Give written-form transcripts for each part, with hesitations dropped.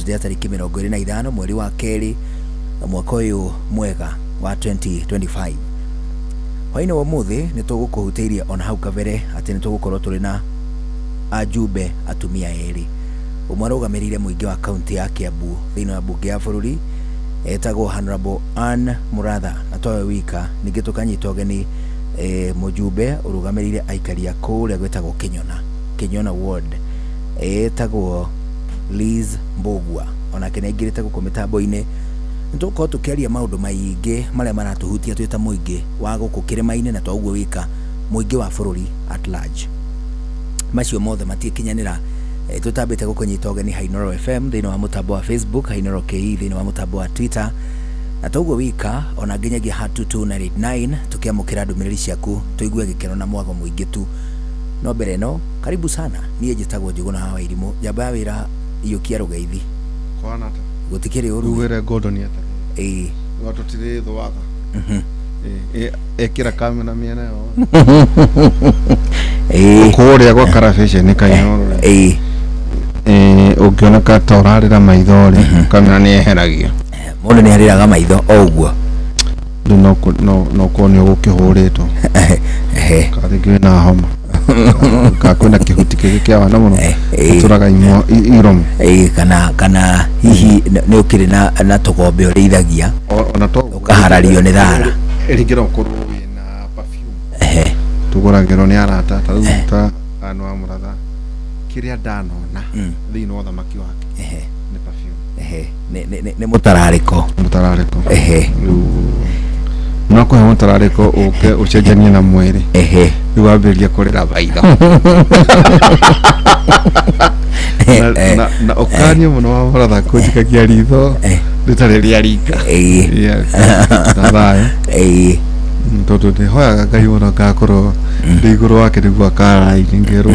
Thursday ya tarĩki 25 mweri wa kerĩ mwaka ũyũ mwega wa 2025. Hwainĩ wa ũmũthĩ nĩ tũgũkũhutĩirie ona hau kabere atĩ nĩ tũgũkorwo tũrĩ na ajumbe atumia erĩ. Ũmwe arũgamĩrĩire mũingĩ wa kaunti ya Kiambu thĩinĩ wa mbunge ya bũrũri etagwo Honorable Ann Muratha, na towe wika, ningĩ tũkanyita ũgeni mũjumbe ũrũgamĩrĩire aikari a kũrĩa gwĩtagwo Kĩnyona, Kĩnyona Ward, etagwo Liz Mbugua, onake nĩ aingĩrĩte gũkũ mĩtambo-inĩ. Nĩ tũgũkorwo tũkĩaria maũndũ maingĩ marĩa maratũhutia twĩ ta mũingĩ wa gũkũ kĩrĩma-inĩ na to ũguo wika, mũingĩ wa bũrũri at large. Macio mothe matiĩkinyanĩra tũtambĩte gũkũnyita ũgeni Hainoro FM thĩinĩ wa mũtambo wa Facebook, Hainoro KE thĩinĩ wa mũtambo wa Twitter, na toguo wika ona nginyagia ha 22989 tũkĩamũkĩra ndũmĩrĩri ciaku tũigue gĩkeno na mwago mũingĩ tu. No mbere ĩno, karibu sana. Niĩ njĩtagwo Njũgũna wa Wairimũ, njamba ya wĩra iyũkia rũgeithi. Kwana ata? Gũtikĩrĩ ũru. Rĩu wĩre Gordon atĩrĩrĩ. Ĩĩ. Wa tũtirĩ thũ watha. Ĩkĩra kamera mĩena yothe. Ĩĩ. Kũrĩa gwa karabĩceni Kainoro rĩ. Ĩĩ. Ũngĩoneka ta ũrarĩra maitho rĩ, kamera nĩ yeheragio. Mũndũ nĩ arĩraga maitho o ũguo. Rĩu no ũkorwo nĩ ũgũkĩhũrĩtwo. Ehe. Kana rĩngĩ wĩna homa. Kana kwĩna kĩhuti kĩngĩ kĩa wana mũno. Ĩĩ. Gĩtũraga iromo. Ĩĩ, kana hihi nĩ ũkĩrĩ na tũgombe ũrĩithagia. Ona to ũguo. Ũkaharario nĩ thara. Rĩngĩ no ũkorwo wĩna perfume. Ehe. Tũgũragĩrwo nĩ arata ta rĩu ta Ann wa Mũratha kĩrĩa ndanona thĩinĩ wa ũthamaki wake nĩ perfume. Ehe. Nĩ mũtararĩko. Mũtararĩko. Ehe. Rĩu no kũhe mũtararĩko ũke ũcenjanie na mwĩrĩ. Ehe. Rĩu wambĩrĩria kũrĩra maitho. Na ũkanie mũno wa Mũratha kũnjikagia ritho rĩtarĩ rĩa rika. Ĩĩ. Yeah, na thayũ. Ĩĩ. Tondũ ndĩhoyaga Ngai mũno ngakorwo ndĩ igũrũ wake nĩguo akaraini ngerwo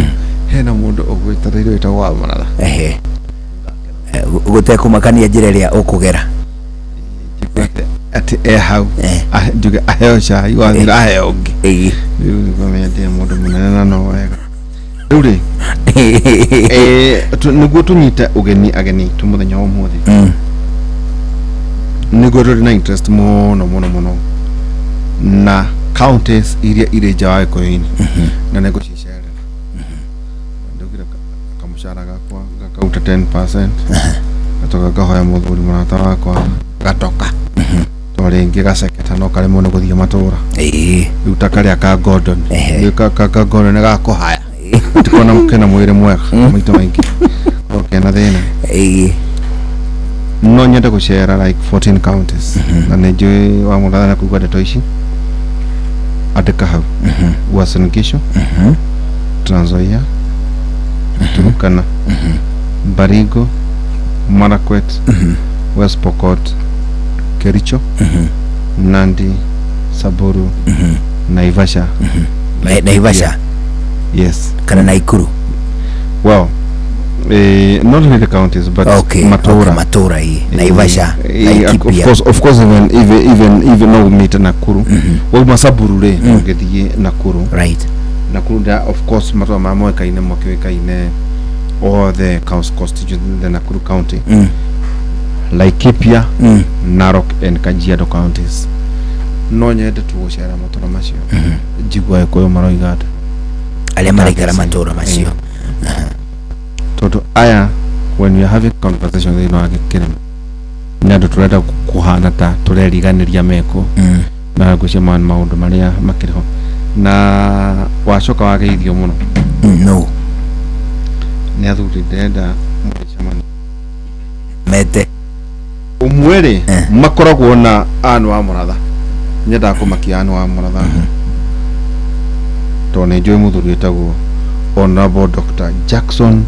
hena mũndũ ũgwĩtereire wĩtagwo wa Mũratha. Ehe. Gũtekũmakania njĩra ĩrĩa ũkũgera. Njigue atĩ e hau. Eh. Njuge aheo cai wathira aheo ũngĩ. Ĩĩ. Rĩu nĩguo menye ndĩ mũndũ mũnene na no wega. Rĩu rĩ, nĩguo tũnyite ũgeni ageni aitũ mũthenya wa ũmũthĩ. Nĩguo tũrĩ na interest mũno mũno mũno na counties iria irĩ nja wa Gĩkũyũ-inĩ na nĩ ngũcicerera. Ndaugire kamũcara gakwa gakauta 10%, gatoka ngahoya mũthuri mũrata wakwa gatoka to rĩngĩ gaceketa no karemwo nĩ gũthiĩ matũra. Ĩĩ. Rĩu ta karĩa ka Gordon. Ehe. Rĩu ka Gordon nĩ gakũhaya tikona kena mwĩrĩ mwega maita maingĩ korwo kena thĩna. Ĩĩ. No nyende gũcera like 14 counties na nĩ njũĩ wa Mũratha na kũigua ndeto ici andĩka hau Uasin Gishu, Trans Nzoia, Turkana, Baringo, Marakwet, West Pokot, Kericho, Nandi, Samburu, Naivasha. Naivasha? Yes. Kana Naikuru? Well, not really counties, but Okay, matũra. okay, matũra ĩ. Naivasha, Of Laikipia. course, of course, even no umite Nakuru. Wauma Samburu rĩ, ũngĩthiĩ Nakuru. Right. Nakuru nda, of course, matũra ma moĩkaine makĩũĩkaine all the constituencies in the Nakuru County. Laikipia, Narok and Kajiado counties. No nyende tu gũcera matũra macio. Njigua Gĩkũyũ maroiga atĩa. Arĩa maraikara matũra macio. Tondũ aya, when we are having conversation thĩinĩ wa kĩrĩma nĩ andũ tũrenda kũhana ta tũreriganĩria meko na ngwĩciria maya nĩ maũndũ marĩa makĩrĩ ho na wacoka wageithio mũno. No. Nĩ athuri ndĩrenda mũgĩcemania Mete. Ũmwe rĩ makoragwo na Ann wa Mũratha, nyendaga kũmakia Ann wa Mũratha tondũ nĩ njũĩ mũthuri wĩtagwo Honorable Dr. Jackson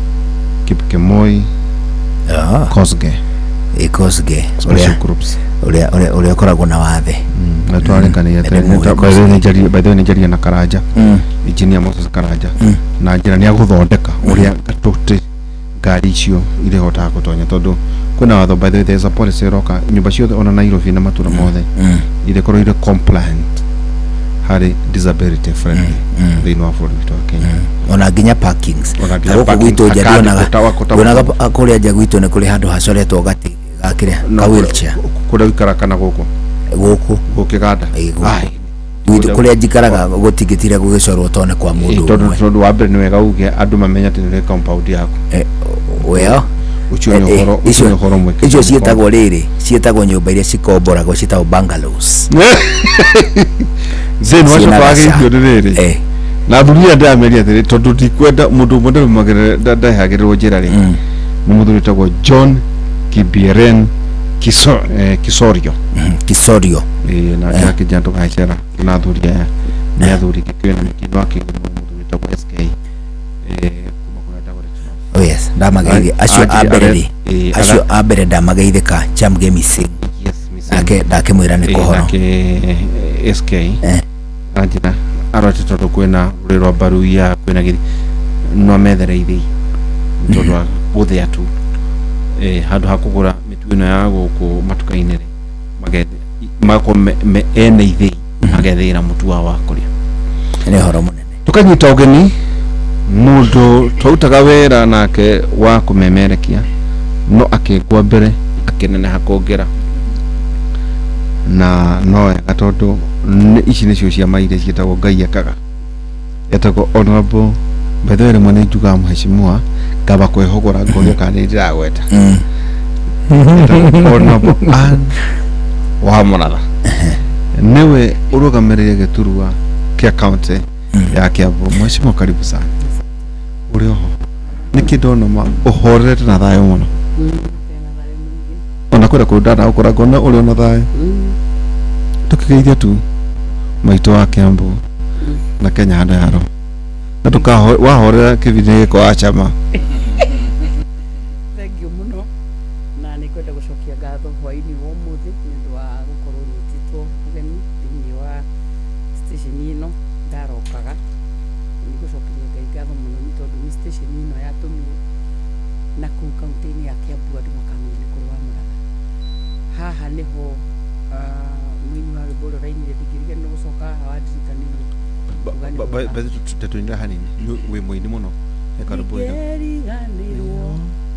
Kipkemoi Kosgei. Ĩ, Kosgei. Special Ũrĩa groups. Ũrĩa ũkoragwo na wathe. Na twarĩkanĩire. Nĩ mũĩ Kosgei. By the way, nĩ njaria na Karanja, Engineer Moses Karanja, na njĩra nĩ agũthondeka ũrĩa tũtĩ ngari icio irĩhotaga gũtonya tondũ kwĩna watho. By the way, there is a policy ĩroka, nyũmba ciothe ona Nairobi na matũra mothe irĩkorwo irĩ compliant Harĩ disability friendly thĩinĩ wa bũrũri witũ wa Kenya. Ona nginya parkings. Ona nginya Na gũkũ parking, gwitũ nja akandĩkwo ndionaga ndionaga kũrĩa nja gwitũ nĩ kũrĩ handũ hacoretwo gatĩ gakĩrĩa No, ka wheelchair. Kũrĩa ũikara kana gũkũ? Gũkũ. Gũkĩganda? Ĩĩ, gũkũ. Ai. Gwitũ kũrĩa njikaraga gũtingĩtira gũgĩcorwo tondũ nĩ kwa mũndũ Tondũ ũmwe. tondũ wa mbere nĩ wega uge andũ mamenye atĩ nĩ ũrĩ compound yaku. Well, Ũcio nĩ ũhoro, ũcio nĩ ũhoro mwĩkĩre icio mũkono. ciĩtagwo rĩrĩ, ciĩtagwo nyũmba iria cikomboragwo, ciĩtagwo bungalows. Thĩinĩ wa Ciĩna coka gaca. wageithio nĩ rĩrĩ na athuri aya ndĩrameria atĩrĩ, tondũ ndikwenda mũndũ ũmwe ndehagĩrĩrwo njĩra rĩ, nĩ mũthuri wĩtagwo John Kibieren Kisorio. Kisorio. Ĩĩ, nake akĩnjĩra tũgacera na athuri aya, nĩ athuri Gĩkũyũ na Mĩkindũ wa Kĩgumo, mũthuri wĩtagwo SK kuma kũrĩa Dagoretti North. Oh yes, ndamageithia acio a mbere rĩ, acio a mbere ndamageithĩka Chamgemi Singh. Yes, Missing. Nake ndakĩmwĩra nĩ kũhoro. Nake SK anjĩra arorete tondũ kwĩna rũrĩ rwa Baruia, kwĩna gĩthi no methere ithĩi nĩ tondũ wa gũthĩa tu, handũ ha kũgũra mĩtu ĩno ya gũkũ matuka-inĩ rĩ, magethe magakorwo ene ithĩi magethĩra mũtu wao wa kũrĩa. Nĩ ũhoro mũnene. Tukanyita ũgeni mũndũ twarutaga wĩra nake wa kũmemerekia no akĩngwa mbere akĩneneha kũngĩra, na no wega tondũ ici nĩcio ciama iria ciĩtagwo Ngai ekaga. Etagwo Honorable, by the way, rĩmwe nĩ njugaga mheshimiwa ngamba kwĩhũgũra ngoria kana nĩ ndĩragweta. Etagwo Honorable Ann wa Mũratha, nĩwe ũrũgamĩrĩire gĩturwa kĩa county ya Kiambu. Mheshimiwa, karibu sana. Ũrĩ oho nĩkĩ ndona ma ũhorerete na thayũ mũno? Ona kũrĩa kũndũ ndanagũkora ngona ũrĩ ona thayũ. Tũkĩgeithia tu maitũ wa Kiambu na Kenya handũ ya roho na tũkaho wahorera kĩbindi gĩko wa chama. Thank you mũno, na nĩ ngwenda gũcokia ngatho hwaĩ-inĩ wa ũmũthĩ nĩ ũndũ wa gũkorwo nyitĩtwo ũgeni thĩinĩ wa station ĩno. Ndarokaga nĩ gũcokeria Ngai ngatho mũno nĩ tondũ nĩ station ĩno yatũmire na kũu kaunti-inĩ ya Kiambu andũ makamenya nĩ kũrĩ wa Mũratha. Haha nĩho mũini wa rwĩmbo ũrĩa ũrainire ndingĩriganĩrwo gũcoka haha wandirikanirie kuga nĩ wega. Tetũinĩra hanini, wĩ mũini mũno, he karwĩmbo wega. Ndingĩriganĩrwo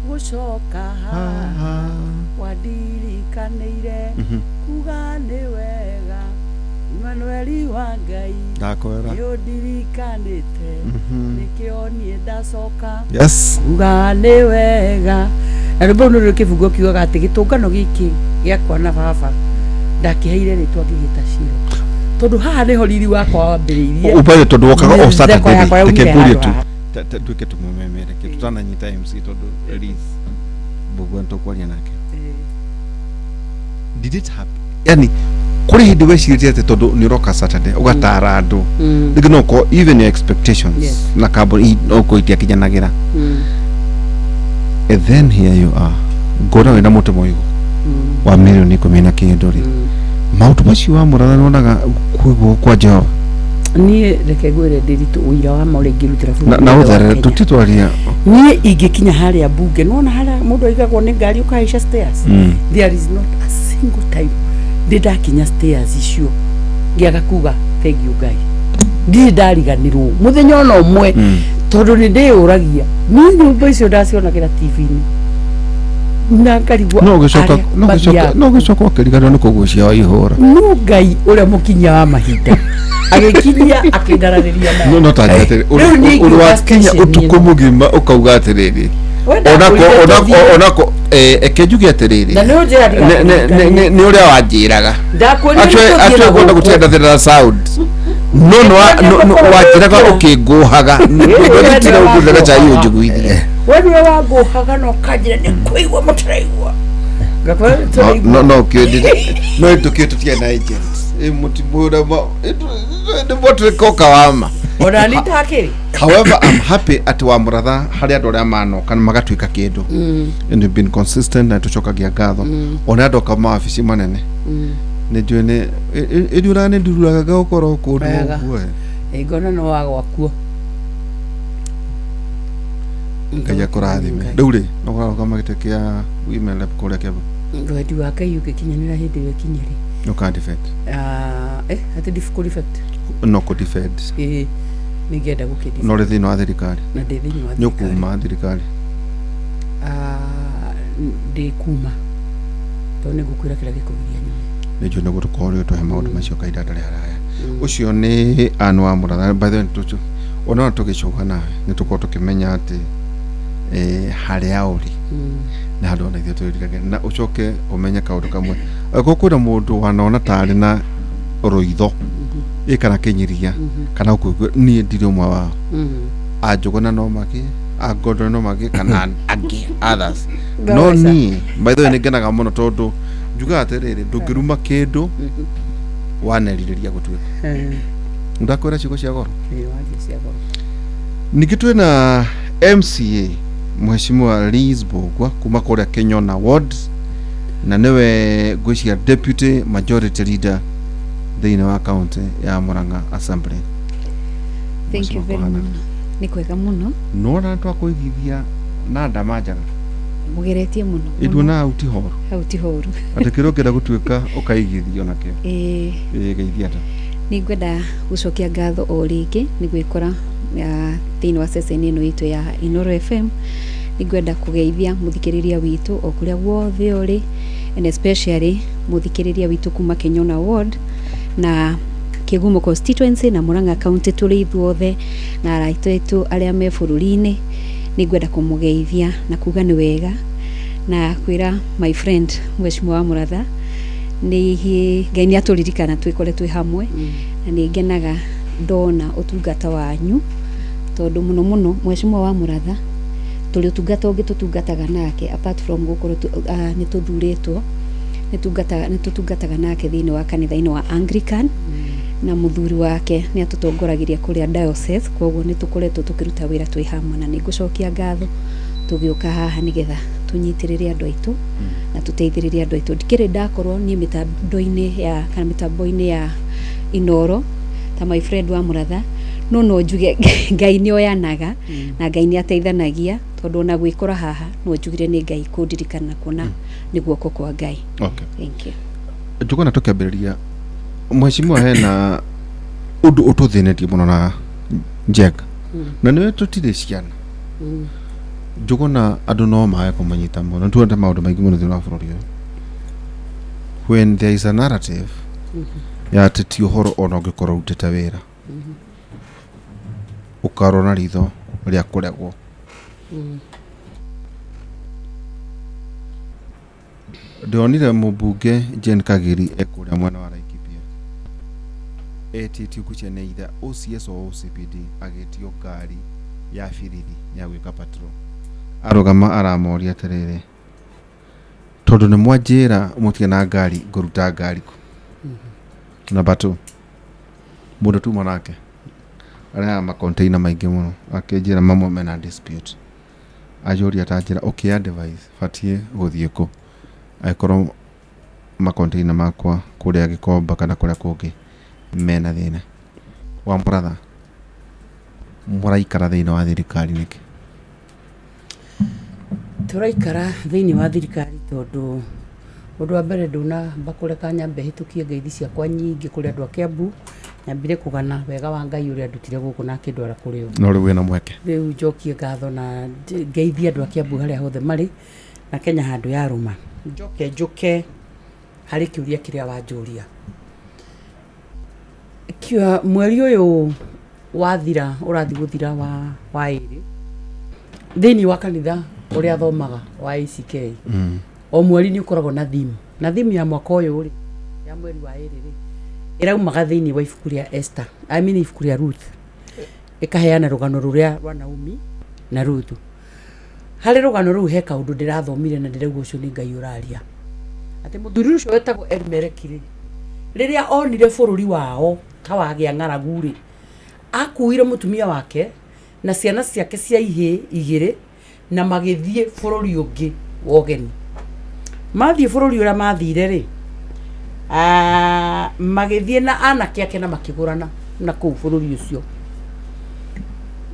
gũcoka haha wandirikanĩire kuga nĩ wega Manueli wa Ngai. Ndakwĩra. Nĩ ũndirikanĩte, nĩkĩo niĩ ndacoka kuga nĩ wega. Na rwĩmbo rũu nĩ rũrĩ kĩbungo kiugaga atĩ gĩtũngano gĩkĩ gĩakwa na baba ndakĩheire rĩtwa ngĩgĩta Shilo tondũ haha nĩho riri wakwa wambĩrĩirie. Ubaye tondũ wokaga o Mĩtheko Saturday yakwa rĩ, reke yaumire ngũrie handũ tu haha. Tuĩke tũmũmemereke tũtananyita MC tondũ release mbũgua nĩtũkwaria nake. Did it happen, yani kũrĩ hĩndĩ wecirĩtie atĩ tondũ nĩ ũroka Saturday ũgatara andũ rĩngĩ no ũkorwo even your expectations na kambuni no ũkorwo itiakinyanagĩra, and then here you are, ngona wĩna mũtĩ mũigũ wa mirioni 10 na kĩndũ rĩ, maũndũ macio wa Mũratha nĩwonaga kwĩ guoko kwa Jehova? Niĩ reke ngwĩre ndĩritũ ũira wa ma ũrĩa ingĩrutĩra bũrũri Na wothe wa ũtherere Kenya. tũtitwaria. Niĩ ingĩkinya harĩa mbunge nona harĩa mũndũ aigagwo nĩ ngari ũkahaica stairs, there is not a single time ndĩ ndakinya stairs icio ngĩaga kuga thank you Ngai. Ndirĩ ndariganĩrwo mũthenya ona ũmwe tondũ nĩ ndĩyũragia niĩ nyũmba icio ndacionagĩra TV-inĩ na ngarigwo No ũgĩcoka arĩa no ũgĩcoka mathiaga. No ũgĩcoka ũkĩriganĩrwo nĩ kũgucia wa ihũra. No Ngai ũrĩa mũkinyia wa mahinda agĩkinyia akĩndaranĩria No nao. no ta atĩrĩ Rĩu niĩ ũrĩ ingiuga wakinya station ũtukũ ĩno. mũgima ũkauga atĩrĩrĩ We onako ndakwĩrire onako tũthiĩ. onako eke njuge atĩrĩrĩ Na nĩ ũnjĩra nĩ ũrĩa wanjĩraga. Ndakwĩrire Actually tũthiĩ actually na kwenda gũkũ. gũtiga ndathĩra na sound no no wanjĩraga ũkĩngũhaga ngũtira ũngũrĩra chai ũnjiguithie. We nĩwe wangũhaga na ũkanjĩra nĩ kũigua mũtaraigua, ngakwĩra nĩ tũraigua. No no kĩndĩ no tũkĩ tũtiarĩ na agent mũtimũra nĩ mũtũrĩkoka wama. Ona nĩ ndakĩrĩ. However, I'm happy atĩ wa Mũratha harĩ andũ arĩa manoka na magatuĩka kĩndũ, and you've been consistent na tũcokagia ngatho ona andũ oka mawabici manene nĩ njũĩ nĩ ĩriũraga nĩ ndururaga gũkorwo kũndũ Wega. ũguo. Ngona no wagwakuo. Ngai akũrathime. Rĩu rĩ no kũrarũgama gĩtĩ kĩa women rep kũrĩa Kiambu. Wendi wa Ngai ũngĩkinyanĩra hĩndĩ ĩyo ĩkinye rĩ. Nĩ ũka defect. Atĩ ndikũ defect. No kũ defend. Ĩĩ, nĩ ingĩenda gũkĩ No ũrĩ thĩinĩ wa thirikari? Na ndĩ thĩinĩ wa Nĩ thirikari. ũkuma thirikari? Ah, ndĩ kuma tondũ nĩ ngũkwĩra kĩrĩa gĩkũgiria nyume. Nĩ njũĩ nĩguo tũkorwo rĩu tũhe maũndũ macio kahinda gatarĩ haraya. Ũcio nĩ Ann wa Mũratha. By the way, ona tũgĩcoka nawe nĩ tũkorwo tũkĩmenya atĩ harĩa ũrĩ nĩ handũ ona ithuĩ twĩriragĩria, na ũcoke ũmenye kaũndũ kamwe, angĩkorwo kwĩna mũndũ wanona tarĩ na rũitho ĩ kana kĩnyiria kana gũkũigua, niĩ ndirĩ ũmwe wao. Anjũgũna no magĩe, angondore no magĩe, kana angĩ others, no niĩ by the way nĩ ngenaga mũno tondũ njugaga atĩrĩrĩ, ndũngĩruma kĩndũ wanerirĩria gũtuĩka. Ndakwĩra ciugo cia goro. Ĩĩ, waria cia goro. Ningĩ twĩna MCA Mheshimiwa Liz Mbũgua kuma kũrĩa Kenyona Ward, na nĩwe ngwĩciria deputy majority leader thĩinĩ wa county ya Murang'a Assembly. Thank you Mheshimiwa, very kũhana? much. Nĩ kwega mũno. Nĩwona twakũigithia na ndama njaga. Mũgeretie mũno. Ĩnduona hau ti horu. Hau ti horu. Atĩ kĩrĩa ũngĩenda gũtuĩka ũkaigithio nakĩo. Ĩĩ. Ĩĩ, geithia andũ. Nĩ ngwenda gũcokia ngatho o rĩngĩ nĩ gwĩkora thĩinĩ wa ceceni ĩno itũ ya Inooro FM. Nĩ ngwenda kũgeithia mũthikĩrĩria witũ o kũrĩa guothe ũrĩ, and especially mũthikĩrĩria witũ kuma Kenyona Ward na Kĩgumo constituency na Murang'a County, tũrĩ ithuothe na arata aitũ arĩa me bũrũri-inĩ. Nĩ ngwenda kũmũgeithia na kuga nĩ wega na kwĩra my friend Mheshimiwa wa Mũratha nĩ Ngai nĩ atũririkana twĩkore twĩ hamwe, na nĩ ngenaga ndona ũtungata wanyu, tondũ mũno mũno Mheshimiwa wa Mũratha tũrĩ ũtungata ũngĩ tũtungataga nake apart from gũkorwo nĩ tũthurĩtwo, nĩ tũtungataga nake thĩinĩ wa kanitha-inĩ wa Anglican, na mũthuri wake nĩ atũtongoragĩria kũrĩa diocese, koguo nĩ tũkoretwo tũkĩruta wĩra twĩ hamwe, na nĩ ngũcokia ngatho tũgĩũka haha nĩgetha tũnyitĩrĩre andũ aitũ na tũteithĩrĩrie andũ aitũ. Ndikĩrĩ ndakorwo niĩ mĩtambo-inĩ ya kana mĩtambo-inĩ ya Inooro ta my friend wa Mũratha, no njuge Ngai nĩ oyanaga na Ngai nĩ ateithanagia, tondũ ona gwĩkora haha no njugire nĩ Ngai kũndirikana, kuona nĩ guoko kwa Ngai. Okay. Thank you. Njũgũna tũkĩambĩrĩria, Mheshimiwa, hena ũndũ ũtũthĩnĩtie mũno na Njenga, na nĩwe tũtirĩ ciana. Njũgũna andũ no mage kũmũnyita mũno, nĩ tuonete maũndũ maingĩ mũno thĩinĩ wa bũrũri ũyũ when there is a narrative ya atĩ ti ũhoro ona ũngĩkorwo ũrutĩte wĩra ũkarwo na ritho rĩa kũregwo. Ndĩronire mũmbunge Jane Kagiri ekũrĩa mwena wa Laikipia etĩtio ngwĩciria nĩ either OCS or OCPD, agĩtio ngari ya birithi ya gwĩka patrol. Arũgama aramoria atĩrĩrĩ, tondũ nĩ mwanjĩra mũtirĩ na ngari, ngũruta ngari kũ? Number two, mũndũ tuma nake arehaga macontainer maingĩ mũno, akĩnjĩra mamwe mena dispute, anjũria ta njĩra ũkĩ advice batiĩ gũthiĩ kũ angĩkorwo macontainer makwa kũrĩa Gĩkomba kana kũrĩa kũngĩ mena thĩna. Wa Mũratha, mũraikara thĩinĩ wa thirikari nĩkĩ? Tũraikara thĩinĩ wa thirikari tondũ ũndũ wa mbere, ndũnamba kũreka nyambe hĩtũkie ngeithi ciakwa nyingĩ kũrĩ andũ a Kiambu, nyambire kũgana wega wa Ngai ũrĩa ndutire gũkũ na akĩndwara kũrĩ o. No rĩu wĩna mweke. Rĩu njokie ngatho na ngeithie andũ a Kiambu harĩa hothe marĩ na Kenya handũ yarũma. Njoke njũke harĩ kĩũria kĩrĩa wanjũria. Mweri ũyũ wathira, ũrathiĩ gũthira wa ĩrĩ, thĩinĩ wa kanitha ũrĩa thomaga wa ACK, o mweri nĩ ũkoragwo na theme, na theme ya mwaka ũyũ rĩ, ya mweri wa ĩrĩ rĩ, ĩraumaga thĩinĩ wa ibuku rĩa Esther, I mean ibuku rĩa Ruth, ĩkaheana rũgano rũrĩa rwa Naomi na Ruthu. Harĩ rũgano rũu he kaũndũ ndĩrathomire na ndĩraigua ũcio nĩ Ngai ũraria, atĩ mũthuri ũcio wetagwo Elimeleki rĩ, rĩrĩa onire bũrũri wao ta wagĩa ng'aragu rĩ, akuire mũtumia wake na ciana ciake cia ihĩĩ igĩrĩ na magĩthiĩ bũrũri ũngĩ wa ũgeni. Mathiĩ bũrũri ũrĩa mathire rĩ, magĩthiĩ na anake ake na makĩgũrana na kũu bũrũri ũcio.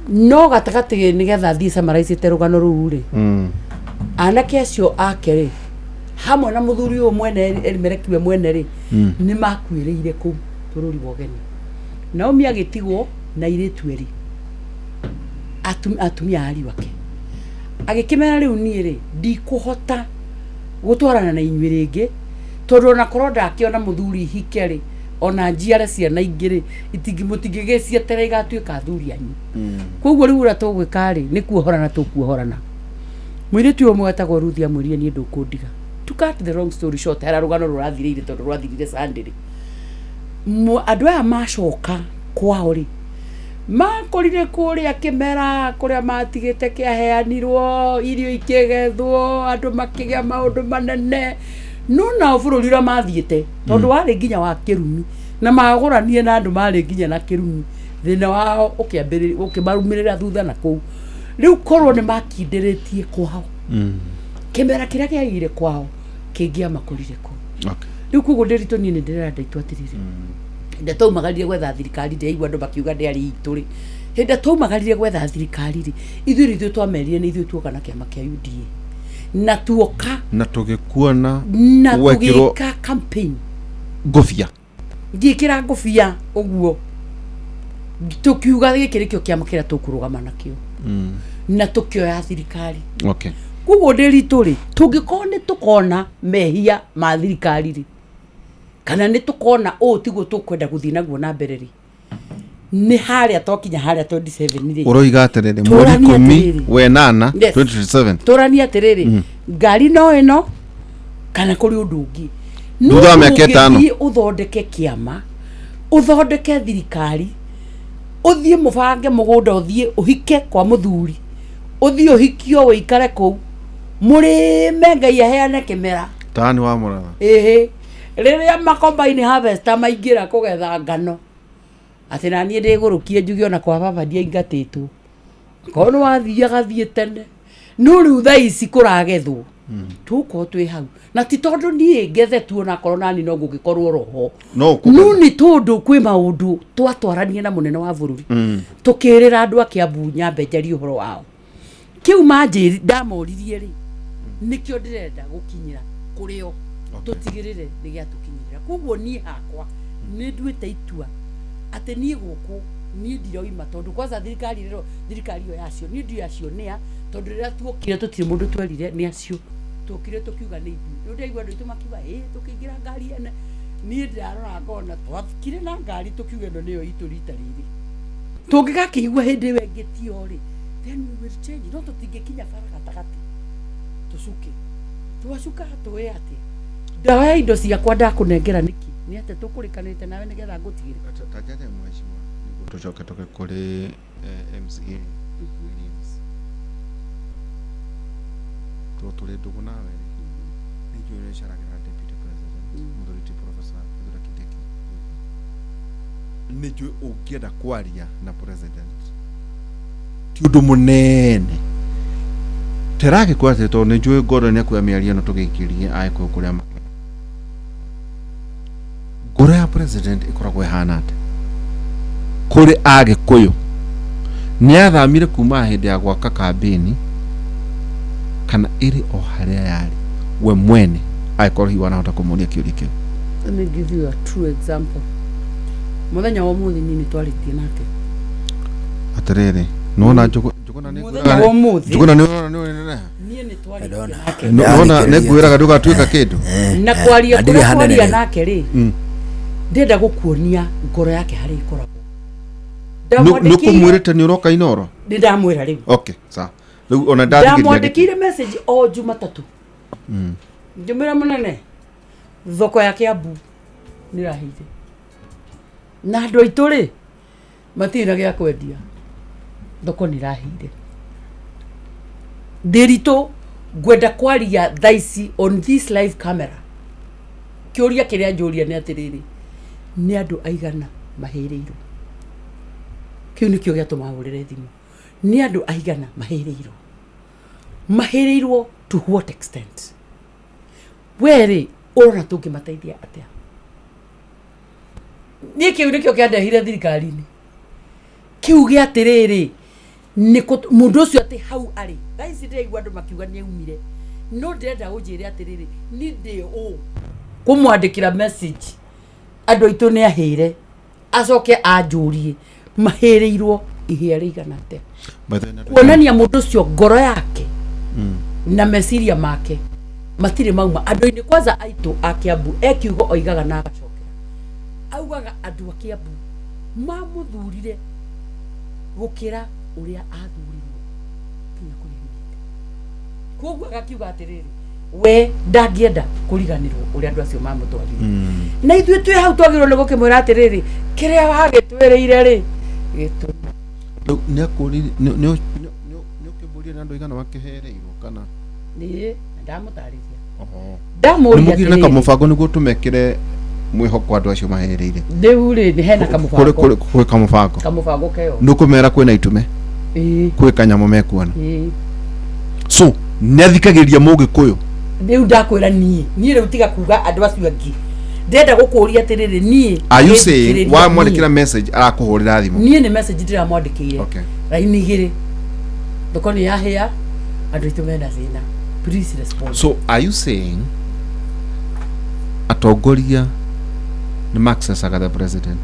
No gatagatĩ, nĩgetha thiĩ summarizĩte rũgano rũu rĩ, anake acio ake rĩ, hamwe na mũthuri ũyũ mwene Elimeleki we mwene rĩ, nĩ makuĩrĩire kũu bũrũri wa ũgeni. Naomi agĩtigwo na airĩtu erĩ, atumia a ariũ ake. Agĩkĩmera rĩu niĩ rĩ, ndikũhota gũtwarana na inyuĩ rĩngĩ, tondũ ona korwo ndakĩona mũthuri hike rĩ, ona njiare ciana ingĩ rĩ, mũtingĩgĩcieterera igatuĩka athuri anyu. Koguo rĩu ũrĩa tũgwĩka rĩ, nĩ kuohorana tũkuohorana. Mũirĩtu ũyũ ũmwe wetagwo Ruth amwĩrire niĩ ndũkũndiga. To cut the long story short, harĩa rũgano rũrathirĩire tondũ rwathirire Sunday rĩ, andũ aya macoka kwao rĩ, makorire kũrĩa kĩmera kũrĩa matigĩte kĩaheanirwo, irio ikĩgethwo, andũ makĩgĩa maũndũ manene, no nao bũrũri ũrĩa mathiĩte tondũ warĩ nginya wa kĩrumi na magũranire na andũ marĩ nginya na kĩrumi, thĩna wao ũkĩambĩrĩria ũkĩmarumĩrĩra thutha na kũu. Rĩu korwo nĩ makindĩrĩtie kwao, kĩmera kĩrĩa kĩagĩire kwao kĩngĩamakorire kũu. Rĩu koguo Ndĩritũ niĩ nĩ ndĩrera ndaitũ atĩrĩrĩ, hĩndĩ ĩrĩa twaumagarire gwetha thirikari, ndĩraigua andũ makiuga ndĩarĩ itũ rĩ, hĩndĩ ĩrĩa twaumagarire gwetha thirikari rĩ, ithuĩ nĩ ithuĩ twamerire nĩ ithuĩ tuoka na kĩama kĩa UDA na tuoka na tũgĩkuona na wekĩrwo tũgĩka campaign ngũbia. Ngĩkĩra ngũbia ũguo tũkiuga gĩkĩ nĩkĩo kĩama kĩrĩa tũkũrũgama nakĩo na tũkĩoya thirikari. Koguo Ndĩritũ rĩ, tũngĩkorwo nĩ tũkona mehia ma thirikari rĩ, kana nĩ tũkona ũũ tiguo tũkwenda gũthiĩ naguo na mbere rĩ, nĩ harĩa twakinya harĩa 27 rĩ. Ũroiga atĩrĩrĩ, mweri Tũranie 10 atĩrĩrĩ. wenana Yes. 2027. Tũranie atĩrĩrĩ, ngari no ĩno kana kũrĩ ũndũ ũngĩ. No Thutha wa mĩaka ĩtano. ũngĩthiĩ ũthondeke kĩama, ũthondeke thirikari, ũthiĩ mũbange mũgũnda, ũthiĩ ũhike kwa mũthuri, ũthiĩ ũhikio ũikare kũu mũrĩme, Ngai aheane kĩmera. Tani wa mũratha. Ĩhĩ, rĩrĩa makombaini harvester maingĩra kũgetha ngano, atĩ naniĩ ndĩgũrũkie njuge ona kwa baba ndiaingatĩtwo, korwo nĩ wathiaga thiĩ tene, no rĩu thaa ici kũragethwo tũgũkorwo twĩ hau, na ti tondũ niĩ ngethetwo, onakorwo nani no ngũgĩkorwo roho. No ũkũgetha. No nĩ tondũ kwĩ maũndũ twatwaranie na mũnene wa bũrũri, tũkĩrĩra andũ a Kiambu nyambe njarie ũhoro wao. Kĩu manjĩri ndamoririe rĩ, nĩkĩo ndĩrenda gũkinyĩra kũrĩ o, tũtigĩrĩre nĩ gĩatũkinyĩrĩra. Koguo niĩ hakwa nĩ nduĩte itua atĩ niĩ gũkũ niĩ ndiroima, tondũ kwanza thirikari rĩro thirikari ĩyo yacio niĩ ndiũĩ acio nĩa, tondũ rĩrĩa tuokire tũtirĩ mũndũ twerire nĩ acio, tuokire tũkiuga nĩ ithuĩ. Rĩu ndĩraigua andũ aitũ makiuga ĩ tũkĩingĩra ngari ene, niĩ ndĩrarora ngona twakire na ngari tũkiuga ĩno nĩyo itũ rita rĩrĩ. Tũngĩgakĩigua hĩndĩ ĩyo ĩngĩ tiyo rĩ, then we will change. No tũtingĩkinya bara gatagatĩ tũcuke. Twacuka tũĩ atĩ ndaoya indo ciakwa ndakũnengera nĩkĩ? Nĩ atĩa tũkũrĩkanĩte nawe nĩgetha ngũtigĩre? Ta njarie mheshimiwa, nĩguo tũcoke tũke kũrĩ MCA Williams. Tondũ tũrĩ ndũgũ nawe rĩ, nĩ njũĩ ũrĩa ũceragĩra deputy president, mũthuri ti Professor Kithure Kindiki. Nĩ njũĩ ũngĩenda kwaria na president ti ũndũ mũnene. Tera Gĩkũyũ atĩrĩ, tondũ nĩ njũĩ Gordon nĩ ekuoya mĩario ĩno tũgĩikĩrie Agĩkũyũ kũrĩa makĩrĩ. Ngoro ya president ĩkoragwo ĩhana atĩa kũrĩ Agĩkũyũ? Nĩ athamire kuma hĩndĩ ya gwaka kambĩni kana ĩrĩ o harĩa yarĩ we mwene, angĩkorwo hihi wanahota kũmũria kĩũria kĩu? Let me give you a true example. Mũthenya wa ũmũthĩ niĩ nĩ twarĩtie nake. Atĩrĩrĩ, nĩwona Njũgũna nĩ Mũthenya wa ũmũthĩ Njũgũna nĩ ũrona nĩ ũneneha. Niĩ nĩ twarĩtie Ndona. nake. Nĩwona nĩ ngwĩraga ndũgatuĩka kĩndũ. Na kwaria Na ndirĩ kũrĩa hanene twaria rĩu. nake rĩ, ndĩrenda gũkuonia ngoro yake harĩa ĩkoragwo. Nĩ Ndamwandĩkĩire kũmwĩrĩte nĩ ũroka Inooro? Nĩ ndamwĩra rĩu. Okay, sawa. Rĩu ona ndathikĩrĩria. Ndamwandĩkĩire message o Jumatatũ, ngĩmwĩra, mũnene, thoko ya Kiambu nĩ ĩrahĩire na andũ aitũ rĩ matirĩ na gĩa kwendia, thoko nĩ ĩrahĩire. Ndĩritũ ngwenda kwaria thaa ici on this live camera, kĩũria kĩrĩa njũria nĩ atĩrĩrĩ, nĩ andũ aigana mahĩrĩirwo? Kĩu nĩkĩo gĩatũma hũrĩre thimũ. Nĩ andũ aigana mahĩrĩirwo? Mahĩrĩirwo to what extent? We rĩ, ũrona tũngĩmateithia atĩa? Niĩ kĩu nĩkĩo kĩandehire thirikari-inĩ, kĩu gĩa atĩrĩrĩ, nĩ mũndũ ũcio atĩ hau arĩ thaa ici ndĩraigua andũ makiuga nĩ aumire, no ndĩrenda ũnjĩre atĩrĩrĩ, ni ndĩ ũ kũmwandĩkĩra message, andũ aitũ nĩ ahĩre. Acoke anjũrie mahĩrĩirwo ihĩa rĩigana atĩa. By the way, na- Kuonania mũndũ ũcio ngoro yake na meciria make matirĩ mauma andũ-inĩ. Kwanza aitũ a Kiambu, e kiugo oigaga na agacokera, augaga andũ a Kiambu mamũthurire gũkĩra ũrĩa athurirwo nginya kũrĩa aumĩte. Koguo agakiuga atĩrĩrĩ, we ndangĩenda kũriganĩrwo ũrĩa andũ acio mamũtwarire. Na ithuĩ twĩ hau twagĩrĩirwo nĩ gũkĩmwĩra atĩrĩrĩ, kĩrĩa wagĩtwĩrĩire rĩ, gĩtũ. Rĩu nĩ akũririe, nĩ ũkĩmbũria nĩ andũ aigana wakĩhereirwo kana? Niĩ ndamũtarĩria. Oho. Nĩ Ndamũria mũgire na atĩrĩrĩ, kamũbango nĩguo tũmekĩre mwĩhoko andũ acio mahereire? Rĩu rĩ, nĩ hena kamũbango. Kũrĩ kamũbango? Kamũbango keo. Nĩ ũkũmera kwĩna itume? Ĩĩ. Kwĩ kanyamũ mekuona? Ĩĩ. So nĩ athikagĩrĩria mũgĩkũyũ? Rĩu ndakwĩra, niĩ rĩu tiga kuga andũ acio angĩ, ndĩrenda gũkũria atĩrĩrĩ, niĩ Are you saying ngĩthikĩrĩria wamwandĩkĩra message arakũhũrĩra thimũ? Niĩ nĩ message ndĩramwandĩkĩire. Raini igĩrĩ, thoko nĩ yahĩa, andũ aitũ mena thĩna, please respond. So are you saying atongoria nĩ maaccessaga the president?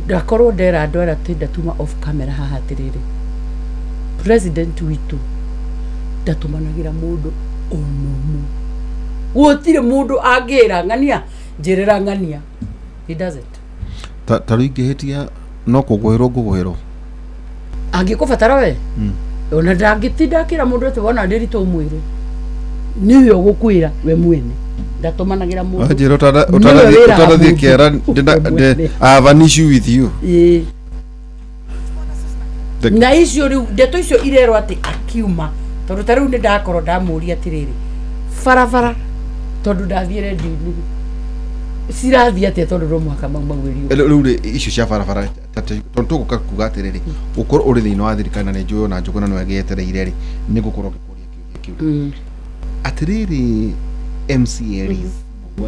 Ndakorwo ndera andũ arĩa twenda tuma off camera haha atĩrĩrĩ, president witũ ndatũmanagĩra mũndũ ona ũmwe. Gũtirĩ mũndũ angĩra ng'ania njĩrĩra ng'ania, he doesn't. Ta rĩu ingĩhĩtia no kũgwĩrwo ngũgwĩrwo? Angĩkũbatara we, ona ndangĩtinda akĩra mũndũ atĩ wona ndĩritũ ũmwĩre, nĩwe ũgũkwĩra we mwene. Ndatũmanagĩra mũndũ. Wanjĩra Nĩwe wĩraga ũtanathiĩ mũndũ kĩara we mwene. I have an issue with you. Ĩĩ. Thank Na icio rĩu ndeto icio irerwo atĩ akiuma, tondũ ta rĩu nĩ ndakorwo ndamũria atĩrĩrĩ, barabara, tondũ ndathiĩ rendio-inĩ cirathiĩ atĩa, tondũ no mũhaka mau maugĩrio. Rĩu rĩ, icio cia barabara, tondũ tũgũka kuga atĩrĩrĩ, gũkorwo ũrĩ thĩinĩ wa thirikari na nĩ njũĩ ona Njũgũna no agĩetereire rĩ, nĩ gũkorwo ngĩkũria kĩũria kĩu. Atĩrĩrĩ, MCA Liz,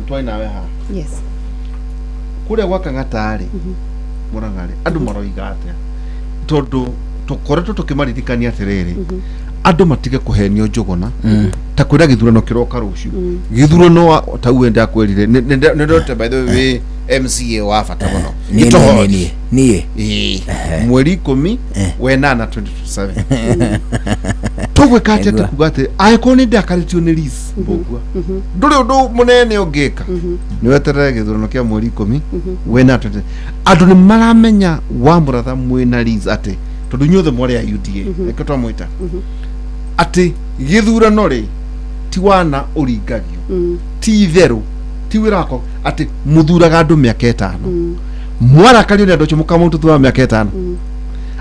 twarĩ nawe haha Yes. Kũrĩa gwa Kang'ata rĩ, Mũrang'a rĩ, andũ maroiga atĩa? Tondũ tũkoretwo tũkĩmaririkania atĩrĩrĩ, andũ matige kũhenio Njũgũna ta kwĩra gĩthurano kĩroka rũciũ. Gĩthurano ta uwe ndakwĩrire nĩ ndorete, by the way, wĩ MCA wa bata mũno. Niĩ? Gĩtohori. Niĩ niĩ? Ĩĩ. Mweri 18 2027 tũgwĩka atĩa? Nĩguo. Kuga atĩ angĩkorwo nĩ ndakarĩtio nĩ Liz Mbũgua, ndũrĩ ũndũ mũnene ũngĩka, nĩ weterere gĩthurano kĩa mweri 18 20. Andũ nĩ maramenya wa mũratha mwĩna Liz atĩ tondũ inyuothe mwarĩ a UDA, reke twamwĩta atĩ gĩthurano rĩ ti wana ũringagio, ti itherũ, ti wĩra wakwa, atĩ mũthuraga andũ mĩaka 5, mwarakario nĩ andũ acio mũkamũruta thutha wa mĩaka 5.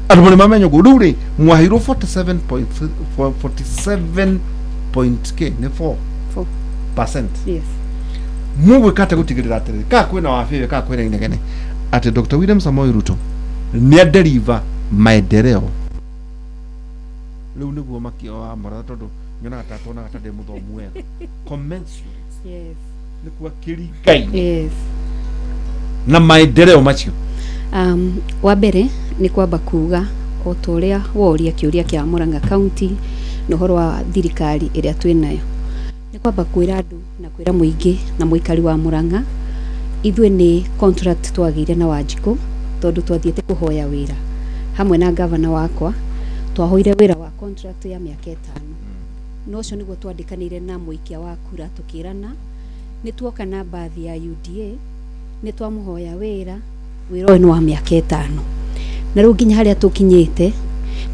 Andũ marĩ mamenya ũguo. Rĩu rĩ, mwaheirwo 47 point k nĩ 4 Four. percent. Yes. Mũgwĩka atĩa gũtigĩrĩra atĩrĩrĩ, kana kwĩna wabĩwe, kana kwĩna inegene, atĩ Dr. William Samoei Ruto nĩ adeliver maendeleo? Rĩu nĩguo makio wa mũratha, tondũ nyonaga ta tuonaga ta ndĩ mũthomu wega, commensurate Yes. nĩ kuga kĩringaine na maendeleo macio. Wa mbere nĩ kwamba kuga o ta ũrĩa woria kĩũria kĩa Murang'a County na ũhoro wa thirikari ĩrĩa twĩ nayo, nĩ kwamba kwĩra andũ na kwĩra mũingĩ na mũikari wa Murang'a, ithuĩ nĩ contract twagĩire na Wanjikũ, tondũ twathiĩte kũhoya wĩra hamwe na gavana wakwa. Twahoire wĩra wa contract ya mĩaka 5, na ũcio nĩguo twandĩkanĩire na mũikia wa kura, tũkĩrana nĩ tuoka na mbathi ya UDA, nĩ twamũhoya wĩra, wĩra ũyũ nĩ wa mĩaka 5. Na rĩu nginya harĩa tũkinyĩte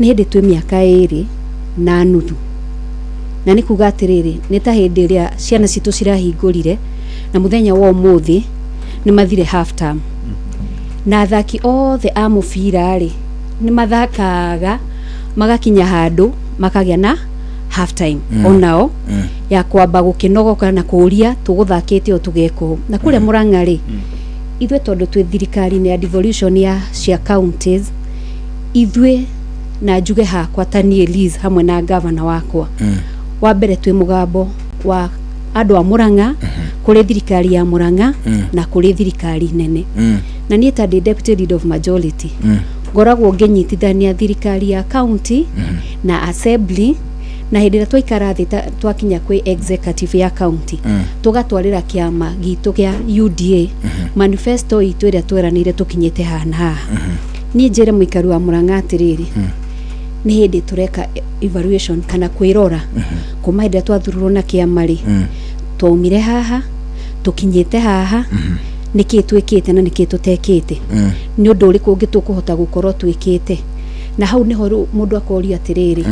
nĩ hĩndĩ twĩ mĩaka 2.5, na nĩ kuga atĩrĩrĩ, nĩ ta hĩndĩ ĩrĩa ciana citũ cirahingũrire na mũthenya wa ũmũthĩ nĩ mathire half term, na athaki othe a mũbira rĩ, nĩ mathakaga magakinya handũ makagĩa na half time onao ya kwamba gũkĩnogoka na kũũria tũgũthakĩte o tũgeka ũũ. Na kũrĩa Mũrang'a rĩ, ithuĩ tondũ twĩ thirikari-inĩ ya devolution ya cia counties, ithuĩ na njuge hakwa ta niĩ Liz hamwe na gavana wakwa, wa mbere twĩ mũgambo wa andũ a Mũrang'a kũrĩ thirikari ya Mũrang'a na kũrĩ thirikari nene. Na niĩ ta ndĩ deputy leader of majority, ngoragwo ngĩnyitithania thirikari ya county na assembly, na hĩndĩ ĩrĩa twaikara thĩ twakinya kwĩ executive ya county, tũgatwarĩra kĩama gitũ kĩa UDA. Manifesto itũ ĩrĩa tweranĩire tũkinyĩte haha na haha. Niĩ njĩre mũikari wa Mũrang'a atĩrĩrĩ, nĩ hĩndĩ tũreka evaluation kana kwĩrora kuma hĩndĩ ĩrĩa twathurirwo na kĩama rĩ, twaumire haha tũkinyĩte haha, nĩkĩ twĩkĩte na nĩkĩ tũtekĩte, nĩ ũndũ ũrĩkũ ũngĩ tũkũhota gũkorwo twĩkĩte. Na hau nĩho rĩu mũndũ akoria atĩrĩrĩ,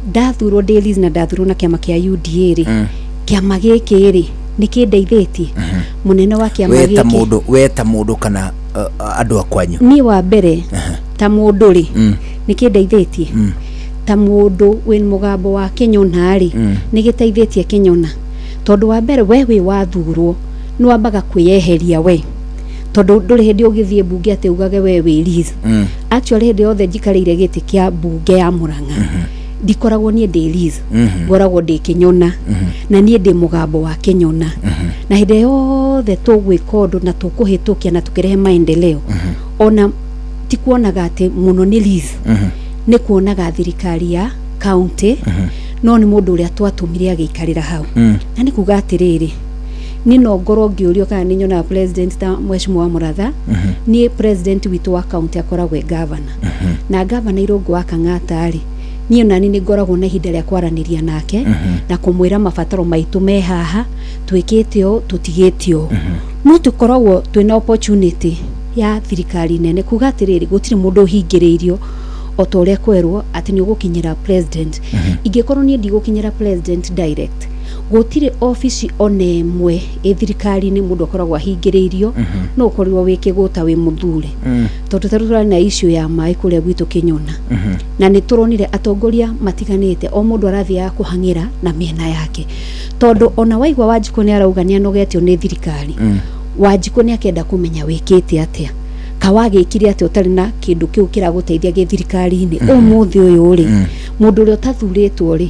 ndathurwo ndĩ Liz na ndathurwo na kĩama kĩa UDA rĩ, kĩama gĩkĩ rĩ nĩ kĩndeithĩtie mũnene wa kĩama We ta gĩkĩ? Mũndũ, we ta mũndũ kana andũ a kwanyu? Niĩ wa mbere ta mũndũ rĩ, nĩ kĩndeithĩtie ta mũndũ wĩ mũgambo wa Kĩnyona rĩ, nĩ gĩteithĩtie Kĩnyona tondũ wa mbere we wĩ wathurwo nĩ wambaga kwĩyeheria we, tondũ ndũrĩ hĩndĩ ũngĩthiĩ mbunge atĩ ugage we wĩ Liz. Actually, hĩndĩ yothe njikarĩire gĩtĩ kĩa mbunge ya Mũrang'a ndikoragwo niĩ ndĩ Liz, ngoragwo ndĩ Kĩnyona na niĩ ndĩ mũgambo wa Kĩnyona, na hĩndĩ yothe tũgwĩka ũndũ na tũkũhĩtũkia na tũkĩrehe maendeleo, ona ti kuonaga atĩ mũno nĩ Liz, nĩ kuonaga thirikari ya county, no nĩ mũndũ ũrĩa twatũmire agĩikarĩra hau. Na nĩ kuga atĩrĩrĩ, niĩ no ngorwo ngĩũrio kana nĩ nyonaga president ta mheshimiwa Mũratha. Niĩ president witũ wa county akoragwo e governor, na governor Irũngũ wa Kang'ata rĩ, niĩ nani nĩ ngoragwo na ihinda rĩa kwaranĩria nake na kũmwĩra mabataro maitũ me haha, twĩkĩte ũũ, tũtigĩte ũũ. No tũkoragwo twĩna opportunity ya thirikari nene kuga atĩrĩrĩ, gũtirĩ mũndũ ũhingĩrĩirio o ta ũrĩa kwerwo atĩ nĩ ũgũkinyĩra president. Ingĩkorwo niĩ ndigũkinyĩra president direct, gũtirĩ obici ona ĩmwe ĩ thirikari-inĩ mũndũ akoragwo ahingĩrĩirio. No ũkorirwo wĩ kĩgũta, wĩ mũthure, tondũ ta rĩu tũrarĩ na issue ya maĩ kũrĩa gwitũ Kĩnyona, na nĩ tũronire atongoria matiganĩte, o mũndũ arathiaga kũhang'ĩra na mĩena yake, tondũ ona waigua Wanjikũ nĩ arauga nĩ anogetio nĩ thirikari. Wanjikũ nĩ akenda kũmenya wĩkĩte atĩa, kawagĩkire atĩa ũtarĩ na kĩndũ kĩu kĩragũteithia gĩ thirikari-inĩ. Ũmũthĩ ũyũ rĩ, mũndũ ũrĩa ũtathurĩtwo rĩ,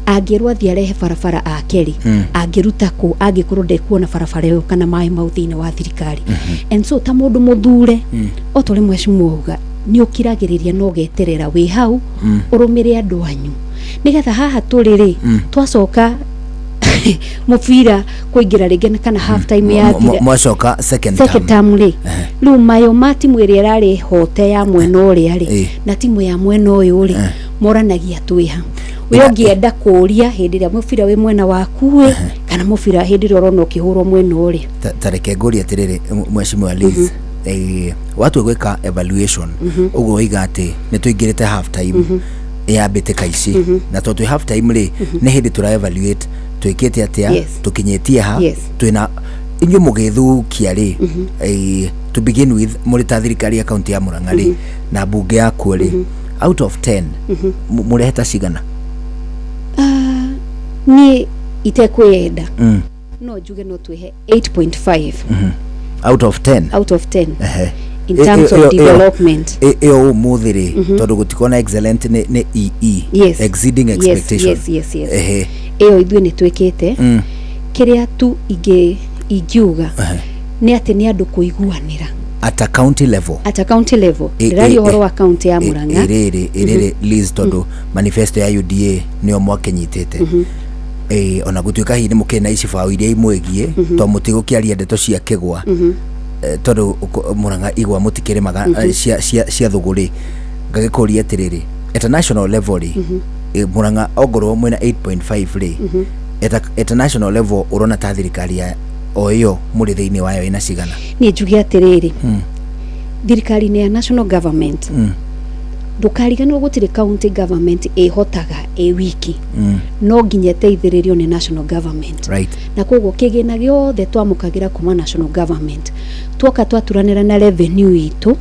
angĩrwo athiĩ arehe barabara ake rĩ, angĩruta kũ angĩkorwo ndekuona barabara ĩyo kana maĩ mau thĩinĩ wa thirikari? And so ta mũndũ mũthure, o ta ũrĩa mheshimiwa auga, nĩ ũkiragĩrĩria na ũgeterera wĩ hau ũrũmĩre andũ anyu, nĩgetha haha tũrĩ rĩ, twacoka mũbira kũingĩra rĩngĩ kana half time yathira. Mwacoka second second term. Term rĩ, rĩu mayo ma timu ĩrĩa ĩrarĩ hote ya mwena ũrĩa rĩ na timu ya mwena ũyũ rĩ, moranagia twĩha we ũngĩenda kũũria hĩndĩ ĩrĩa mũbira wĩ mwena waku ĩ, kana mũbira hĩndĩ ĩrĩa ũrona ũkĩhũrwo mwena ũrĩa. Ta reke ngũrie atĩrĩrĩ, mheshimiwa Liz, watua gwĩka evaluation ũguo waiga atĩ nĩ tũingĩrĩte half time ya mbĩtĩka ici, na tondũ twĩ half time rĩ, nĩ hĩndĩ tũra evaluate twĩkĩte atĩa, tũkinyĩtie ha. Twĩna inyuĩ mũgĩthukia rĩ, to begin with, mũrĩ ta thirikari ya kaunti ya Murang'a rĩ na mbunge yakuo rĩ, out of 10 mũreheta cigana? Ah, niĩ itekwĩyenda no njuge no twĩhe 8.5 Out of 10? Out of 10 in terms of development. Ĩyo ũmũthĩ rĩ, tondũ gũtikorwo na excellent, nĩ EE, exceeding expectation. Yes. Ĩyo ithuĩ nĩ twĩkĩte. Kĩrĩa tu ingĩ ingiuga nĩ atĩ nĩ andũ kũiguanĩra. At a county level? At a county level. Ndĩraria ũhoro wa county ya Murang'a. Ĩrĩrĩ Liz, tondũ manifesto ya UDA nĩyo mwakĩnyitĩte, ona gũtuĩka hihi nĩ mũkĩrĩ na icibaũ iria imwĩgiĩ, to mũtigũkĩaria ndeto cia kĩgwa, tondũ Murang'a igwa mũtikĩrĩmaga, cia thũgũrĩ, ngagĩkũria atĩrĩrĩ, at a national level rĩ, Murang'a ongorwo mwĩna 8.5 rĩ, at a national level ũrona ta thirikari ya o ĩyo mũrĩ thĩinĩ wayo ĩna cigana? Niĩ njuge atĩrĩrĩ, thirikari-inĩ ya national government, ndũkariganĩrwo gũtirĩ county government ĩhotaga ĩ wiki, no nginya ĩteithĩrĩrio nĩ national government. Na koguo kĩgĩna gĩothe twamũkagĩra kuma national government, tuoka twaturanĩra na revenue itũ,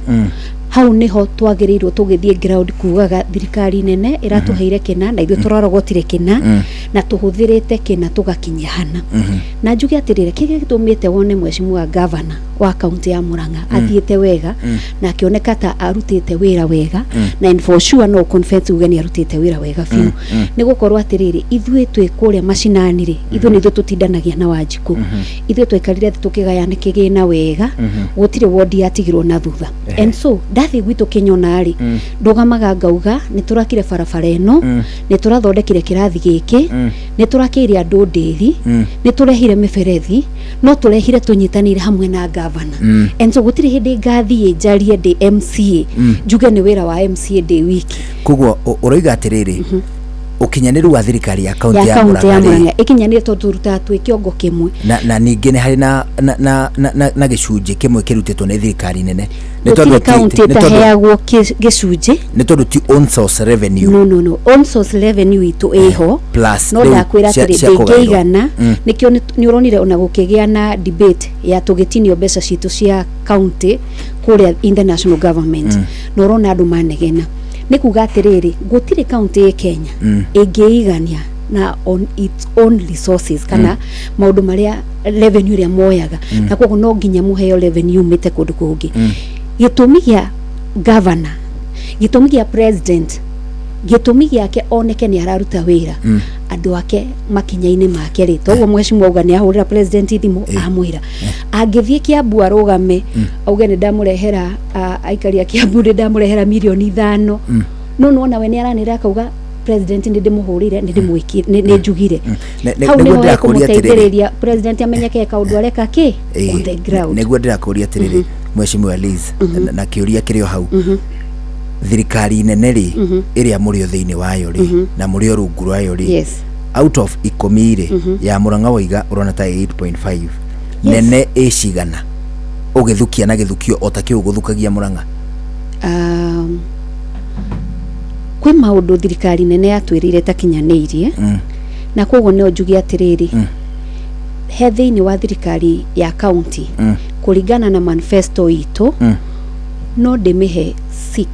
hau niho twagĩrĩirwo tũgĩthiĩ ground kugaga thirikari nene ĩratũheire kĩna na ithuĩ tũrarogotire kĩna na tũhũthĩrĩte kĩna tũgakinyia hana. Na njuge atĩrĩrĩ, kĩrĩa gĩtũmĩte wone mheshimiwa governor wa kaunti ya Murang'a athiĩte wega na akĩoneka ta arutĩte wĩra wega, na and for sure no confess uge nĩ arutĩte wĩra wega biũ, nĩ gũkorwo atĩrĩrĩ, ithuĩ twĩ kũrĩa macinani rĩ, ithuĩ nĩ ithuĩ tũtindanagia na Wanjikũ. Ithuĩ twaikarire thĩ tũkĩgayana kĩgĩna wega, gũtirĩ wondi yatigirwo na thutha, and so Ndathiĩ gwitũ Kĩnyona rĩ, ndũgamaga ngauga nĩ tũrakire barabara ĩno, nĩ tũrathondekire kĩrathi gĩkĩ, nĩ tũrakĩire andũ ndĩri, nĩ tũrehire mĩberethi, no tũrehire tũnyitanĩire hamwe na gavana. And so gũtirĩ hĩndĩ ngathiĩ njarie ndĩ MCA njuge nĩ wĩra wa MCA ndĩ wiki. Koguo ũroiga atĩrĩrĩ, ũkinyanĩru wa thirikari ya kaunti ya ya kaunti ya Murang'a rĩ, Murang'a ĩkinyanĩire tondũ tũrutaga twĩ kĩongo kĩmwe. Na ningĩ nĩ harĩ na gĩcunjĩ kĩmwe kĩrutĩtwo nĩ thirikari nene, nĩ tondũ Gũtirĩ kaunti ĩtaheagwo gĩcunjĩ. Nĩ tondũ ti own source revenue. No, own source revenue itũ ĩho plus no rĩu ndakwĩra atĩrĩ, cia kũgaĩrwo. ndĩngĩigana. Nĩkĩo nĩ ũronire ona gũkĩgĩa na debate ya tũgĩtinio mbeca citũ cia county kũrĩa in the national government, na ũrona andũ manegena. Nĩ kuga atĩrĩrĩ, gũtirĩ county ĩ Kenya ĩngĩigania na on its own resources kana maũndũ marĩa revenue ĩrĩa moyaga, na koguo no nginya mũheo revenue umĩte kũndũ kũngĩ. Gĩtũmi gĩa governor, gĩtũmi gĩa president, gĩtũmi gĩake oneke nĩ araruta wĩra, andũ ake makinya-inĩ make rĩ, toguo mheshimiwa auga nĩ ahũrĩra president thimũ, amwĩra angĩthiĩ Kiambu arũgame auge nĩ ndamũrehera aikari a Kiambu, nĩ ndamũrehera mirioni 5, no nĩwona we nĩ aranĩra akauga president nĩ ndĩmũhũrĩire, nĩ ndĩmwĩkire, nĩ njugire. Hau Nĩguo nĩho ndĩrakũria atĩrĩrĩ. hekũmũteithĩrĩria president amenyeke kaũndũ areka kĩ on the ground. Nĩguo ndĩrakũria atĩrĩrĩ, mheshimiwa Liz, na kĩũria kĩrĩ o hau, thirikari nene rĩ, ĩrĩa mũrĩ o thĩinĩ wayo rĩ, na mũrĩ o rungu rwayo rĩ, out of 10 rĩ, ya Murang'a waiga ũrona ta 8.5. Nene ĩ cigana ũgĩthukia na gĩthukio o ta kĩu ũgũthukagia Murang'a? Kwĩ maũndũ thirikari nene yatwĩrĩire ĩtakinyanĩirie, na koguo no njuge atĩrĩrĩ, he thĩinĩ wa thirikari ya county, kũringana na manifesto itũ, no ndĩmĩhe 6.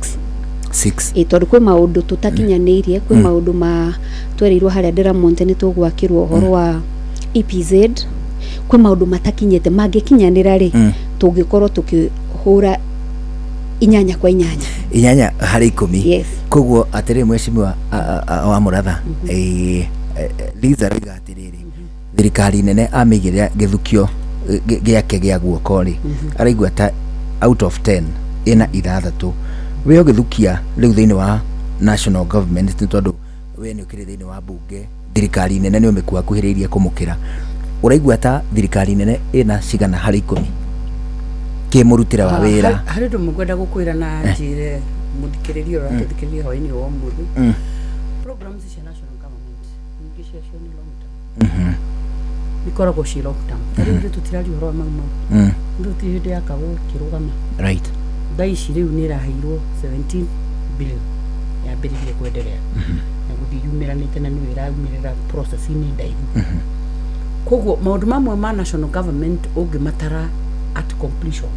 6. Ĩ, tondũ kwĩ maũndũ tũtakinyanĩirie, kwĩ maũndũ ma twerirwo harĩa Ndĩramonte nĩ tũgwakĩrwo ũhoro wa EPZ, kwĩ maũndũ matakinyĩte. Mangĩkinyanĩra rĩ, tũngĩkorwo tũkĩhũra 8 kwa 8. 8 harĩ 10. Yes. Koguo atĩrĩ, mheshimiwa wa Mũratha, Liz aroiga atĩrĩrĩ, thirikari nene amĩigĩrĩra gĩthukio gĩake gĩa guoko rĩ, araigua ta out of 10 ĩna 6. We ũgĩthukia rĩu thĩinĩ wa national government, nĩ tondũ we nĩ ũkĩrĩ thĩinĩ wa mbunge, thirikari nene nĩ ũmĩkuhakuhĩrĩirie kũmũkĩra, ũraigua ta thirikari nene ĩna cigana harĩ 10 kĩmũrutĩre wa wĩra? Harĩ ũndũ mũngwenda gũkwĩra na njĩre mũthikĩrĩria ũrĩa ũratũthikĩrĩria hwaĩ-inĩ wa ũmũthĩ. Programs cia national government nyingĩ ciacio nĩ long term, ikoragwo ciĩ long term. Ta rĩu ithuĩ tũtiraria ũhoro wa Mau Mau, rĩu ti hĩndĩ yakagwo ĩkĩrũgama. Thaa ici rĩu nĩ ĩraheirwo 17 billion yambĩrĩrie kwenderea na gũthiĩ yumĩranĩte, na nĩyo ĩraumĩrĩra process-inĩ ndaihu. Koguo maũndũ mamwe ma national government ũngĩmatara at completion,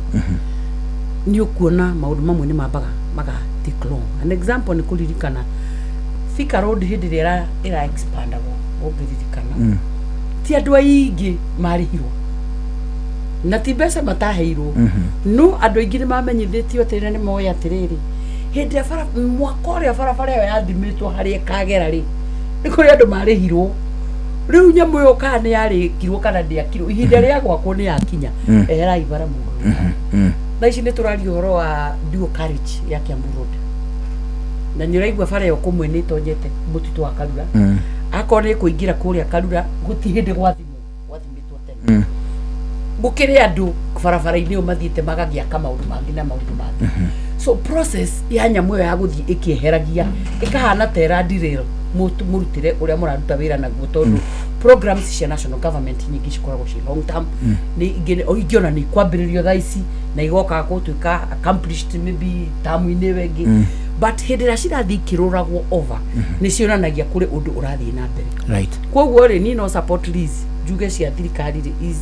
nĩ ũkuona maũndũ mamwe nĩ mambaga maga take long. An example nĩ kũririkana Thika Road hĩndĩ ĩrĩa ĩra expandagwo, ũngĩririkana, ti andũ aingĩ marĩhirwo na ti mbeca mataheirwo, no andũ aingĩ nĩ mamenyithĩtio atĩrĩ na nĩ moĩ atĩrĩrĩ, hĩndĩ ĩrĩa bara mwaka ũrĩa barabara ĩyo yathimĩtwo harĩa ĩkagera rĩ, nĩ kũrĩ andũ marĩhirwo. Rĩu nyamũ ĩyo kana nĩ yarĩkirwo kana ndĩakirwo, ihinda rĩa gwakwo nĩ yakinya, eherai bara mũndũ. Thaa ici nĩ tũraria ũhoro wa dual carriage ya Kiambu Road, na nĩ ũraigua bara ĩyo kũmwe nĩ ĩtonyete mũtitũ wa Karura. Akorwo nĩ ĩkũingĩra kũrĩa Karura, gũtirĩ hĩndĩ gwathimwo gwathimĩtwo tene. Gũkĩrĩ andũ barabara-inĩ ĩyo mathiĩte magagĩaka maũndũ mangĩ na maũndũ mangĩ. So process ya nyamũ ĩyo ya gũthiĩ ĩkĩeheragia ĩkahana ta ĩra derail mũrutĩre ũrĩa mũraruta wĩra naguo, tondũ programs cia national government nyingĩ cikoragwo ciĩ long term. Nĩ ingĩ ona nĩ ikwambĩrĩrio thaa ici na igoka gũtuĩka accomplished maybe term-inĩ ĩyo ĩngĩ, but hĩndĩ ĩrĩa cirathiĩ ikĩrũragwo over, nĩ cionanagia kũrĩ ũndũ ũrathiĩ na mbere. Koguo rĩ, niĩ no support Liz, njuge cia thirikari rĩ is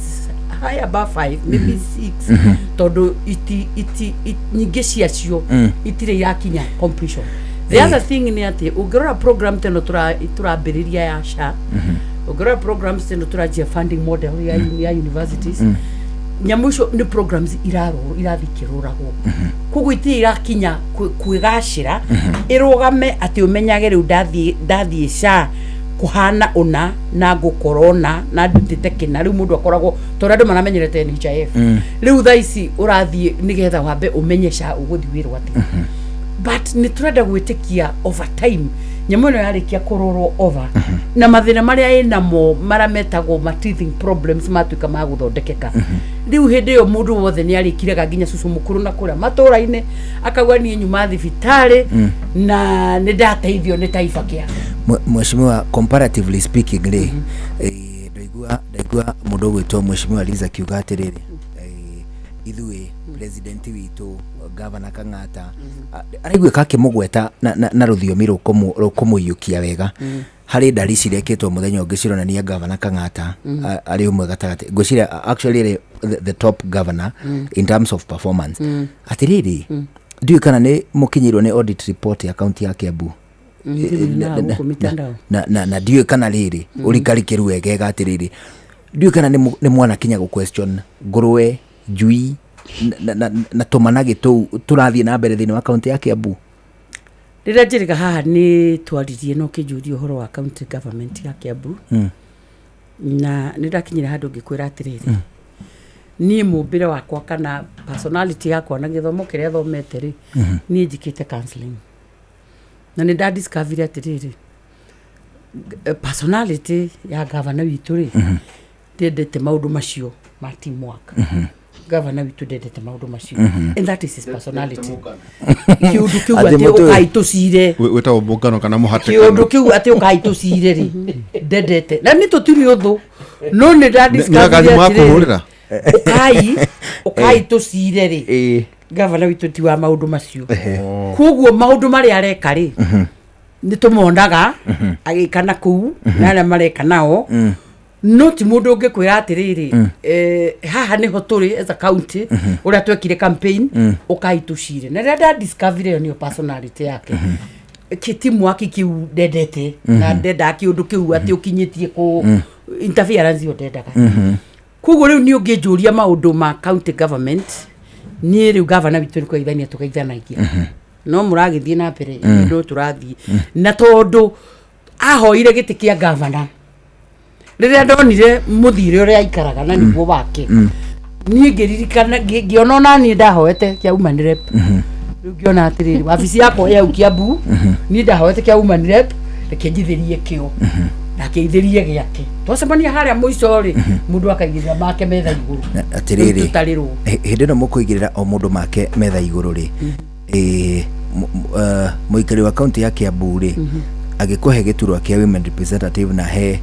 high above 5, maybe 6, tondũ iti nyingĩ ciacio itirĩ irakinya completion. The other thing nĩ atĩ ũngĩrora program ta ĩno tũrambĩrĩria ya SHA, ũngĩrora programs ta ĩno tũranjia funding model ya universities, nyamũ icio nĩ programs irathiĩ ikĩrũragwo, koguo itirĩ irakinya kwĩgacĩra ĩrũgame atĩ ũmenyage rĩu ndathiĩ SHA. Kũhana ũna na ngũkorwo na ndutĩte kĩna. Rĩu mũndũ akoragwo tondũ andũ maramenyerete NHIF. Rĩu thaa ici ũrathiĩ nĩgetha wambe ũmenye SHA ũgũthiĩ wĩrwo atĩa. But nĩ tũrenda gwĩtĩkia over time nyamũ ĩno yarĩkia kũrorwo over na mathĩna marĩa ĩnamo marĩa metagwo ma teething problems matuĩka ma gũthondekeka. Rĩu hĩndĩ ĩyo mũndũ wothe nĩ arĩkiraga nginya cucu mũkũrũ na kũrĩa matũra-inĩ akauga niĩ nyuma thibitarĩ na nĩ ndateithio nĩ Taifa Care. Mheshimiwa, comparatively speaking rĩ, ndaigua mũndũ ũgwĩtwo Mheshimiwa Liz akiuga atĩrĩrĩ, ithuĩ president witũ Gavana Kang'ata araiguĩka akĩmũgweta na rũthiomi rũkũmũiyũkia wega. Harĩ ndari cirekĩtwo mũthenya ũngĩ cironania Gavana Kang'ata arĩ ũmwe gatagatĩ, ngwĩciria actually arĩ the top governor in terms of performance. Atĩrĩrĩ, ndiũĩ kana nĩ mũkinyĩirwo nĩ audit report ya kaunti ya Kiambu. Na gũkũ mitandao. Na ndiũĩ kana rĩrĩ ũrikarikĩru wegega atĩrĩrĩ, ndiũĩ kana nĩ mwanakinya gũ question ngũrwe, njui na tũmanagĩ tũu tũrathiĩ na mbere thĩinĩ wa kaunti ya Kiambu. Rĩrĩa njĩrĩga haha nĩ twaririe na ũkĩnjũria ũhoro wa county government ya Kiambu, na nĩ ndakinyire handũ ngĩkwĩra atĩrĩrĩ, niĩ mũmbĩre wakwa kana personality yakwa na gĩthomo kĩrĩa thomete rĩ, niĩ njĩkĩte counseling na nĩ ndadiscoverire atĩrĩrĩ, personality ya gavana witũ rĩ, ndendete maũndũ macio ma teamwork. Gavana witũ ndendete maũndũ macio, and that is his personality. Kĩũndũ kĩu Atĩ atĩ ũkai tũcire Wĩtagwo mũngano kana mũhatĩkano. Kĩũndũ kĩu atĩ ũkai tũcire rĩ, ndendete, na nĩ tũtirĩ ũthũ, no nĩ Nĩ akathi makũhũrĩra? Ũkai tũcire rĩ, gavana witũ ti wa maũndũ macio. Koguo maũndũ marĩa areka rĩ, nĩ tũmonaga agĩka na kũu na arĩa mareka nao, no ti mũndũ ũngĩkwĩra atĩrĩrĩ, haha nĩho tũrĩ as a county, ũrĩa twekire campaign, ũkai tũcire. Na rĩrĩa ndadiscoverire ĩyo nĩyo personality yake, kĩtimu kĩu ndendete na ndendaga kĩũndũ kĩu atĩ ũkinyĩtie kũ interference ĩyo ndendaga. Koguo rĩu nĩ ũngĩnjũria maũndũ ma county government, niĩ rĩu gavana witũ nĩ kũgeithania tũgeithanagia, no mũragĩthiĩ na mbere no tũrathiĩ na tondũ ahoire gĩtĩ kĩa gavana. Rĩrĩa ndonire mũthire ũrĩa aikaraga na nĩguo wake, niĩ ngĩririkana ngĩona ona niĩ ndahoete kĩa woman rep. Rĩu ngĩona atĩrĩrĩ, wabici yakwa ya Kiambu, niĩ ndahoete kĩa woman rep, reke njithĩrie kĩo nake ithĩrie gĩake. Twacemania harĩa mũico rĩ, mũndũ akaigĩrĩra make metha igũrũ. Atĩrĩrĩ, Rĩu tũtarĩrwo. Hĩndĩ ĩno mũkũigĩrĩra o mũndũ make metha igũrũ rĩ, mũikari wa kaunti ya Kiambu rĩ, agĩkũhe gĩturwa kĩa women representative na he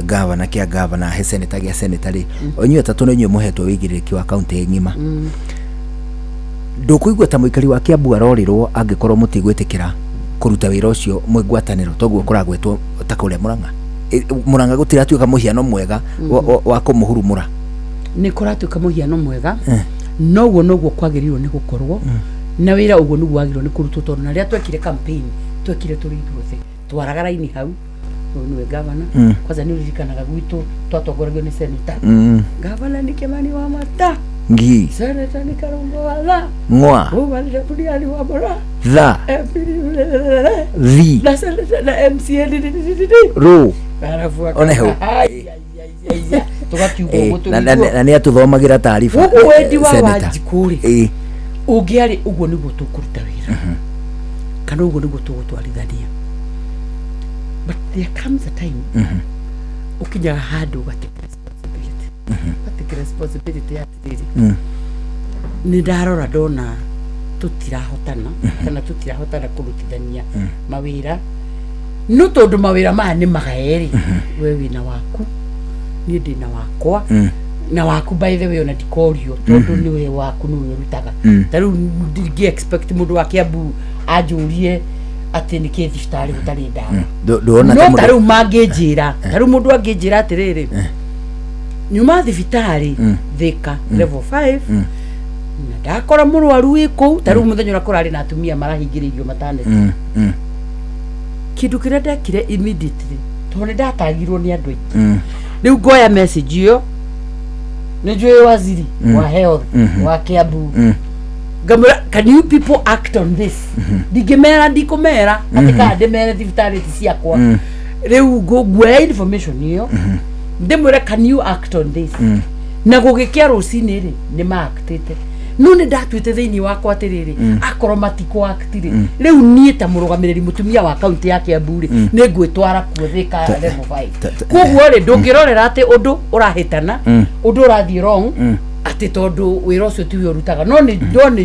gavana kĩa gavana, he senator gĩa senator rĩ, o inyuĩ atatũ nĩ inyuĩ mũhetwo wĩigĩrĩrĩki wa kaunti ng'ima, ndũkũigua ta mũikari wa Kiambu arorĩrwo angĩkorwo mũtigwĩtĩkĩra kũruta wĩra ũcio mwĩ ngwatanĩro toguo kũragwetwo ta kũrĩa Mũrang'a? Mũrang'a gũtiratuĩka mũhiano mwega wa kũmũhurumũra? Nĩ kũratuĩka mũhiano mwega, noguo noguo kwagĩrĩirwo nĩ gũkorwo na wĩra ũguo nĩguo wagĩrĩirwo nĩ kũrutwo, tondũ na rĩrĩa twekire campaign twekire tũrĩ ithuothe, twaraga raini hau, ũyũ nĩwe gavana. Kwanza nĩ ũririkanaga gwitũ twatongoragio nĩ senator. Gavana nĩ Kimani wa Mata, Ngi senator nĩ Karungo wa Tha, ng'wa woman rep nĩ Ali wa Mbora, tha MP thi na senator na MCA rũ arabu. One hau. Tũgakiuga ũguo Na tũrĩ ithuothe. Na nĩ atũthomagĩra taariba. Ũguo wendi wa senator. Wanjikũ rĩ, ũngĩarĩ ũguo nĩguo tũkũruta wĩra kana ũguo nĩguo tũgũtwarithania, but there comes a time ũkinyaga handũ ũgatake responsibility, ũgatake responsibility ya atĩrĩrĩ, nĩ ndarora ndona tũtirahotana kana tũtirahotana kũrutithania mawĩra, no tondũ mawĩra maya nĩ magae rĩ, we wĩna waku, niĩ ndĩna wakwa, na waku by the way ona ndikorio tondũ nĩwe waku, nĩwe ũrutaga. Ta rĩu ndingĩ expect mũndũ wa Kiambu anjũrie atĩ nĩkĩ thibitarĩ gũtarĩ ndawa. Ndũrona ta No ta mũndũ rĩu mangĩnjĩra, ta rĩu mũndũ angĩnjĩra atĩrĩrĩ, nyuma thibitarĩ Thika level 5 na ndakora mũrwaru wĩ kũu, ta rĩu mũthenya ũrĩa kũrarĩ na atumia marahingĩrĩirio maternity, kĩndũ kĩrĩa ndekire immediately, tondũ nĩ ndatagirwo nĩ andũ aingĩ, rĩu ngoya message ĩyo, nĩ njũĩ waziri wa health wa Kiambu, ngamwĩra, "Can you people act on this?" Ndingĩmera, ndikũmera atĩ kana ndĩmere thibitarĩ ti ciakwa. Rĩu nguoya information ĩyo, ndĩmwĩre, "Can you act on this?" Na gũgĩkĩa rũcinĩ rĩ, nĩ maaktĩte. No nĩ ndatuĩte thĩinĩ wakwa atĩrĩrĩ, akorwo matikũ act rĩ, rĩu niĩ ta mũrũgamĩrĩri mũtumia wa kaunti ya Kiambu rĩ, nĩ ngwĩtwara kuo Thika level 5. Koguo rĩ, ndũngĩrorera atĩ ũndũ ũrahĩtana, ũndũ ũrathiĩ wrong, atĩ tondũ wĩra ũcio tiwe ũrutaga. No nĩ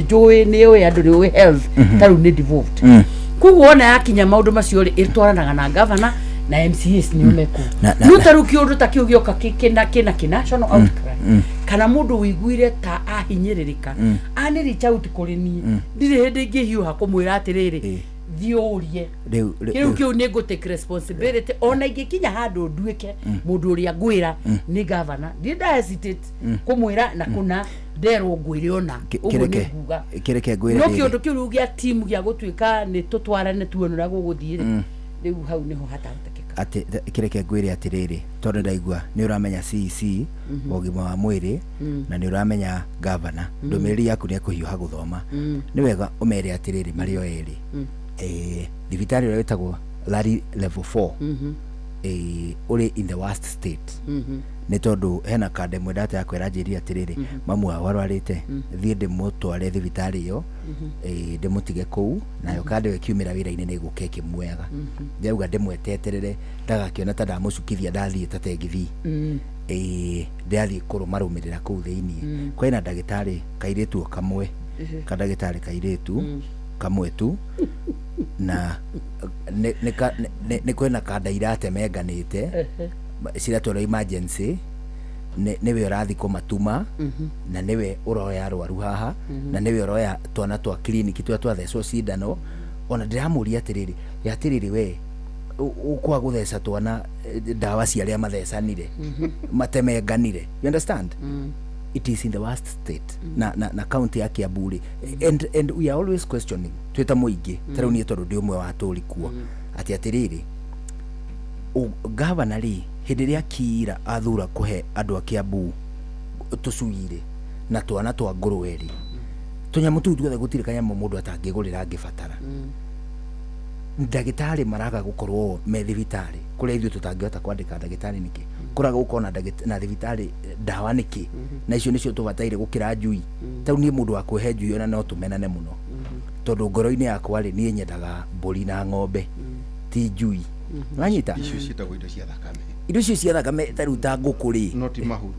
njũĩ, nĩ ũĩ andũ, nĩ ũĩ health ta rĩu nĩ devolved. Koguo ona yakinya maũndũ macio rĩ, ĩtwaranaga na governor na MCAs nĩo mekuo. No ta rĩu kĩũndũ ta kĩu gĩoka kĩna kĩ national outcry, kana mũndũ wĩiguire ta ahinyĩrĩrĩka, ani reach out kũrĩ niĩ, ndirĩ hĩndĩ ingĩhiũha kũmwĩra atĩrĩrĩ, thiĩ ũrie. Rĩu Kĩu kĩu nĩ ngũ take responsibility. Ona ingĩkinya handũ nduĩke mũndũ ũrĩa ngwĩra nĩ governor, ndirĩ nda hesitate kũmwĩra na kũna nderwo ngwĩre ona ũguo nĩ nguga. Kĩreke ngwĩre No rĩrĩ. kĩũndũ kĩu rĩu gĩa team gĩa gũtuĩka nĩ tũtwarane tuone ũrĩa gũgũthiĩ rĩ, rĩu hau nĩho hatahotekeka. Atĩ kĩreke ngwĩre atĩrĩrĩ, tondũ ndaigua nĩ ũramenya CEC wa ũgima wa mwĩrĩ na nĩ ũramenya gavana, ndũmĩrĩri yaku nĩ ekũhiũha gũthoma. Nĩ wega ũmere atĩrĩrĩ, marĩ o erĩ, thibitarĩ ũrĩa wĩtagwo Lari level 4 ũrĩ in the worst state, nĩ tondũ hena kanda ĩmwe ndata ya kwĩra njĩrire atĩrĩrĩ, mamu wao arwarĩte, thiĩ ndĩmũtware thibitarĩ ĩyo, ndĩmũtige kũu, nayo kanda ĩyo ĩkiumĩra wĩra-inĩ nĩ ĩgũka ĩkĩmuoyaga. Ndĩrauga ndĩmweteterere ndagakĩona ta ndamũcukithia ndathiĩ ta tegithi. Ndĩrathiĩ kũrũmarũmĩrĩra kũu thĩiniĩ. Kwĩna ndagĩtarĩ kairĩtu o kamwe, kandagĩtarĩ kairĩtu kamwe tu, na nĩ kwĩna kanda iratemenganĩte ciratwarwo emergency, nĩwe ũrathiĩ kũmatuma, na nĩwe ũroya arwaru haha, na nĩwe ũroya twana twa kiriniki tũrĩa twathecwo cindano. Ona ndĩramũria atĩrĩrĩ, atĩrĩrĩ, we ũkwaga gũtheca twana ndawa cia arĩa mathecanire matemenganire? You understand, it is in the worst state. Na county ya Kiambu rĩ, and we are always questioning twĩ ta mũingĩ, ta rĩu niĩ tondũ ndĩ ũmwe wa atũri kuo, atĩ atĩrĩrĩ, gavana rĩ, hĩndĩ ĩrĩa kira athura kũhe andũ a Kiambu tũcui rĩ, na twana twa ngũrwe rĩ, tũnyamũ tũu tuothe gũtirĩ kanyamũ mũndũ atangĩgũrĩra angĩbatara. Ndagĩtarĩ maraga gũkorwo me thibitarĩ kũrĩa ithuĩ tũtangĩhota kwandĩka ndagĩtarĩ nĩkĩ? Kũraga gũkorwo na thibitarĩ ndawa nĩkĩ, na icio nĩcio tũbataire gũkĩra njui? Ta rĩu niĩ mũndũ wa kũhe njui ona no tũmenane mũno, tondũ ngoro-inĩ yakwa rĩ, niĩ nyendaga mbũri na ng'ombe, ti njui. Wanyita? Icio ciĩtagwo indo cia thakame. Indo icio cia thakame, ta rĩu ta ngũkũ rĩ. No ti mahuru.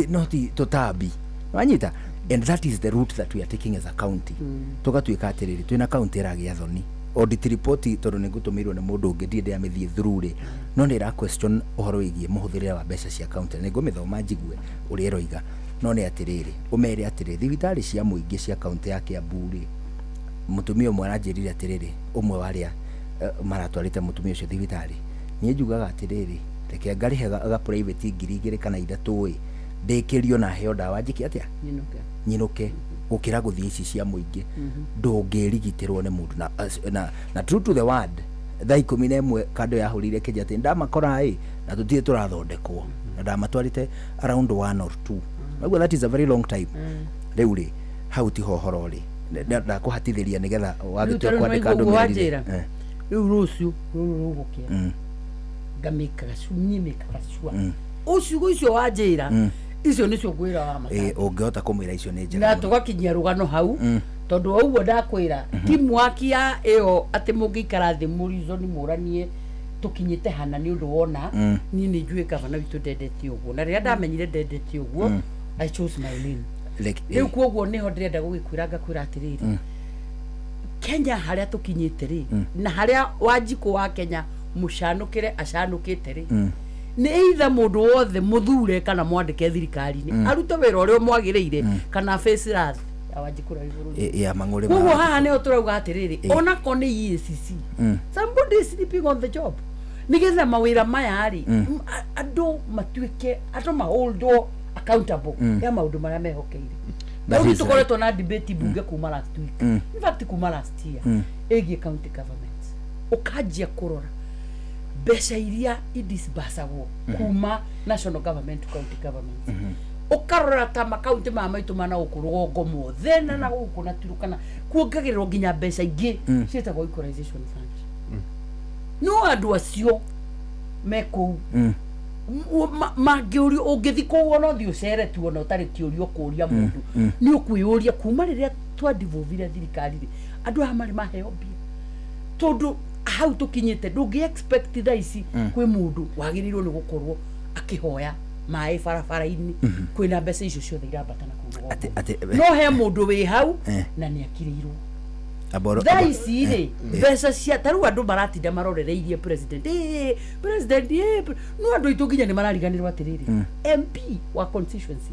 No ti tũtambi, wanyita? And that is the route that we are taking as a county. Tũgatuĩka atĩrĩrĩ, twĩna county ĩragĩa thoni. Audit report, tondũ nĩ ngũtũmĩirwo nĩ mũndũ ũngĩ, ndirĩ ndĩramĩthiĩ through rĩ, no nĩ ĩra question ũhoro wĩgiĩ mũhũthĩrĩre wa mbeca cia county, na nĩ ngũmĩthoma njigue ũrĩa ĩroiga. No nĩ atĩrĩrĩ, ũmere atĩrĩ, thibitarĩ cia mũingĩ cia county ya Kiambu rĩ, mũtumia ũmwe aranjĩrire atĩrĩrĩ, ũmwe wa arĩa maratwarĩte mũtumia ũcio thibitarĩ, niĩ njugaga atĩrĩrĩ, reke ngarĩhe ga private 2000 kana 3000 ĩ, ndĩkĩrio na heo ndawa, njĩke atĩa? Nyinũke. Nyinũke, gũkĩra gũthiĩ ici cia mũingĩ ndũngĩrigitĩrwo nĩ mũndũ. Na true to the word, thaa 11 kando yahũrĩire kĩnja atĩ ndamakora ĩ, na tũtirĩ tũrathondekwo, na ndamatwarĩte around 1 or 2. Naguo that is a very long time. Rĩu rĩ, hau tiho ũhoro rĩ, ndakũhatithĩria nĩgetha Rĩu wagĩtua ta rĩu kwandĩka nĩwaigua ũguo ndũmĩrĩri rĩ. wanjĩra. Rĩu rũciũ rũrũ rũgũkĩa, ngamĩkaga niĩ mĩkaga sure ciugo icio wanjĩra, icio nĩcio ngwĩra wa Ĩ, ũngĩhota kũmwĩra icio nĩ njega na mũno. Tũgakinyia rũgano hau, tondũ o ũguo ndakwĩra, teamwork ya ĩyo atĩ mũngĩikara thĩ mũrizoni mũranie tũkinyĩte hana nĩ ũndũ wona. Niĩ nĩ njũĩ gavana witũ ndendete ũguo, na rĩrĩa ndamenyire ndendete ũguo, I chose my lane. Rĩu koguo nĩho ndĩrenda gũgĩkwĩra, ngakwĩra atĩrĩrĩ, Kenya harĩa tũkinyĩte rĩ, na harĩa Wanjikũ wa Kenya mũcanũkĩre acanũkĩte rĩ, nĩ either mũndũ wothe mũthure kana mwandĩke thirikari-inĩ arute wĩra ũrĩa mwagĩrĩire, kana face wrath ya Wanjikũ ũrĩa wĩ bũrũri. Ya mang'ũrĩ Koguo haha nĩho tũrauga atĩrĩrĩ, onako nĩ EACC, somebody is sleeping on the job, nĩgetha mawĩra maya rĩ, andũ matuĩke andũ maholdwo accountable ya maũndũ marĩa mehokeire. That Rĩu is right. tũkoretwo na debate bunge kuma last week, in fact kuma last year, ĩgiĩ county government. Ũkanjia kũrora mbeca iria idisbursagwo kuma national government to county government, ũkarora ta makaunti maya maitũ mana gũkũ rũgongo mothe na gũkũ na Turukana, kuongagĩrĩrwo nginya mbeca ingĩ ciĩtagwo equalization fund, no andũ acio Me kũu mangĩũrio, ũngĩthi kũu ona ũthiĩ ũcere tu, ona ũtarĩ kĩũria ũkũria mũndũ, nĩ ũkwĩyũria kuma rĩrĩa twadivovire thirikari rĩ, andũ aya marĩ maheo mbia? Tondũ hau tũkinyĩte, ndũngĩ expect thaa ici kwĩ mũndũ wagĩrĩirwo nĩ gũkorwo akĩhoya maĩ barabara-inĩ kwĩna mbeca icio ciothe irambata na kũu rũgongo. No he mũndũ wĩ hau na nĩ akirĩirwo. Thaa ici rĩ, mbeca cia ta rĩu andũ maratinda marorereirie president, president, no andũ aitũ nginya nĩ marariganĩrwo atĩrĩrĩ, MP wa constituency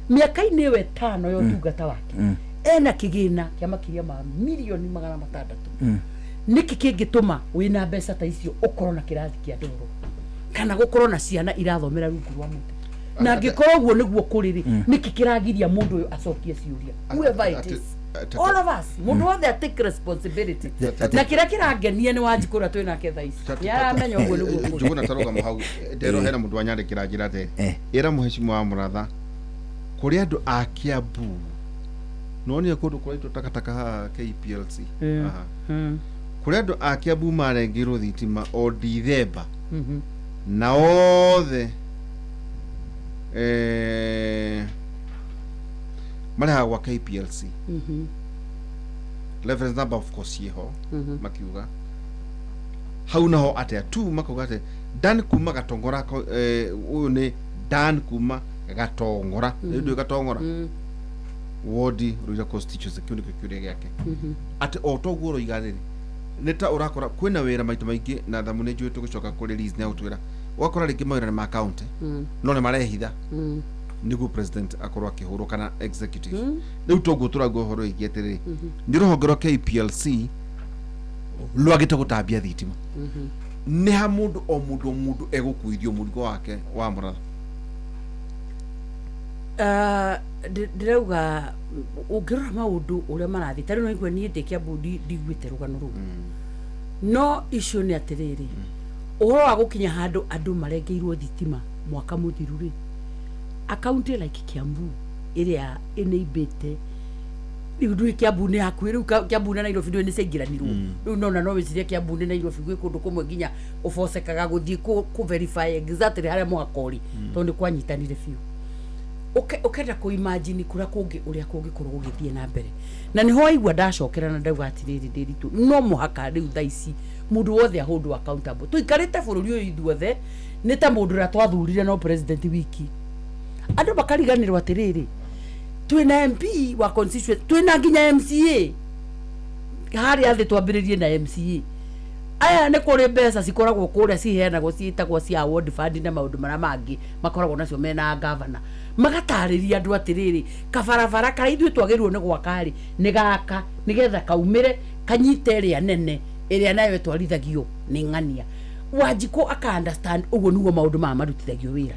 mĩaka-inĩ ĩyo 5 ya ũtungata wake ena kĩgĩna kĩa makĩria ma mirioni 600. Nĩkĩ kĩngĩtũma wĩna mbeca ta icio ũkorwo na kĩrathi kĩa ndoro kana gũkorwo na ciana irathomera rungu rwa mũtĩ? Na angĩkorwo ũguo nĩguo kũrĩ rĩ, nĩkĩ kĩragiria mũndũ ũyũ acokie ciũria? Whoever it is, all of us, mũndũ wothe a take responsibility. Na kĩrĩa kĩrangenia nĩ Wanjikũ ũrĩa twĩ nake thaa ici nĩ aramenya ũguo nĩguo kũrĩ. Njuguna, tarũgama hau ndero. Hena mũndũ wanyandĩkĩra njĩra atĩ ĩra mũhecimu wa mũratha kũrĩ andũ a Kiambu nonire kũndũ kũraitwo takataka haha KPLC haha. Kũrĩ andũ a Kiambu marengeirwo thitima o Dithemba na othe marĩhaga gwa KPLC. Reference number of course ciĩho. Makiuga hau naho atĩa tu, makauga atĩ Dan kuma Gatongora, ũyũ nĩ Dan kuma Gatongora, rĩu ndũĩ Gatongora wodi Ruira constituency. Kĩu nĩkĩo kĩũria gĩake, atĩ o toguo ũroiga rĩrĩ, nĩ ta ũrakora kwĩna wĩra maita maingĩ na thamu nĩ njũĩ tũgĩcoka kũrĩ Liz nĩ agũtwĩra ũgakora rĩngĩ mawĩra nĩ ma county no nĩ marehitha nĩguo president akorwo akĩhũrwo kana executive. Rĩu toguo tũrauga ũhoro wĩgiĩ atĩrĩrĩ, nĩ rũhonge rwa KPLC rwagĩte gũtambia thitima, nĩ ha mũndũ o mũndũ o mũndũ egũkuithio mũrigo wake wa mũratha? Ah, ndĩrauga ũngĩrora maũndũ ũrĩa marathiĩ, ta rĩu no igue niĩ ndĩ Kĩambu ndiguĩte rũgano rũu, no icio nĩ atĩrĩrĩ, ũhoro wa gũkinya handũ andũ marengeirwo thitima mwaka mũthiru rĩ, a county like Kiambu ĩrĩa ĩnĩimbĩte rĩu, ndũĩ Kiambu nĩ hakuhĩ rĩu, Kiambu na Nairobi ndũĩ nĩ ciaingĩranirwo rĩu, nona no wĩcirie Kiambu nĩ Nairobi gwĩ kũndũ kũmwe nginya ũbocekaga gũthiĩ kũ verify exactly harĩa mũhaka ũrĩ tondũ nĩ kwanyitanire biũ. Ũkenda kũ imagine kũrĩa kũngĩ ũrĩa kũngĩkorwo gũgĩthiĩ na mbere, na nĩho waigua ndacokera na ndauga atĩrĩrĩ, Ndĩritũ, no mũhaka rĩu thaa ici mũndũ wothe ahũndwo accountable. Tũikarĩte bũrũri ũyũ ithuothe nĩ ta mũndũ ũrĩa twathurire no president wiki, andũ makariganĩrwo atĩrĩrĩ, twĩna MP wa constituency, twĩna nginya MCA harĩa thĩ. Twambĩrĩrie na MCA aya, nĩ kũrĩ mbeca cikoragwo kũrĩa ciheanagwo ciĩtagwo cia ward fund na maũndũ marĩa mangĩ makoragwo nacio mena gavana, magatarĩria andũ atĩrĩrĩ, kabarabara karĩa ithuĩ twagĩrĩirwo nĩ gwaka rĩ, nĩ gaka nĩgetha kaumĩre kanyite ĩrĩa nene ĩrĩa nayo ĩtwarithagio nĩ ng'ania. Wanjikũ aka understand ũguo nĩguo maũndũ maya marutithagio wĩra,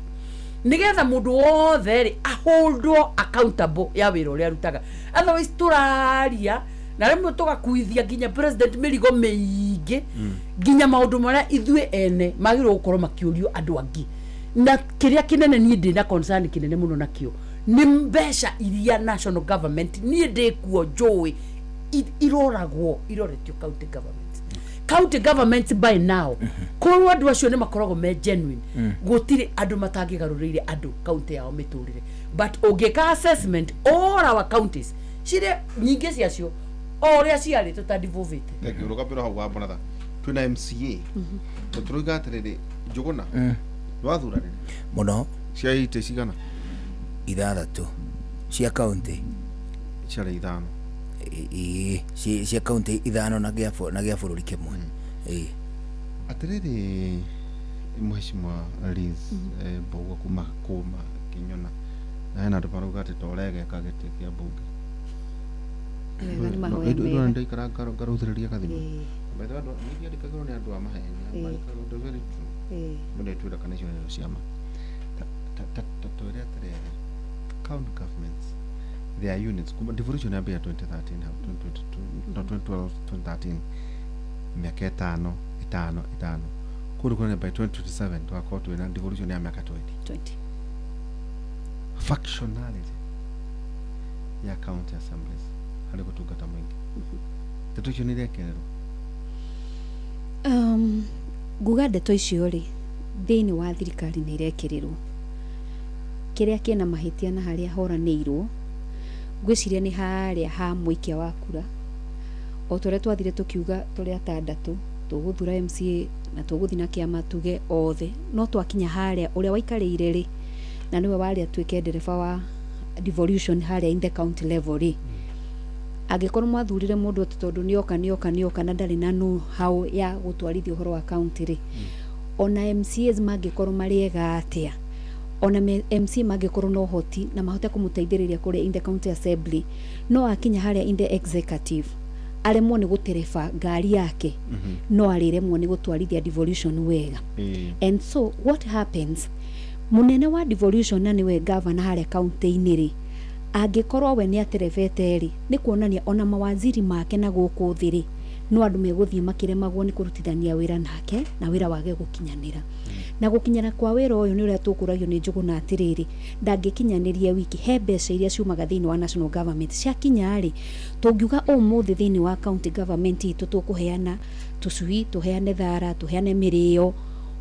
nĩgetha mũndũ wothe rĩ aholdwo accountable ya wĩra ũrĩa arutaga. Otherwise tũraria na rĩmwe tũgakuithia nginya president mĩrigo mĩingĩ, nginya maũndũ marĩa ithuĩ ene magĩrĩirwo gũkorwo makĩũrio andũ angĩ. Na kĩrĩa kĩnene niĩ ndĩ na concern kĩnene mũno nakĩo nĩ mbeca iria national government, niĩ ndĩ kuo njũĩ iroragwo iroretio county government. County government by now, korwo andũ acio nĩ makoragwo me genuine, gũtirĩ andũ matangĩgarũrĩire andũ county yao mĩtũrĩre. But ũngĩka assessment, all our counties cirĩ nyingĩ ciacio o ũrĩa ciarĩ tũtadivovĩte. Thank you. Rũgambĩro hau wa mũratha twĩna MCA na tũroiga atĩrĩrĩ, Njũgũna, nĩ wathuranire Mũno. Cia itĩ cigana? 6 cia kaunti. Ciarĩ 5. Ĩĩ, cia kaunti 5 na gĩa bũrũri kĩmwe, ĩĩ. Atĩrĩrĩ, Mheshimiwa Liz Mbũgua kuma kũma Kĩnyona, na hena andũ marauga atĩ ta ũregeka gĩtĩ kĩa mbunge. Wega, nĩ mahoya mega. Ndaikara ngarũthĩrĩria gathima. By the way, andũ ningĩ andĩkagĩrwo nĩ andũ a maheni. Mandĩkagĩrwo ũndũ very true. Mũndũ ĩtwĩra kana icio nĩ ciama. Ta twĩre atĩrĩrĩ, county governments, their units, kuma devolution yambĩrĩria 2013 hau 2022, no 2012, 2013, mĩaka 5 5 5, kũu nĩ kuonania by 2027 tũgakorwo twĩna devolution ya mĩaka 20. 20. Functionality ya county assemblies harĩ gũtungata mũingĩ, ndeto icio nĩ irekererwo? Nguga ndeto icio rĩ, Thĩinĩ wa thirikari nĩ irekĩrĩrwo. Kĩrĩa kĩna mahĩtia na harĩa horanĩirwo, ngwĩciria nĩ harĩa ha mũikia wa kura. O ta ũrĩa twathire tũkiuga tũrĩ atandatũ, tũgũthura MCA na tũgũthiĩ na kĩama tuge othe, no twakinya harĩa ũrĩa waikarĩire rĩ, na nĩwe warĩ atuĩke ndereba wa devolution harĩa in the county level rĩ, angĩkorwo mwathurire mũndũ atĩ tondũ nĩoka nĩoka nĩoka na ndarĩ na know how ya gũtwarithia ũhoro wa county rĩ, ona MCAs mangĩkorwo marĩ ega atĩa, ona MCA mangĩkorwo na ũhoti na mahote kũmũteithĩrĩria kũrĩa in the county assembly, no akinya harĩa in the executive aremwo nĩ gũtereba ngari yake, no arĩremwo nĩ gũtwarithia devolution wega. And so what happens, mũnene wa devolution na nĩwe governor harĩa kaunti-inĩ rĩ, angĩkorwo we nĩ aterebete rĩ, nĩ kuonania ona mawaziri make na gũkũ thĩ rĩ, no andũ megũthiĩ makĩremagwo nĩ kũrutithania wĩra nake na wĩra wage gũkinyanĩra. Na gũkinyana kwa wĩra ũyũ nĩ ũrĩa tũkũragio nĩ Njũgũna atĩrĩrĩ, ndangĩkinyanĩria wiki, he mbeca iria ciumaga thĩinĩ wa national government ciakinya rĩ, tũngiuga ũmũthĩ thĩinĩ wa county government itũ tũkũheana tũcui, tũheane thara, tũheane mĩrĩo,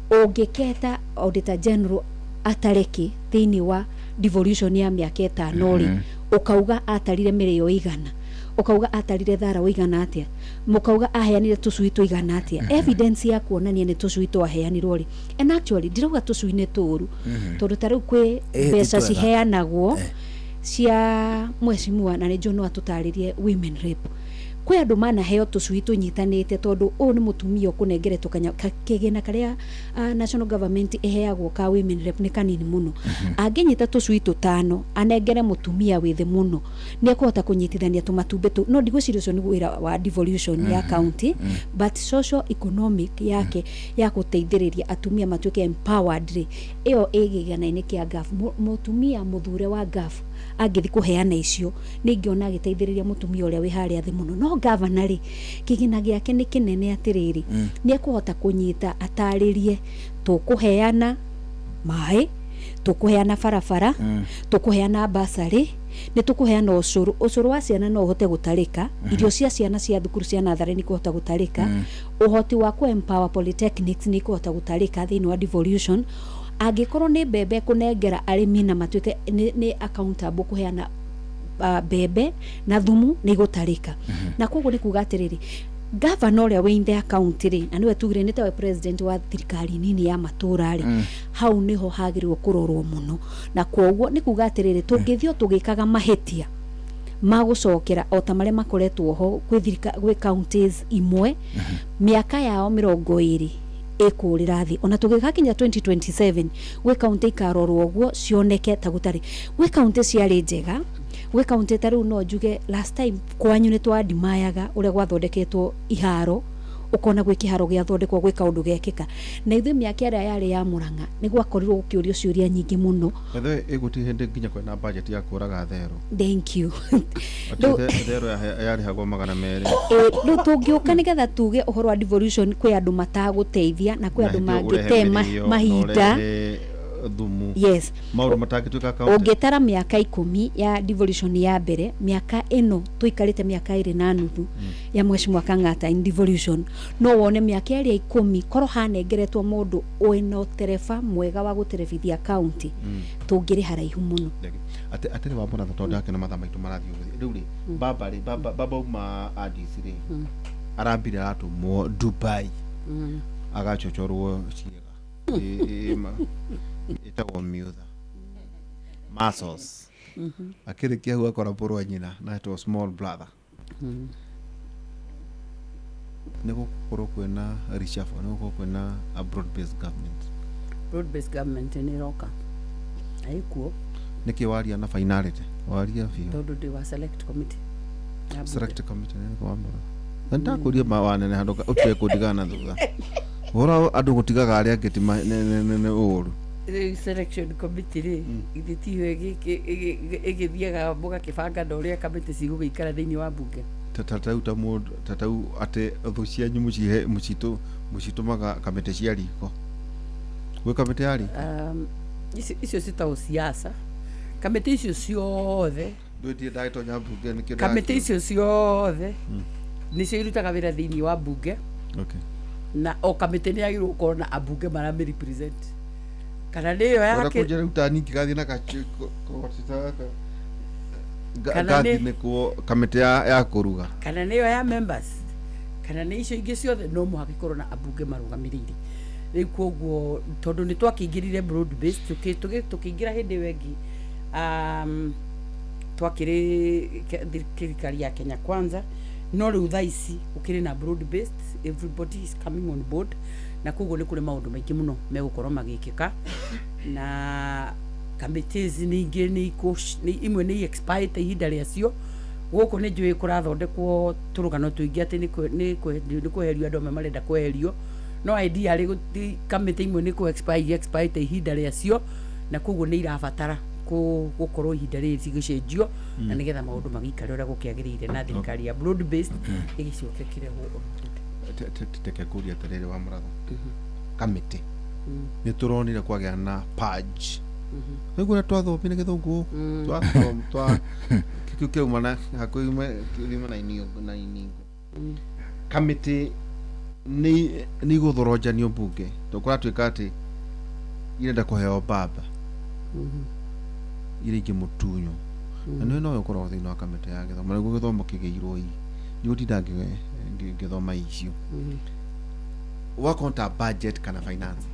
ũngĩketa auditor general atareke thĩinĩ wa devolution ya mĩaka ĩtano rĩ, ũkauga atarire mĩrĩo igana, ũkauga atarire thara ũigana atĩa, mũkauga aheanire tũcui tũigana atĩa, evidence ya kuonania nĩ tũcui twaheanirwo rĩ. And actually ndirauga tũcui nĩ tũru, tondũ ta rĩu kwĩ Ĩ, ti mbeca twega. ciheanagwo cia mheshimiwa, na nĩ njũĩ no atũtarĩrie women rep, kwĩ andũ manaheo tũcui tũnyitanĩte tondũ ũyũ nĩ mũtumia ũkũnengeretwo kĩgĩna karĩa national government ĩheagwo ka women rep nĩ kanini mũno. Angĩnyita tũcui tũtano anengere mũtumia wĩ thĩ mũno, nĩ ekũhota kũnyitithania tũmatumbĩ tũu. No ndigwĩciria ũcio nĩ wĩra wa devolution ya county, but social economic yake ya gũteithĩrĩria atumia matuĩke empowered rĩ, ĩyo ĩ kĩgĩna-inĩ kĩa GAF. Mũtumia mũthure wa GAF angĩthiĩ kũheana icio, nĩ ingĩona agĩteithĩrĩria mũtumia ũrĩa wĩ harĩa thĩ mũno. No gavana rĩ, kĩgĩna gĩake nĩ kĩnene atĩrĩrĩ, nĩ ekũhota kũnyita atarĩrie tũkũheana maĩ, tũkũheana barabara, tũkũheana basarĩ, nĩ tũkũheana ũcũrũ. Ũcũrũ wa ciana no ũhote gũtarĩka, irio cia ciana cia thukuru cia natharĩ nĩ ikũhota gũtarĩka, ũhoti wa kũ empower polytechnics nĩ ikũhota gũtarĩka thĩinĩ wa devolution. Angĩkorwo nĩ mbembe kũnengera arĩmi na matuĩke nĩ accountable kũheana mbembe na thumu, nĩ igũtarĩka. Na koguo nĩ kuga atĩrĩrĩ, gavana ũrĩa wĩ in the county rĩ, na nĩwe tugire nĩ tawe president wa thirikari nini ya matũra rĩ, hau nĩho hagĩrĩirwo kũrorwo mũno. Na koguo nĩ kuga atĩrĩrĩ, tũngĩthiĩ o tũgĩkaga mahĩtia ma gũcokera o ta marĩa makoretwo ho gwĩ thirika gwĩ counties imwe, mĩaka yao 20 ĩkũrĩra thĩ. Ona tũgĩgakinya 2027, gwĩ county ikarorwo ũguo cioneke ta gũtarĩ. Gwĩ county ciarĩ njega, gwĩ county ta rĩu no njuge last time kwanyu nĩ twandimayaga ũrĩa gwathondeketwo iharo, ũkona gwĩ kĩharo gĩathondekwo, gwĩ kaũndũ gekĩka. Na ithuĩ mĩaka ĩrĩa yarĩ ya Mũrang'a nĩ gwakorirwo gũkĩũrio ciũria nyingĩ mũno. By the way, ĩgũtirĩ hĩndĩ nginya kwĩna budget ya kũraga therũ. Thank you. Atĩ therũ yarĩhagwo 200. Ĩ, rĩu tũngĩũka nĩgetha tuge ũhoro wa devolution, kwĩ andũ matagũteithia na kwĩ Na andũ hĩndĩ ĩyo ũrehe mangĩte mĩrĩo, na mahinda. ũrehe thumu. Yes. Maũndũ matangĩtuĩka counted. Ũngĩtara mĩaka 10 ya devolution ya mbere, mĩaka ĩno tũikarĩte mĩaka 2.5 ya Mheshimiwa Kang'ata in devolution, no wone mĩaka ĩrĩa 10 korwo hanengeretwo mũndũ wĩna ũtereba mwega wa gũterebithia county, tũngĩrĩ haraihu mũno. Atĩ atĩrĩ wa mũratha, tondũ ndakĩona mathaa maitũ marathiĩ ũguo rĩu rĩ, baba rĩ, baba uma Addis rĩ, arambire aratũmwo Dubai agachochorwo ciĩga. Ĩtagwo miutha muscles. Akĩrĩkia hau akora mũrũ wa nyina na etwo small brother. Nĩ gũkorwo kwĩna reshuffle, nĩ gũkorwo kwĩna a broad based government? Broad based government nĩ ĩroka na ĩkuo. Nĩkĩ waria na finality waria biũ? Tondũ ndĩ wa select committee ya mbunge. Select committee nĩ kwa mbara na ndakũria ma wanene handũ ũtige kũndigana na thutha ũhoro andũ gũtigaga arĩa angĩ ti nĩ ũru. Rĩu selection committee rĩ, githĩ tiyo ĩgĩthiaga mũgakĩbanga na ũrĩa kamĩtĩ cigũgĩikara thĩinĩ wa mbunge? Ta ta rĩu ta mũndũ ta rĩu atĩ thũ cianyu mũcihe mũcitũ mũcitũmaga kamĩtĩ cia riko, gwĩ kamĩtĩ ya riko? Icio citagwo siasa, kamĩtĩ icio ciothe. Ndwĩtie ndagĩtonya mbunge nĩkĩo. Kamĩtĩ icio ciothe nĩcio irutaga wĩra thĩinĩ wa mbunge. Na o kamĩtĩ nĩ yagĩrĩirwo gũkorwo na ambunge maramĩ represent kana nĩ ĩyo Wenda yake. kũnjĩra rĩu ta niĩ ingĩgathiĩ na kagoti gaka Kana nĩ- ngathiĩ nĩkuo kamĩtĩ ya kũruga. Kana nĩ ĩyo ya members, kana nĩ icio ingĩ ciothe, no mũhaka ikorwo na ambunge marũgamĩrĩire. Rĩu koguo tondũ nĩ twakĩingĩrire broad based, tũkĩingĩra hĩndĩ ĩyo ĩngĩ, twakĩrĩ thirikari ya Kenya Kwanza, no rĩu thaa ici gũkĩrĩ na broad based, everybody is coming on board, na koguo nĩ kũrĩ maũndũ maingĩ mũno megũkorwo magĩkĩka. Na committees ningĩ nĩ imwe nĩ expired ihinda rĩacio. Gũkũ nĩ njũĩ kũrathondekwo tũrũgano tũingĩ atĩ nĩ kweherio andũ amwe marenda kweherio, no ideally kamĩtĩ imwe nĩ kũ expire expired ihinda rĩacio, na koguo nĩ irabatara gũkorwo ihinda rĩrĩ cigĩcenjio, na nĩgetha maũndũ magĩikare ũrĩa gũkĩagĩrĩire, na thirikari ya broad based ĩgĩcoke kĩrehwo on board. Teke kũria atĩrĩrĩ, wa mũratho, kamĩtĩ nĩ tũronire kwagĩa na purge. Nĩguo ũrĩa twathomire gĩthũngũ twa kĩu kĩauma na hakuhĩ yume na iningo na iningo. Kamĩtĩ nĩ igũthoronjanio mbunge tondũ kũratuĩka atĩ irenda kũheo mbamba, iria ingĩ mũtunyo, na nĩwe nowe ũkoragwo thĩinĩ wa kamĩtĩ ya gĩthomo, nĩguo gĩthomo kĩgĩirwo i ndigũtinda ngĩthoma icio wakorwo ta budget kana finance.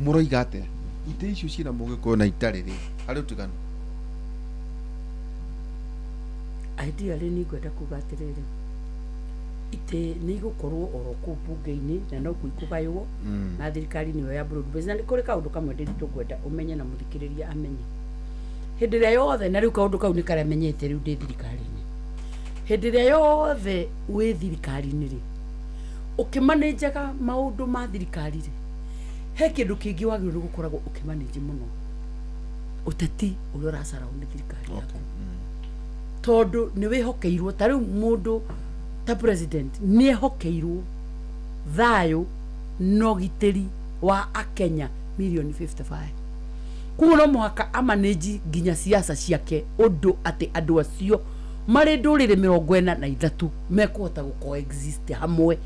Mũroiga atĩa itĩ icio ciĩna mũgĩkũyũ na itarĩ rĩ harĩ ũtiganu? Ideally nĩ ngwenda kuga atĩrĩrĩ, itĩ nĩ igũkorwo oro kũu mbunge-inĩ na nokuo ikũgaywo na thirikari nĩyo ya broad based. Na nĩ kũrĩ kaũndũ kamwe ndĩritũ ngwenda ũmenye na mũthikĩrĩria amenye hĩndĩ ĩrĩa yothe, na rĩu kaũndũ kau nĩ karĩa menyete rĩu ndĩ thirikari-inĩ. Hĩndĩ ĩrĩa yothe wĩ thirikari-inĩ rĩ, ũkĩmanĩnjaga maũndũ ma thirikari rĩ, he kĩndũ kĩngĩ wagĩrĩirwo nĩ gũkoragwo ũkĩmanĩnji mũno, ũteti ũrĩa ũracarwo nĩ thirikari yaku, tondũ nĩ wĩhokeirwo. Ta rĩu mũndũ ta president nĩ ehokeirwo thayũ na ũgitĩri wa akenya milioni 55. Koguo no mũhaka amanĩnji nginya siasa ciake ũndũ atĩ andũ acio marĩ ndũrĩrĩ 43 mekũhota gũ coexist hamwe.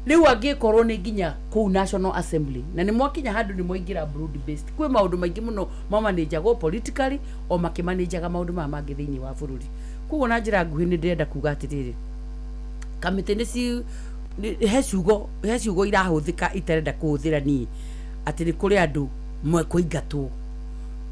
Rĩu angĩkorwo nĩ nginya kũu National Assembly na nĩ mwakinya handũ nĩ mwaingĩra broad based, kwĩ maũndũ maingĩ mũno mamanĩnjagwo politically o makĩmanĩnjaga maũndũ maya mangĩ thĩinĩ wa bũrũri. Koguo na njĩra nguhĩ nĩ ndĩrenda kuga atĩrĩrĩ, kamĩtĩ nĩ ci he ciugo irahũthĩka itarenda kũhũthĩra niĩ, atĩ nĩ kũrĩ andũ mekũingatwo.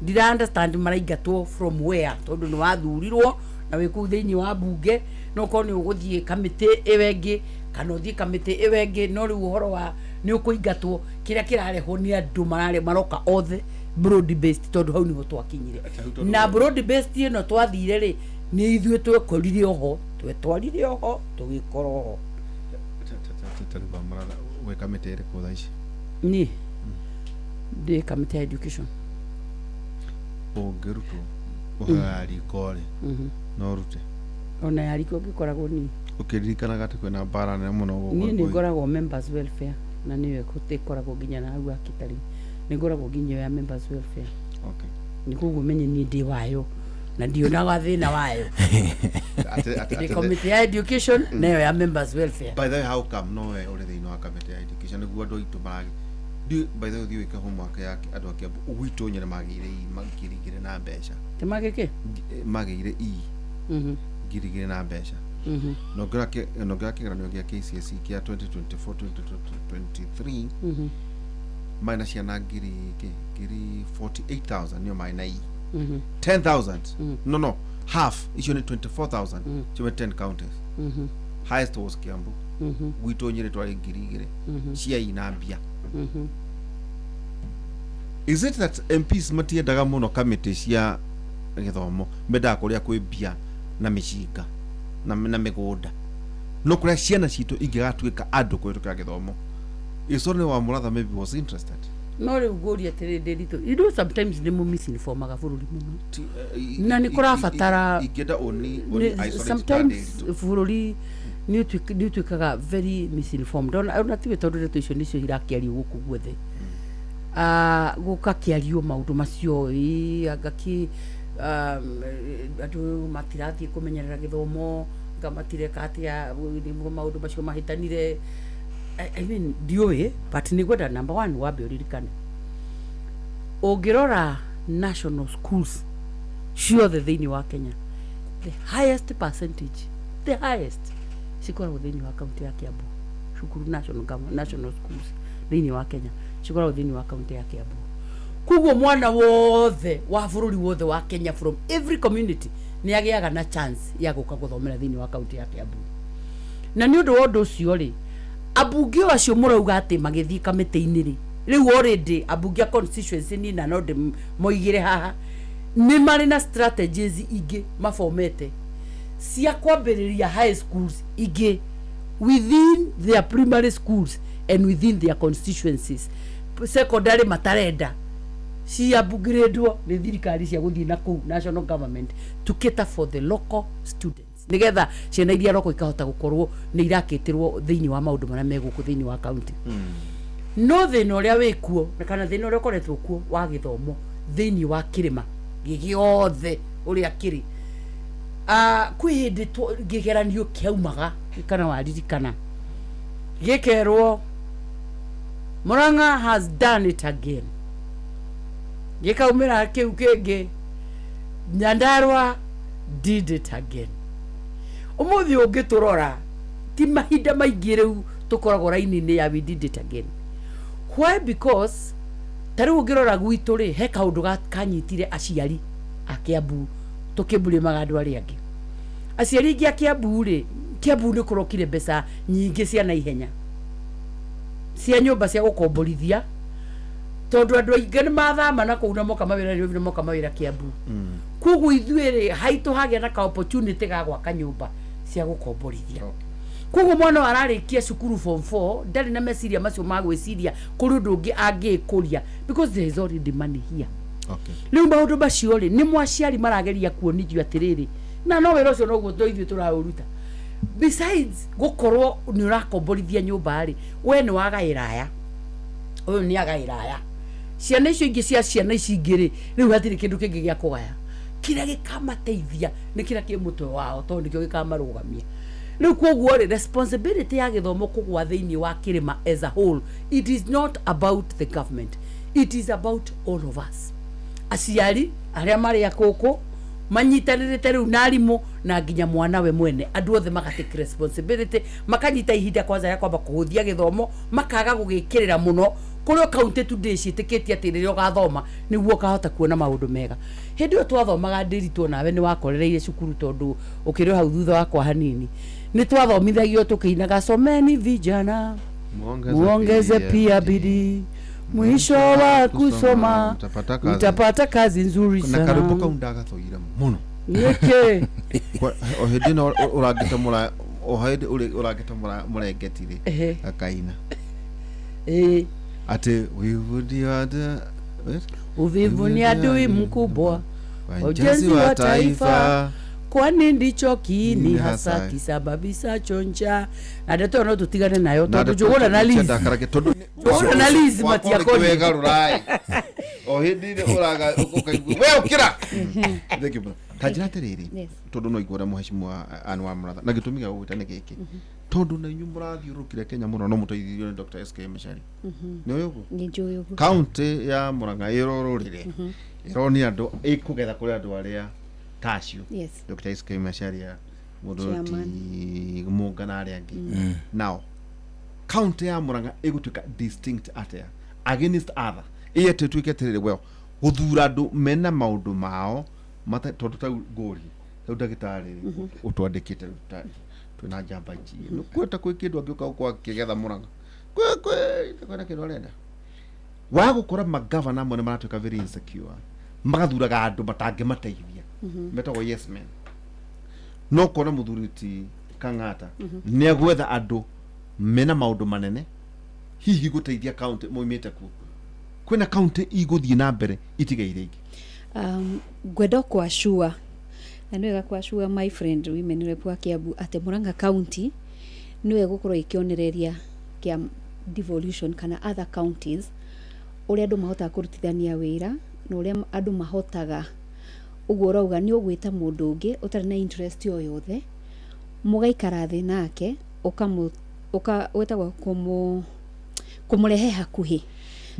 Ndira understand maraingatwo from where, tondũ nĩ wathurirwo na wĩ kũu thĩinĩ wa mbunge, no korwo nĩ ũgũthiĩ kamĩtĩ ĩyo ĩngĩ kana ũthiĩ kamĩtĩ ĩyo ĩngĩ. No rĩu ũhoro wa nĩ ũkũingatwo, kĩrĩa kĩrarehwo nĩ andũ marare maroka othe broad based, tondũ hau nĩho twakinyire. Na broad based ĩno twathire rĩ, nĩ ithuĩ twekorire oho, twetwarire oho, tũgĩkora oho. Tarĩu wa mũratha, wĩ kamĩtĩ ĩrĩkũ thaa ici? Niĩ ndĩ kamĩtĩ ya education. Ũngĩrutwo ũheo ya riko rĩ, no ũrute? Ona ya riko ngĩkoragwo niĩ. Ũkĩririkanaga atĩ kwĩna mbara nene mũno gũkũ Niĩ nĩ Gĩkũyũ. Ngoragwo members welfare, na nĩyo ĩkoragwo nginya na hau akitari nĩ ngoragwo nginya ĩyo ya members welfare. Nĩ koguo menye niĩ ndĩ wayo na ndionaga thĩna wayo. Ndĩ committee ya education nayo ya members welfare. By the way, how come nowe ũrĩ thĩinĩ wa kamĩtĩ ya education nĩguo andũ aitũ maragi by the way, ũthiĩ wĩke homework ya andũ a Kiambu gwitũ Nyĩrĩ magĩire i 2,000 na mbeca. Tĩmagĩkĩ? Magĩire i 2,000 na mbeca. Na ũngĩrora kĩgeranio gĩa KCSE kĩa 2024 2023, marĩ na ciana ngiri kĩ ngiri 48,000 nĩo marĩ na i 10,000, no half icio nĩ 24,000 cio 10 counties. Highest was Kiambu. Gwitũ Nyĩrĩ twarĩ 2,000 cia i na mbia. Is it that MPs matiendaga mũno kamĩtĩ cia gĩthomo, mendaga kũrĩa kwĩ mbia na mĩcinga na mĩgũnda, no kũrĩa ciana citũ ingĩgatuĩka andũ kũhĩtũkĩra gĩthomo? Is only wa mũratha maybe was interested. No rĩu ngũria atĩrĩ, Ndĩritũ, you know sometimes nĩ mũmisinformaga bũrũri mũno. Na nĩ kũrabatara Ingĩenda only isolate sometimes Ndĩritũ. Bũrũri nĩ ũtuĩkaga very misinformed, ona tiwe, tondũ ndeto icio nĩcio irakĩario gũkũ guothe. Ah, gũgakĩario maũndũ macio, ĩ anga kĩ andũ matirathiĩ kũmenyerera gĩthomo, anga matireka atĩa, nĩguo maũndũ macio mahĩtanire. I mean, ndiũĩ, but nĩ ngwenda number one wambe ũririkane, ũngĩrora national schools ciothe thĩinĩ wa Kenya, the highest percentage, the highest cikoragwo thĩinĩ wa kaunti ya Kiambu. Cukuru national, national schools thĩinĩ wa Kenya cikoragwo thĩinĩ wa kaunti ya Kiambu. Koguo mwana wothe wa bũrũri wothe wa Kenya, from every community, nĩ agĩaga na chance ya gũka gũthomera thĩinĩ wa kaunti ya Kiambu. Na nĩ ũndũ wa ũndũ ũcio rĩ, ambunge o acio mũrauga atĩ magĩthiĩ kamĩtĩ-inĩ rĩ, rĩu already ambunge a constituency nina no ndĩmoigĩre haha, nĩ marĩ na strategies ingĩ mabomete cia kwambĩrĩria high schools ingĩ within their primary schools and within their constituencies. Secondary matarenda ciambugĩrĩndwo nĩ thirikari cia gũthiĩ na kũu national government to cater for the local students, nĩgetha ciana iria roko ikahota gũkorwo nĩ irakĩtĩrwo thĩinĩ wa maũndũ marĩa me gũkũ thĩinĩ wa county. No thĩna ũrĩa wĩ kuo kana thĩna ũrĩa ũkoretwo kuo wa gĩthomo thĩinĩ wa kĩrĩma gĩgĩothe ũrĩa kĩrĩ, kwĩ hĩndĩ kĩgeranio kĩaumaga, kana waririkana, gĩkerwo "Murang'a has done it again", gĩkaumĩra kĩu kĩngĩ "Nyandarua did it again". Ũmũthĩ ũngĩtũrora, ti mahinda maingĩ rĩu tũkoragwo raini-inĩ ya "we did it again". Why? Because ta rĩu ũngĩrora gwitũ rĩ, he kaũndũ kanyitire aciari a Kiambu tũkĩmburĩmaga andũ arĩa angĩ. Aciari aingĩ a Kiambu rĩ, Kiambu nĩ kũrokire mbeca nyingĩ cia naihenya cia nyũmba cia gũkomborithia, tondũ andũ aingĩ nĩ mathama na kũu na moka mawĩra Nairobi na moka mawĩra Kiambu. Koguo ithuĩ rĩ, haitũ hagĩa na ka opportunity ga gwaka nyũmba cia gũkomborithia. Koguo mwana ũyũ ararĩkia cukuru form 4, ndarĩ na meciria macio ma gwĩciria kũrĩ ũndũ ũngĩ angĩkũria, because there is already money here. Rĩu maũndũ macio rĩ, nĩ mwaciari marageria kuonithio atĩrĩrĩ, na no wĩra ũcio noguo to ithuĩ tũraũruta. Besides gũkorwo nĩ ũrakomborithia nyũmba rĩ, we nĩ wagaĩra aya, ũyũ nĩ agaĩra aya, ciana icio ingĩ cia ciana ici ingĩ rĩ, rĩu hatirĩ kĩndũ kĩngĩ gĩa kũgaya. Kĩrĩa gĩkamateithia nĩ kĩrĩa kĩ mũtwe wao, tondũ nĩkĩo gĩkamarũgamia rĩu. Koguo rĩ, responsibility ya gĩthomo kũgwa thĩinĩ wa kĩrĩma as a whole, it is not about the government, it is about all of us. Aciari arĩa marĩ a kũkũ manyitanĩrĩte rĩu na arimũ na nginya mwana we mwene, andũ othe magatake responsibility, makanyita ihinda kwanza rĩa kwamba kũhũthia gĩthomo, makaga gũgĩkĩrĩra mũno kũrĩa kaunti today ciĩtĩkĩtie atĩ rĩrĩa ũgathoma nĩguo ũkahota kuona maũndũ mega. Hĩndĩ ĩyo twathomaga, ndĩritwo nawe nĩ wakorereire cukuru, tondũ ũkĩrĩ o hau thutha wakwa hanini, nĩ twathomithagio tũkĩinaga, "Someni vijana, muongeze pia bidii, mwisho wa kusoma mtapata kazi, mtapata kazi nzuri na karwĩmbo sana." Kau ndagatũire mũno. Nĩkĩ? O hĩndĩ ĩno ũrangĩte mũra o hĩndĩ ũrangĩte mũrengeti rĩ, gakaina atĩ wivu ndio wait. Uvivu ni adui mkubwa wa ujenzi wa taifa, kwani ndicho kiini Kiini hasa hasa kisababisacho njaa. Na ndeto ĩyo no tũtigane nayo, Na tondũ Njũgũna na Liz, ndakarage tondũ Njũgũna na Liz matiakoniĩ. Wegarũrai o hĩndĩ ĩrĩa ũraga ũkaigua we ũkĩra. Thank you mũno. Ta njĩra atĩrĩrĩ, tondũ no igua ũrĩa mũhecimwa Anne wa Mũratha, na gĩtũmi gĩa gũgwĩta nĩ gĩkĩ, tondũ na inyuĩ mũrathiũrũrũkire Kenya mũno, no mũteithirio nĩ Dr. SK Macharia, nĩ ũyũ ũguo? Nĩ njũĩ ũguo. Kaunti ya Murang'a ĩrorũrĩre ĩronia andũ ĩkũgetha kũrĩ andũ arĩa ta acio, Dr. SK Macharia, mũndũ ti Mũnga na arĩa angĩ. Now kaunti ya Murang'a ĩgũtuĩka distinct atĩa against other, ĩyete ĩtuĩke atĩrĩrĩ, well, gũthura andũ mena maũndũ mao mata, tondũ tau ngũri tau ndagĩtarĩ ũtwandĩkĩte rĩu twĩna njamba ici kwĩta kwĩ kĩndũ angĩũka gũkorwo akĩgetha Murang'a kwĩ kwĩ kwĩna kĩndũ arenda wa gũkora. Magavana amwe nĩ maratuĩka very insecure, magathuraga andũ matangĩmateithia, metagwo yes men. No kuona mũthuri ti Kang'ata nĩ agwetha andũ mena maũndũ manene hihi gũteithia kaunti moimĩte kuo. Kwĩna kaunti igũthiĩ na mbere itigeire ingĩ? Ngwenda kwacua na nĩ wega kwacua, my friend women rep wa Kiambu, atĩ Murang'a County nĩwe ĩgũkorwo ĩkĩonereria kĩa devolution kana other counties, ũrĩa andũ mahotaga kũrutithania wĩra na ũrĩa andũ mahotaga ũguo ũrauga nĩ ũgwĩta mũndũ ũngĩ ũtarĩ na interest o yothe, mũgaikara thĩ nake, ũkamũ Ũka wĩtagwo kũmũrehe hakuhĩ.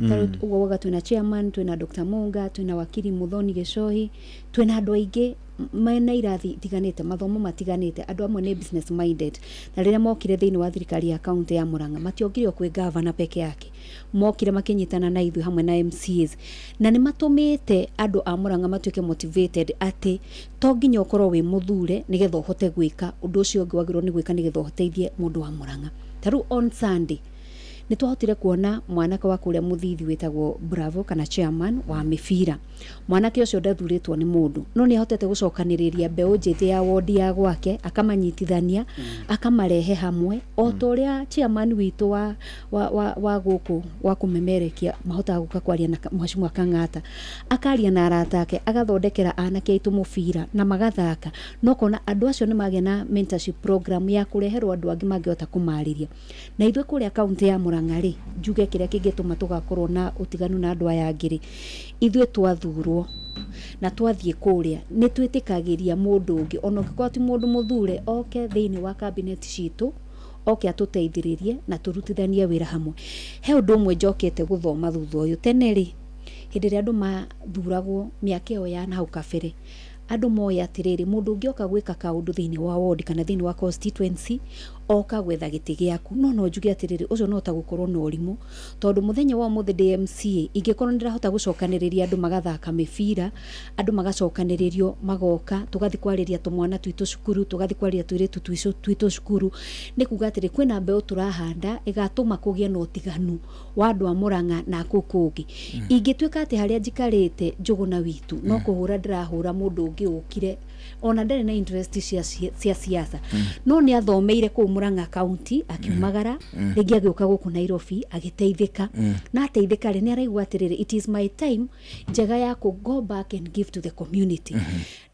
Ta rĩu ũguo wauga twĩna chairman, twĩna Dr. Munga, twĩna wakiri Muthoni Gĩcohi, twĩna andũ aingĩ mena irathi itiganĩte, mathomo matiganĩte. Andũ amwe nĩ business minded, na rĩrĩa mokire thĩinĩ wa thirikari ya kaunti ya Murang'a, matiokire o kwĩ gavana peke yake, mokire makĩnyitana na ithuĩ hamwe na MCAs, na nĩ matũmĩte andũ a Murang'a matuĩke motivated atĩ to nginya ũkorwo wĩ mũthure nĩgetha ũhote gwĩka ũndũ ũcio ũngĩ wagĩrĩirwo nĩ gwĩka nĩgetha ũteithie mũndũ wa Murang'a. Ta rĩu on Sunday nĩ twahotire kuona mwanake wa kũrĩa Mũthithi wĩtagwo Bravo kana chairman wa mĩbira. Mwanake ũcio ndathurĩtwo nĩ mũndũ, no nĩ ahotete gũcokanĩrĩria mbeũ njĩthĩ ya wondi ya gwake, akamanyitithania, akamarehe hamwe, o ta ũrĩa chairman witũ wa gũkũ wa kũmemerekia mahotaga gũka kwaria na Mheshimiwa Kang'ata, akaria na arata ake, agathondekera anake aitũ mũbira na magathaka, na ũkona andũ acio nĩ magĩa na mentorship program ya kũreherwo andũ angĩ mangĩhota kũmarĩria. Na ithuĩ kũrĩa kaunti ya Murang'a rĩ, njuge kĩrĩa kĩngĩtũma tũgakorwo na ũtiganu na andũ aya angĩ rĩ, ithuĩ twathurwo na twathiĩ kũrĩa nĩ twĩtĩkagĩria mũndũ ũngĩ, ona ũngĩkorwo ti mũndũ mũthure, oke thĩinĩ wa cabinet citũ, oke atũteithĩrĩrie na tũrutithanie wĩra hamwe. He ũndũ ũmwe njokete gũthoma thutha ũyũ. Tene rĩ, hĩndĩ ĩrĩa andũ mathuragwo mĩaka ĩyo ya nahau kabere, andũ moĩ atĩrĩrĩ, mũndũ ũngĩ oka gwĩka kaũndũ thĩinĩ wa ward kana thĩinĩ wa constituency, oka gwetha gĩtĩ gĩaku. No njuge atĩrĩrĩ, ũcio no ta gũkorwo na ũrimũ, tondũ mũthenya wa ũmũthĩ ndĩ MCA, ingĩkorwo nĩ ndĩrahota gũcokanĩrĩria andũ magathaka mĩbira, andũ magacokanĩrĩrio magoka, tũgathiĩ kwarĩria tũmwana twitũ cukuru, tũgathiĩ kwarĩria tũirĩtu twitũ cukuru, nĩ kuga atĩrĩ, kwĩna mbeũ tũrahanda ĩgatũma kũgĩe na ũtiganu wa andũ a Murang'a na kũu kũngĩ. Ingĩtuĩka atĩ harĩa njikarĩte Njũgũna witũ no kũhũra ndĩrahũra mũndũ ũngĩ ũkire ona ndarĩ na interest cia siasa, no nĩ athomeire kũu Murang'a County, akiumagara rĩngĩ agĩũka gũkũ Nairobi agĩteithĩka, na ateithĩka rĩ, nĩ araigua atĩrĩrĩ, it is my time njega ya kũ go back and give to the community.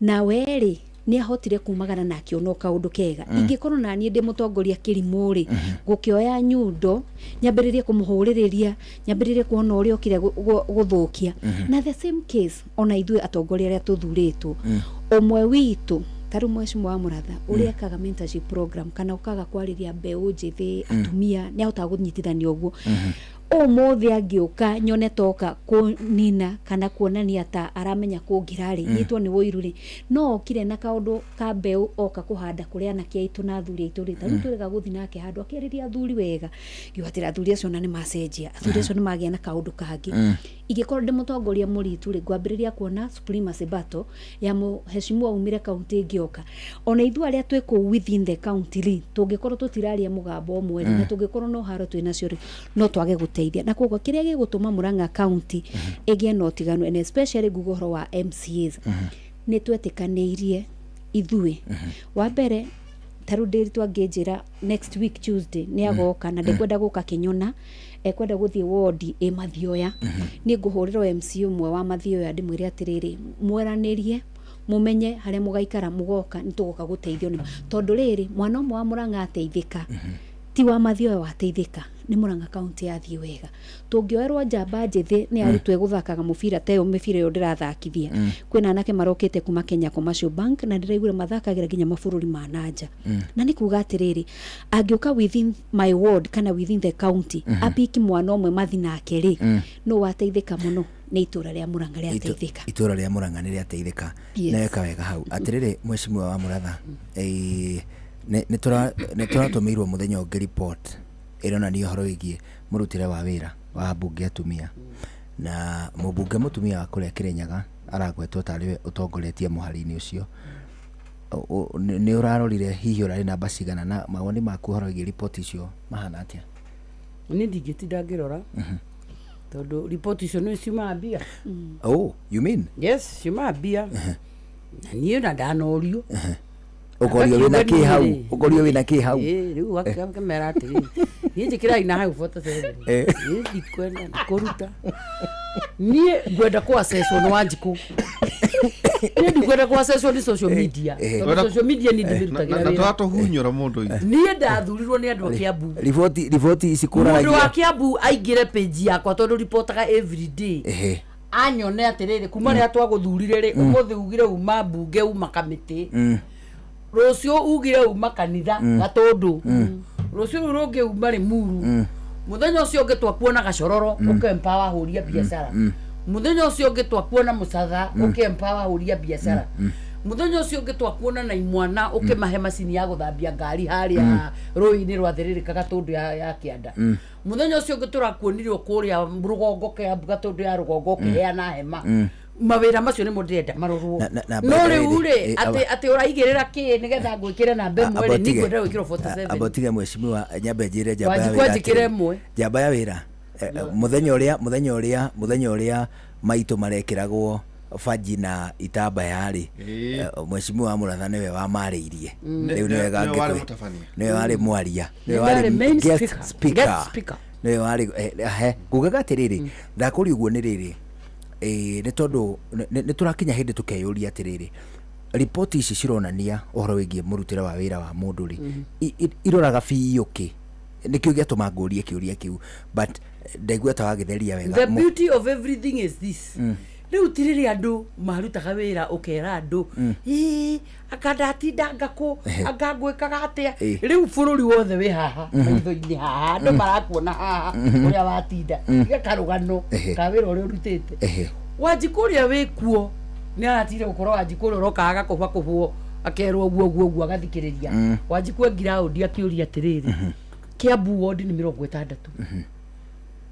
Na we rĩ, nĩ ahotire kumagara na akĩona o kaũndũ kega. Ingĩkorwo na niĩ ndĩ mũtongoria kĩrimũ rĩ, gũkĩoya nyundo nyambĩrĩrie kũmũhũrĩrĩria, nyambĩrĩrie kuona ũrĩa okire gũthũkia. Na the same case ona ithuĩ atongoria arĩa tũthurĩtwo, ũmwe witũ ta rĩu Mheshimiwa wa Mũratha ũrĩa ekaga mentorship program kana ũkaga kwarĩria mbeũ njĩthĩ, atumia, nĩ ahotaga kũnyitithania ũguo. Ũmũthĩ angĩũka nyone toka kũnina kana kuonania ta aramenya kũngira rĩ, nyitwo nĩ ũiru rĩ, no okire na kaũndũ ka mbeũ oka kũhanda kũrĩ anake aitũ na athuri aitũ rĩ, ta rĩu twĩrĩga gũthiĩ nake handũ akĩarĩria athuri wega, ngiuga atĩrĩ, athuri acio ona nĩ macenjia, athuri acio nĩ magĩa na kaũndũ kangĩ. Ingĩkorwo ndĩ mũtongoria mũritu rĩ, ngwambĩrĩria kuona supremacy battle ya mũheshimiwa umire kaunti ĩngĩ oka. Ona ithuĩ arĩa twĩ kũu within the county rĩ, tũngĩkorwo tũtiraria mũgambo ũmwe rĩ, na tũngĩkorwo no haro twĩ nacio rĩ, no twage gũteithia. Na koguo kĩrĩa gĩgũtũma Murang'a County ĩgĩe na ũtiganu, and especially nguga ũhoro wa MCAs, nĩ twetĩkanĩirie ithuĩ. Wa mbere, ta rĩu Ndĩritũ angĩnjĩra next week Tuesday nĩ agoka na ndekwenda gũka kĩnyona, ekwenda gũthiĩ wondi ĩ Mathioya, niĩ ngũhũrĩra MC ũmwe wa Mathioya ndĩmwĩre atĩrĩrĩ, mweranĩrie mũmenye harĩa mũgaikara, mũgoka nĩ tũgoka gũteithio nĩ tondũ rĩrĩ, mwana ũmwe wa Murang'a ateithĩka, ti wa Mathioya wateithĩka, nĩ Murang'a County yathiĩ wega. Tũngĩoerwo njamba njĩthĩ nĩ arutwo ĩgũthakaga mũbira ta ĩyo, mĩbira ĩyo ndĩrathakithia, kwĩna anake marokĩte kuma Kenya Commercial Bank na ndĩraiguire mathakagĩra nginya mabũrũri ma nanja, na nĩ kuga atĩrĩrĩ, angĩũka within my ward kana within the county apiki mwana ũmwe mathi nake rĩ, no wateithĩka mũno nĩ itũra rĩa Murang'a rĩateithĩka. Itũra rĩa Murang'a nĩ rĩateithĩka. Yes. Na weka wega hau. Atĩrĩrĩ, Mheshimiwa wa Mũratha, nĩ tũratũmĩirwo mũthenya ũngĩ report ĩronania ũhoro wĩgiĩ mũrutĩre wa wĩra wa ambunge atumia, na mũmbunge mũtumia wa kũrĩa Kĩrĩnyaga aragwetwo tarĩ we ũtongoretie mũhari-inĩ ũcio. Nĩ ũrarorire hihi ũrarĩ namba cigana, na mawoni maku ũhoro wĩgiĩ riboti icio mahana atĩa? Niĩ ndingĩtinda ngĩrora tondũ riboti icio nĩ ciumaga mbia. Oh, you mean? Yes, ciumaga mbia, na niĩ na ndanorio. Ũkorio wĩna kĩ hau? Ũkorio wĩna kĩ hau? Ĩĩ, rĩu akĩmera atĩrĩrĩ, niĩ njĩkĩrai na hau 47. Niĩ ndikwenda kũruta, niĩ ngwenda kũacecwo nĩ Wanjikũ, niĩ ndikwenda kũacecwo nĩ social media, tondũ social media niĩ ndimĩrutagĩra na wĩra. Tũratũhunyũra mũndũ itũ. Niĩ ndathurirwo nĩ andũ a Kiambu. Riboti ici Mũndũ wa kũraragia. Kiambu aingĩre page yakwa, tondũ ripotaga every day, anyone atĩrĩrĩ, kuma rĩrĩa twagũthurire rĩ, ũmũthĩ ugire uma mbunge, uma kamĩtĩ, rũciũ ugire uma kanitha gatũndũ. Rũciũ rũu rũngĩ uma Limuru. Mũthenya ũcio ũngĩ twakuona Gacororo ũkĩ-empower ahũri a biacara. Mũthenya ũcio ũngĩ twakuona Mũcatha ũkĩ-empower ahũri a biacara. Mũthenya ũcio ũngĩ twakuona na imwana ũkĩmahe macini ya gũthambia ngari harĩa rũĩ-inĩ rwathĩrĩrĩka Gatũndũ ya kĩanda. Mũthenya ũcio ũngĩ tũrakuonire o kũrĩa rũgongo Kĩambu Gatũndũ ya rũgongo ũkĩheana hema. Mawĩra macio nĩmo ndĩrenda marorwo. Na No by the way rĩu rĩ, rĩ, atĩ ũraigĩrĩra kĩ nĩgetha ngwĩkĩre namba ĩmwe rĩ, niĩ ngwenda gwĩkĩrwo 47. Amba ũtige mheshimiwa, nyambe njĩre njamba ya Wanjikũ wĩra anjĩkĩre atĩrĩrĩ. ĩmwe. Njamba ya wĩra, mũthenya ũrĩa maitũ marekĩragwo banji na itambaya rĩ, mheshimiwa wa Mũratha nĩwe wamarĩirie. Rĩu nĩ wega Nĩwe warĩ ngĩkwĩ- mũtabania. nĩwe warĩ mwaria, nĩwe Nĩ warĩ ndarĩ main guest speaker. speaker. Guest speaker. Nĩwe warĩ he ngugaga atĩrĩrĩ, ndakũria ũguo nĩ rĩrĩ, nĩ tondũ nĩ tũrakinya hĩndĩ tũkeyũria atĩrĩrĩ, riboti ici cironania ũhoro wĩgiĩ mũrutĩre wa wĩra wa mũndũ rĩ, iroraga biũ kĩ? Nĩkĩo gĩatũma ngũrie kĩũria kĩu, but ndaigua ta wagĩtheria wega. The beauty of everything is this: rĩu ti rĩrĩa andũ marutaga wĩra ũkera andũ, ĩĩ, anga ndatinda kũ, anga ngwĩkaga atĩa. Rĩu bũrũri wothe wĩ haha maitho-inĩ haha, andũ marakuona haha ũrĩa watinda iga karũgano ka wĩra ũrĩa ũrutĩte. Wanjikũ ũrĩa wĩ kuo nĩ aratigire gũkorwo Wanjikũ ũrĩa ũrokaga agakũba kũbwo, akerwo ũguo ũguo ũguo, agathikĩrĩria. Wanjikũ e ground akĩũria atĩrĩrĩ, Kiambu ward nĩ 60,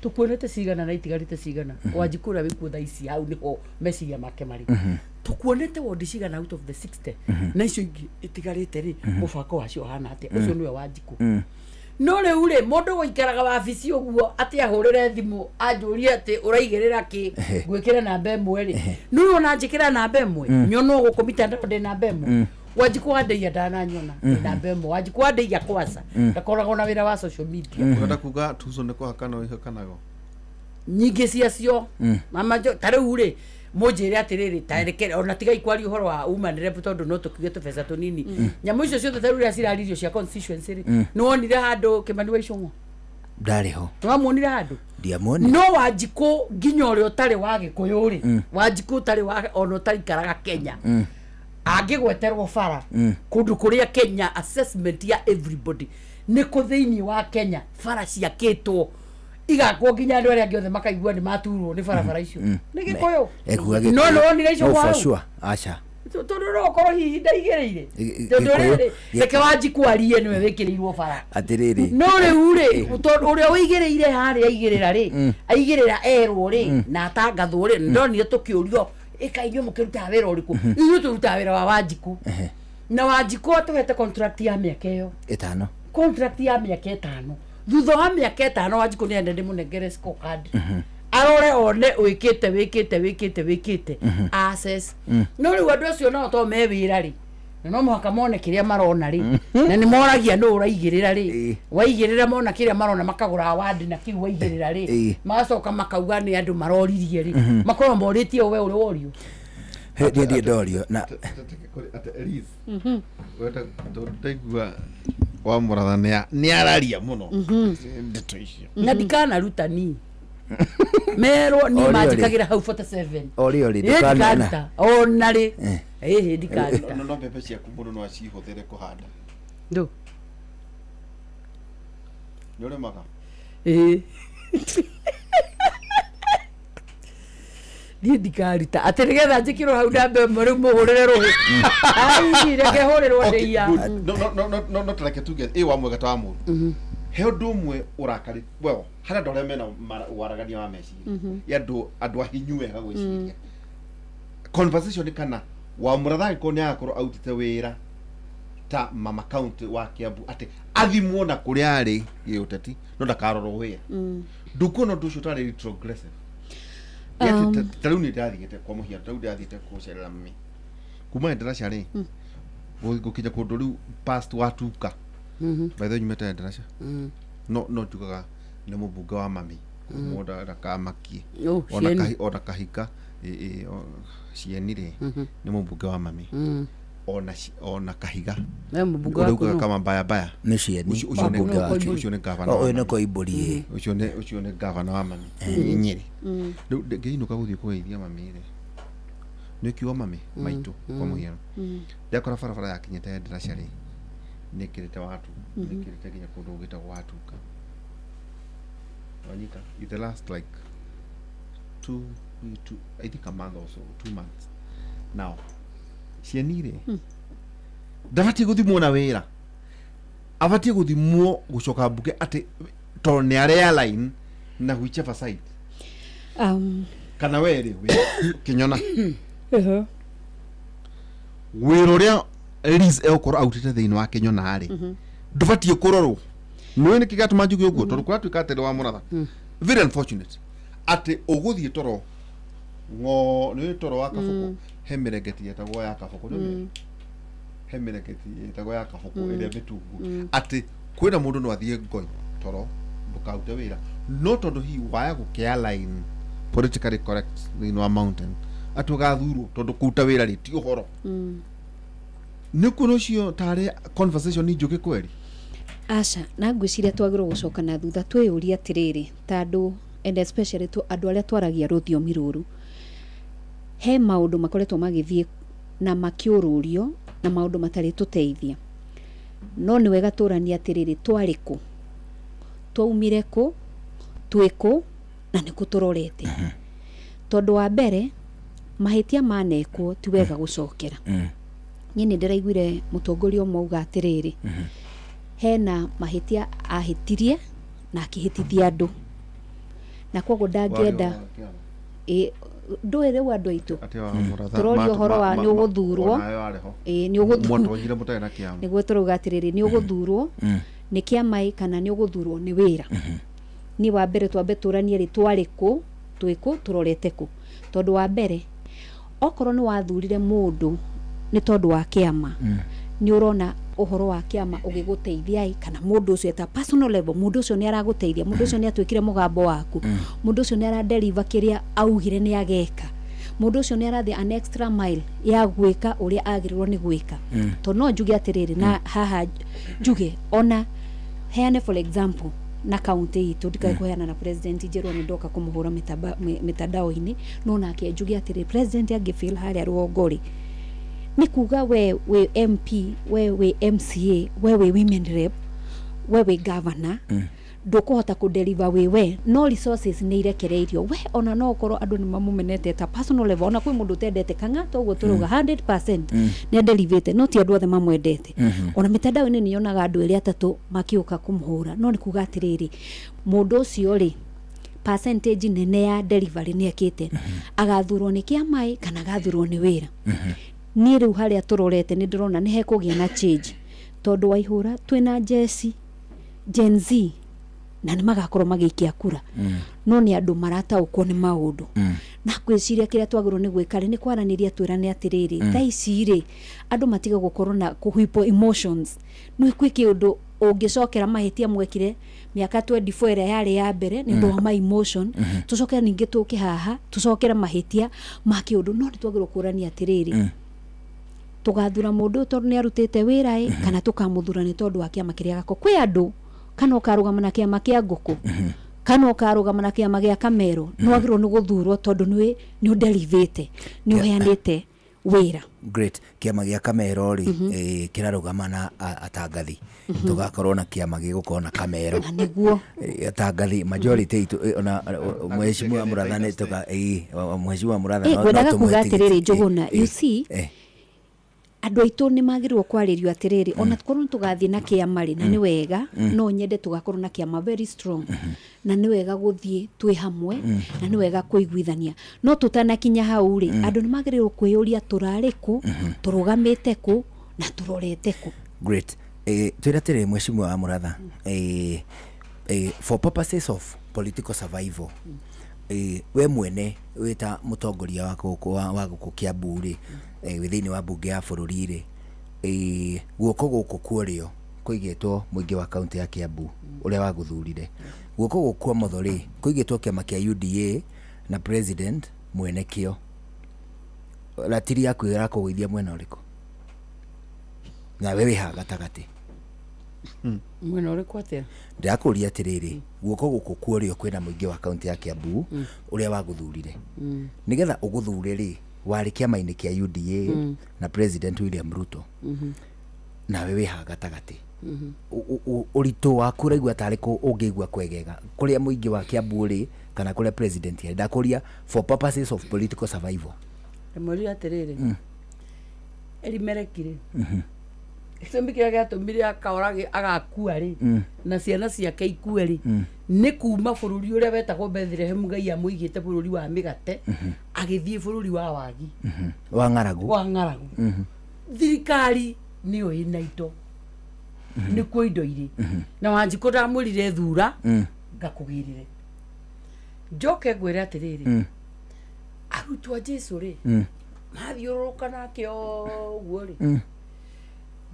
tukuonete cigana na itigarĩte cigana? Wanjikũ ũrĩa wĩkuo thaa ici, hau nĩho meciria make marĩ. Tukuonete ward cigana out of the 60, na icio ingĩ itigarĩte rĩ, mũbango wacio ũhana atĩa? Ũcio nĩwe Wanjikũ. No rĩu rĩ, mũndũ gũikaraga wabici ũguo atĩ ahũrĩre thimũ anjũrie atĩ ũraigĩrĩra kĩ ngwĩkĩre namba ĩmwe rĩ, nĩ ona njĩkĩra namba ĩmwe nyonwo gũkũ mitandao ndĩ namba ĩmwe. Wanjikũ wa Ndeiya ndananyona ndĩ namba ĩmwe. Wanjikũ wa Ndeiya kwanza ndakoragwo na wĩra wa social media. Ũrenda kuga tuzo nĩ kũhakana ihakanago? Nyingĩ ciacio mama jo ta rĩu rĩ, mũnjĩre atĩrĩrĩ, ta reke ona tigai kwaria ũhoro wa woman rep, tondũ no tũkiuge tũbeca tũnini. Nyamũ icio ciothe ta rĩu iria ciraririo cia constituency rĩ, nĩ wonire handũ Kĩmani wa Icũng'wa? Ndarĩ ho. Nĩ wamuonire handũ? Ndiamuonire. No Wanjikũ nginya ũrĩa ũtarĩ wa Gĩkũyũ rĩ, Wanjikũ ũtarĩ wa ona ũtaikaraga Kenya, angĩgweterwo bara kũndũ kũrĩa Kenya, assessment ya everybody nĩ kũ thĩinĩ wa Kenya bara ciakĩtwo igakwo nginya andũ arĩa angĩ othe makaigua nĩ maturwo nĩ barabara icio, nĩ Gĩkũyũ. Ekuga. No nĩ wonire icio No, for hau? sure, aca. Tondũ no ũkorwo hihi ndaigĩrĩire, tondũ Gĩkũyũ- rĩrĩ, reke Wanjikũ arie, nĩwe wĩkĩrĩirwo bara. Atĩrĩrĩ. No rĩu rĩ, tondũ ũrĩa ũigĩrĩire harĩa aigĩrĩra rĩ, aigĩrĩra erwo rĩ na atangathwo rĩ, ndonire tũkĩũrio, ĩka inyuĩ mũkĩrutaga wĩra ũrĩkũ? Ithuĩ tũrutaga wĩra wa Wanjikũ, na Wanjikũ atũhete contract ya mĩaka ĩyo. 5. Contract ya mĩaka 5. Thutha wa mĩaka 5 Wanjikũ nĩ ende ndĩmũnengere scorecard, arore one wĩkĩte wĩkĩte wĩkĩte wĩkĩte access. No rĩu andũ acio nao to me wĩra rĩ, na no mũhaka mone kĩrĩa marona rĩ, na nĩ moragia nũ ũraigĩrĩra rĩ. Waigĩrĩra, mona kĩrĩa marona, makagũra award na kĩu waigĩrĩra rĩ, magacoka makauga nĩ andũ maroririe rĩ, makorwo morĩtie we ũrĩ worio. Niĩ ndiĩ ndorio na Atĩ Liz, wenda tondũ ndaigua wa Mũratha nĩ araria mũno ndeto icio. Na ndikanaruta ni merwo niĩ Ori, ori. manjĩkagĩra hau 47. Ori, ori, Ĩ, ndũkanona. ndikaruta ona rĩ, ĩhĩ, ndikaruta. No mbembe ciaku mũndũ no acihũthĩre kũhanda? Ndũ. Nĩ ũrĩmaga? Ĩĩ, niĩ ndikaruta atĩ nĩgetha njĩkĩrwo hau namba ĩmwe rĩu mũhũrĩre rũhĩ. Ai, reke hũrĩrwo ndĩia. Good. No tareke tuge ĩ wa mwega ta wa mũndũ he ũndũ ũmwe ũrakari, well, harĩ andũ arĩa mena waragania wa meciria ya andũ ahinyu wega gwĩciria conversation kana wa Mũratha angĩkorwo nĩ agakorwo autĩte wĩra ta mama county wa Kiambu atĩ athimwo na kũrĩa arĩ gĩũteti no ndakarorwo wĩra, ndũkuona ũndũ ũcio ũtarĩ retrogressive? Nĩ atĩ ta rĩu nĩ ndathiĩte, kwa mũhiano, ta rĩu ndathiĩte gũcerera mami kuma ndaraca rĩ, gũkinya kũndũ rĩu past watuka. By the way, nyumĩte ndaraca, no njugaga nĩ mũmbunge wa mami mũndũ ndakamakie. Oh, ona cieni. Ona kahika cieni rĩ, nĩ mũmbunge wa mami, ona kahiga. We mũmbunge ũrĩa waku ugaga nũ? kama mbaya mbaya. Nĩ cieni. Ũcio nĩ Mũmbunge wake. ũcio nĩ gavana Oh, wa ũyũ nĩ mami. Koimbũri ĩ. Ũcio nĩ gavana wa mami Nyĩrĩ. Rĩu ngĩinũka gũthiĩ kũgeithia mami rĩ, nĩ kiugo mami maitũ, kwa mũhiano, ndakora barabara yakinyĩte ndaraca rĩ. Nä kä rä te watu nä kä rä te nginya kå ndå gwä tagwo watuka wanyita in the last like two, I think a month or so, 2 months now. Cieni rĩ ndabatiĩ gũthimwo na wĩra, abatiĩ gũthimwo gũcoka mbunge atĩ tondũ nĩ arĩ align na whichever side. Kana we rĩ wĩ kĩnyona wĩra ũrĩa Liz egũkorwo autĩte thĩinĩ wa kĩnyona rĩ ndũbatiĩ kũrorwo. Nĩũĩ nĩkĩ gĩatũma njuge ũguo? Tondũ kũratuĩka atĩrĩ wa mũratha, very unfortunate atĩ ũgũthiĩ toro ng'o nĩũĩ toro wa kabũkũ he mĩrengeti yetagwo ya kabũkũ, nĩũmĩũĩ? He mĩrengeti yetagwo ya kabũkũ ĩrĩa mĩtungu atĩ kwĩna mũndũ no athiĩ ngoi toro ndũkarute wĩra, no tondũ hihi waya gũkĩa line politically correct thĩinĩ wa mountain atĩ ũgathurwo tondũ kũruta wĩra rĩ ti ũhoro. Nĩ kuona ũcio tarĩ conversation njũkĩ kweri. Aca, na ngwĩciria twagĩrĩirwo gũcoka na thutha twĩyũrie atĩrĩrĩ, tandũ and especially andũ arĩa twaragia rũthiomi rũrũ, he maũndũ makoretwo magĩthiĩ na makĩũrũrio na maũndũ matarĩ tũteithia, no nĩ wega tũranie atĩrĩrĩ, twarĩ kũ, twaumire kũ, twĩ kũ na nĩ kũ tũrorete? Tondũ wa mbere mahĩtia manekwo ti wega gũcokera. Niĩ nĩ ndĩraiguire mũtongoria ũmwe auga atĩrĩrĩ, hena mahĩtia ahĩtirie na akĩhĩtithia andũ na koguo ndangĩenda. Ĩ, ndũĩ rĩu andũ aitũ tũroria ũhoro wa nĩ ũgũthurwo. Ĩ, nĩ ũgũthurwo. Mwatonyire mũtarĩ na kĩama. Nĩguo tũrauga atĩrĩrĩ, nĩ ũgũthurwo nĩ kĩama ĩ kana nĩ ũgũthurwo nĩ wĩra? Niĩ wa mbere twambe tũranie rĩ, twarĩ kũ, twĩ kũ, tũrorete kũ? Tondũ wa mbere okorwo nĩ wathurire mũndũ nĩ tondũ wa kĩama, nĩ ũrona ũhoro wa kĩama ũgĩgũteithia ĩ, kana mũndũ ũcio at a personal level, mũndũ ũcio nĩ aragũteithia, mũndũ ũcio nĩ atuĩkire mũgambo waku, mũndũ ũcio nĩ aradeliver kĩrĩa augire nĩ ageka, mũndũ ũcio nĩ arathiĩ an extra mile ya gwĩka ũrĩa agĩrĩirwo nĩ gwĩka. Tondũ no njuge atĩrĩrĩ, na haha njuge ona heane for example na kaunti itũ, ndikae kũheana na president njĩrwo nĩ ndoka kũmũhũra mitandao-inĩ, no nake njuge atĩrĩ, president angĩ fail harĩa rũgongo rĩ, nĩ kuga we wĩ MP, we wĩ MCA, we wĩ women rep, we wĩ governor, ndũkũhota kũdeliver wĩ we, no resources nĩ irekereirio we. Ona no ũkorwo andũ nĩ mamũmenete ta personal level, ona kwĩ mũndũ ũtendete Kang'ata ũguo tũrauga 100% nĩ adelivĩte, no ti andũ othe mamwendete. Ona mitandao-inĩ nĩ yonaga andũ erĩ atatũ makĩũka kũmũhũra, no nĩ kuga atĩrĩrĩ, mũndũ ũcio rĩ, percentage nene ya delivery nĩ ekĩte, agathurwo nĩ kĩama ĩ kana agathurwo nĩ wĩra? Niĩ rĩu harĩa tũrorete nĩ ndĩrona nĩ hekũgĩa na change, tondũ Waihũra twĩna jeci Gen Z na nĩ magakorwo magĩikia kura, no nĩ andũ marataũkwo nĩ maũndũ. Na ngwĩciria kĩrĩa twagĩrĩirwo nĩ gwĩka rĩ, nĩ kwaranĩria twĩrane atĩrĩrĩ, thaa ici rĩ, andũ matige gũkorwo na kũhwipwo emotions. Nĩ kwĩ kĩũndũ ũngĩcokera mahĩtia mwekire mĩaka 24 ĩrĩa yarĩ ya mbere nĩ ũndũ wa ma emotion, tũcoke ningĩ tũke haha tũcokere mahĩtia ma kĩũndũ. No nĩ twagĩrĩirwo kũrania atĩrĩrĩ, tũgathura mũndũ ũyũ tondũ nĩ arutĩte wĩra ĩ, kana tũkamũthura nĩ tondũ wa kĩama kĩrĩa gako kwĩ andũ, kana ũkarũgama na kĩama kĩa ngũkũ, kana ũkarũgama na kĩama gĩa kamero, nĩ wagĩrĩirwo nĩ gũthurwo tondũ nĩ ũdelivĩte, nĩ ũheanĩte wĩra. Great. Kĩama gĩa kamero rĩ, kĩrarũgama na atangathi, tũgakorwo na kĩama gĩgũkorwo na kamero. Na nĩguo. Atangathi majority itũ, ona mheshimiwa Mũratha nĩ tũka mheshimiwa Mũratha no Ngwendaga tũmũhe kuga tigiti. atĩrĩrĩ, Njũgũna, you see, andũ aitũ nĩ magĩrĩirwo kwarĩrio atĩrĩrĩ, ona korwo nĩ tũgathiĩ na kĩama rĩ, na nĩ wega, no nyende tũgakorwo na kĩama very strong, na nĩ wega gũthiĩ twĩ hamwe, na nĩ wega kũiguithania, no tũtanakinya hau rĩ, andũ nĩ magĩrĩirwo kwĩyũria tũrarĩ kũ, tũrũgamĩte kũ na tũrorete kũ. Great. Twĩre atĩrĩrĩ, mheshimiwa wa Mũratha, for purposes of political survival, we mwene wĩ ta mũtongoria wa gũkũ wa gũkũ Kiambu rĩ, wĩ thĩinĩ wa mbunge ya bũrũri rĩ, guoko gũkũ kwa ũrĩo kũigĩtwo mũingĩ wa kaunti ya Kiambu ũrĩa wagũthurire, guoko gũkũ kwa ũmotho rĩ kũigĩtwo kĩama kĩa UDA na president mwene kĩo. Ratiri yaku ĩrakũgũithia mwena ũrĩkũ nawe wĩ haha gatagatĩ? Mwena ũrĩkũ atĩa? Ndĩrakũria atĩrĩrĩ, guoko gũkũ kwa ũrĩo kwĩna mũingĩ wa kaunti ya Kiambu ũrĩa wagũthurire. Nĩgetha ũgũthure rĩ, warĩ kĩama-inĩ kĩa UDA na president William Ruto. Nawe wĩ haha gatagatĩ. Ũritũ waku ũraigua tarĩ kũ ũngĩigua kwegega, kũrĩa mũingĩ wa Kiambu ũrĩ kana kũrĩa president arĩ? Ndakũria for purposes of political survival. Ndamwĩrire atĩrĩrĩ, Elimeleki rĩ, gĩtũmi kĩrĩa gĩatũmire akaorage agakua rĩ, na ciana ciake ikue rĩ, nĩ kuma bũrũri ũrĩa wetagwo Bethlehem Ngai amũigĩte bũrũri wa mĩgate, agĩthiĩ bũrũri wa wagi. Wa ng'aragu. Wa ng'aragu. Thirikari nĩyo ĩna indo, nĩkuo indo irĩ, na Wanjikũ ndamwĩrire thura ngakũgĩrĩre. Njoke ngwĩre atĩrĩrĩ, arutwo a Jesu rĩ, mathiũrũrũka nake ũguo rĩ,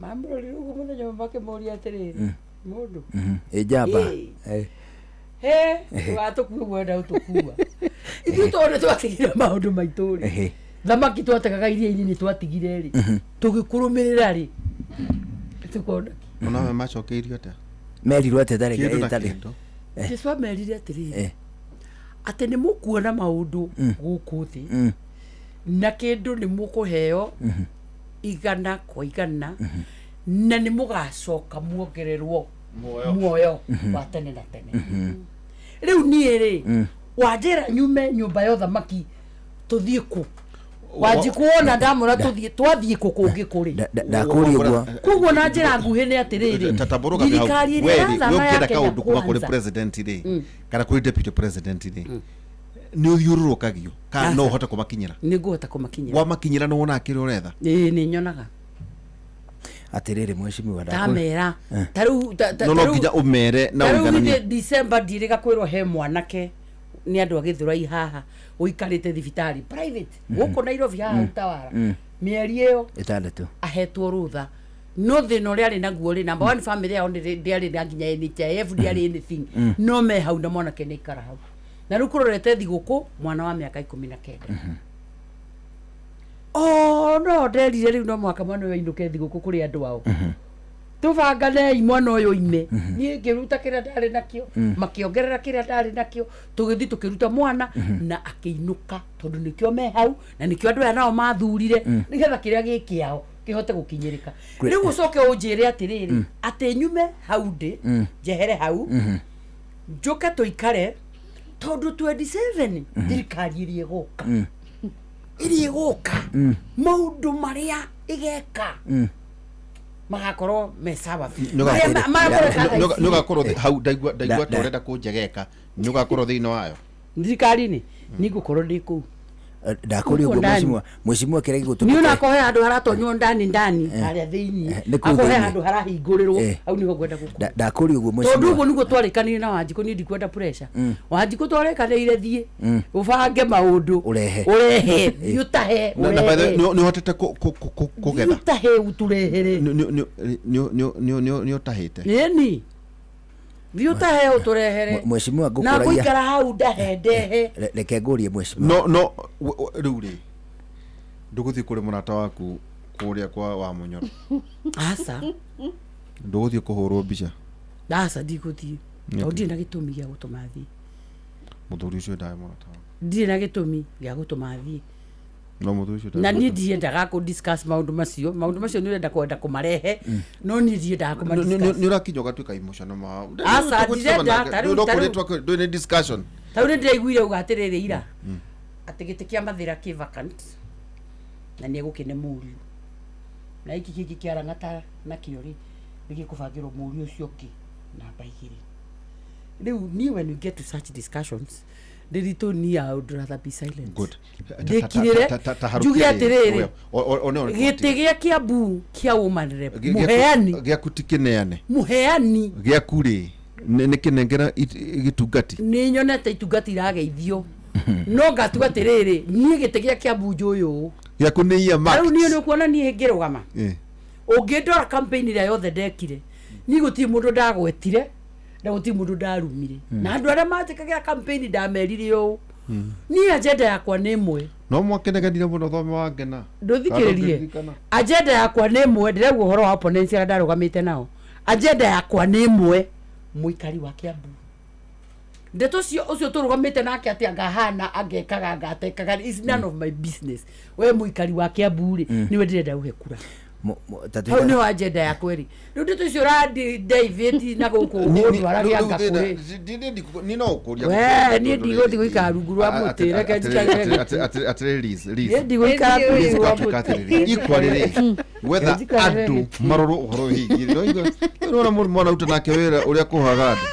mamũrorire ũguo mũthenya ũmwe makĩmũria atĩrĩrĩ, mũndũ Ĩ njamba. Ĩ. He ndũgatũkue ũguo wenda gũtũkua ithuĩ, tondũ nĩ twatigire maũndũ maitũ rĩ, thamaki twategaga iria-inĩ nĩ twatigire rĩ, tũgĩkũrũmĩrĩra rĩ, tũkona kĩ? Onawe macokeirio atĩa? Merirwo atĩa tarĩ Kĩndũ na ĩtarĩ kĩndũ. Jesu amerire atĩrĩrĩ, atĩ nĩ mũkuona maũndũ gũkũ thĩ, na kĩndũ nĩ mũkũheo igana kwa igana, na nĩ mũgacoka muongererwo Muoyo. Muoyo wa tene na tene. Rĩu niĩ rĩ, wanjĩra nyume nyũmba ya ũthamaki tũthiĩ kũ? Wanjikũ wona ndamwĩra tũthiĩ, twathiĩ kũ kũngĩ kũrĩ? Ndakũria ũguo. Koguo na njĩra nguhĩ nĩ atĩrĩrĩ, thirikari ĩrĩa ĩrathana ya ũngĩenda Kenya kaũndũ kuma kũrĩ Kwanza president rĩ, kana kũrĩ deputy president rĩ, nĩ ũthiũrũrũkagio kana no ũhote kũmakinyĩra? Nĩ ngũhota kũmakinyĩra. Wamakinyĩra nĩ wonaga kĩrĩa ũretha? Ĩĩ, nĩ nyonaga. Atĩrĩrĩ mheshimiwa, Ndamera tarĩu No no nginya ũmere na tarĩu ũigananie. githĩ December ndirĩga kwĩrwo he mwanake nĩ andũ a Gĩthũrai haha ũikarĩte thibitarĩ private gũkũ Nairobi haha Utawala mĩeri ĩyo 6. Ahetwo rũtha, no thĩna ũrĩa arĩ naguo rĩ, number one, family yao ndĩarĩ na nginya NHIF, ndĩarĩ anything, no me hau na mwanake nĩ aikara hau na rĩu kũrorete thigũkũ, mwana wa mĩaka 19. O no nderire rĩu no mũhaka mwana ũyũ ainũke thigũkũ kũrĩ andũ ao, tũbanganei mwana ũyũ oime. Niĩ ngĩruta kĩrĩa ndarĩ nakĩo, makĩongerera kĩrĩa ndarĩ nakĩo, tũgĩthiĩ tũkĩruta mwana na akĩinũka, tondũ nĩkĩo me hau na nĩkĩo andũ aya nao mathurire, nĩgetha kĩrĩa gĩ kĩao kĩhote gũkinyĩrĩka. Rĩu ũcoke ũnjĩre atĩrĩrĩ, atĩ nyume hau ndĩ, njehere hau, njũke tũikare, tondũ 27 thirikari ĩrĩa ĩgũka, ĩrĩa ĩgũka, maũndũ marĩa ĩgeka magakorwo me sawa biũ. Marĩa marekwo thaa ici. Nĩ ũgakorwo hau ndaigua ta ũrenda kũnjegeka, nĩ ũgakorwo thĩinĩ wayo? Thirikari-inĩ nĩngũkorwo ndĩ kũu. Ndakũria ũguo. Gũkũ ndani. Mheshimiwa, mheshimiwa, kĩrĩa Niĩ gĩgũtũmĩte ona akohe handũ haratonywo ndani ndani harĩa thĩinĩ, Nĩ kũu akohe thĩinĩ. handũ harahingũrĩrwo, hau nĩho ngwenda gũkorwo. Ndakũria ũguo, Tondũ mheshimiwa. ũguo nĩguo twarĩkanire na Wanjikũ. Niĩ ndikwenda pressure. Wanjikũ twarĩkanĩire, thiĩ ũbange maũndũ. Ũrehe. Ũrehe, thiĩ ũtahe. Na by the way, ũrehe. nĩ ũhotete Thiĩ kũgetha? ũtahe ũtũrehere. Nĩ ũtahĩte? Ĩni, thiĩ ũtahe ũtũrehere. Mheshimiwa, Na ngũkũragia. ngũikara hau ndahe ndehe. Reke ngũrie, mheshimiwa. No rĩu rĩ, ndũgũthiĩ kũrĩ mũrata waku kũrĩa kwa wa Mũnyoro? Aca. Ndũgũthiĩ kũhũrwo mbica? Aca, ndigũthiĩ Nĩkĩ? tondũ ndirĩ na gĩtũmi gĩa gũtũma thiĩ. Mũthuri ũcio ndaĩ mũrata waku? Ndirĩ na gĩtũmi gĩa gũtũma thiĩ. No mũthuri ũcio Na niĩ ndiendaga kũ discuss maũndũ macio. Maũndũ macio nĩ ũrenda kwenda kũmarehe, no niĩ ndiendaga kũma discuss. Nĩ ũrakinya ũgatuĩka emotional ma. Aca, ndirenda, Ndũrĩ nĩ discussion. Tarĩu nĩ ndĩraiguire uga atĩrĩrĩ ira atĩ gĩtĩ kĩa Mathĩra kĩ vacant na nĩ egũkĩne mũriũ, na gĩkĩ kĩngĩ kĩa Lang'ata nakĩo rĩ, nĩ gĩkũbangĩrwo mũriũ ũcio ũngĩ namba 2. Rĩu niĩ, when we get to such discussions ndĩritũ, niĩ I would rather be silent. Good. Ndĩkirĩre njuge atĩrĩrĩ, gĩtĩ gĩa Kiambu kĩa woman rep, mũheani. Gĩaku ti kĩneane? Mũheani. Gĩaku rĩ, nĩ kĩnengera gĩtungati? Nĩ nyonete itungati irageithio, no ngatua atĩrĩrĩ, niĩ gĩtĩ gĩa Kiambu njũĩ ũũ. Gĩaku nĩ Tarĩu earmarked. Niĩ nĩ ũkuona niĩ ngĩrũgama, ũngĩndora campaign ĩrĩa yothe ndekire, niĩ gũtirĩ mũndũ ndagwetire na gũtirĩ mũndũ ndarumire, na andũ arĩa manjĩkagĩra campaign ndamerire ũũ, niĩ agenda yakwa nĩ ĩmwe. No mwakĩnegenire mũno thome wa ngena. Ndũthikĩrĩrie. Ndũngĩririkana. Agenda yakwa nĩ ĩmwe. Ndĩraigua ũhoro wa opponents arĩa ndarũgamĩte nao. Agenda yakwa nĩ ĩmwe, mũikari wa Kiambu. Ndeto cio ũcio tũrũgamĩte nake atĩ angahana angekaga angatekaga is none of my business. We mũikari wa Kiambu rĩ, nĩwe ndĩrenda ũhe kura. Ta Hau nĩho agenda yakwa ĩrĩ. Rĩu ndeto icio ũrandaivĩti na gũkũ ũndwarage anga kũrĩ. Ni no kũria. Wee, niĩ ndigũthiĩ gũikara rungu rwa mũtĩ, reke njikarĩre gĩtĩ. Atĩrĩrĩ Liz, Liz. Niĩ ndigũikara Liz, rungu rwa gwatuĩka mũtĩ. atĩrĩrĩ equally rĩ, wetha Njikarĩre andũ gĩtĩ. marorwo ũhoro wĩgiĩ nĩwona mũndũ mwana uta nake wĩra ũrĩa kũhaga andũ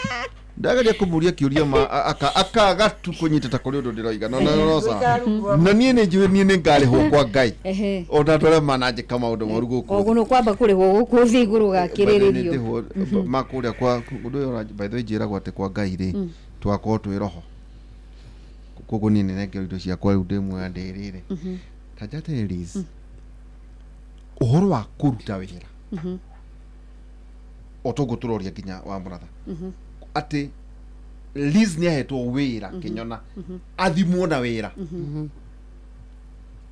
ndageria kũmũria kĩũria ma akaga tu kũnyita ta kũrĩ ũndũ ndĩroiga no no no Gũikara sawa. rungu rwa Na niĩ nĩ njũĩ niĩ nĩ ngarĩhwo kwa Ngai Ehe. ona andũ arĩa mananjĩka maũndũ moru gũkũ Koguo nĩ kwamba kũrĩhwo gũkũ thĩ igũrũ gakĩrĩrĩrio. Nĩndĩhwo makũrĩa kwa ũndũ ũyũ by the way njĩragwo atĩ kwa Ngai rĩ, tũgakorwo twĩ roho, koguo niĩ nĩnengerwo indo ciakwa rĩu ndĩ muoya ndĩrĩre ta njatĩrĩ Liz, ũhoro wa kũruta wĩra o toguo tũroria nginya wa mũratha atĩ Liz nĩ ahetwo wĩra kĩnyona athimwo na wĩra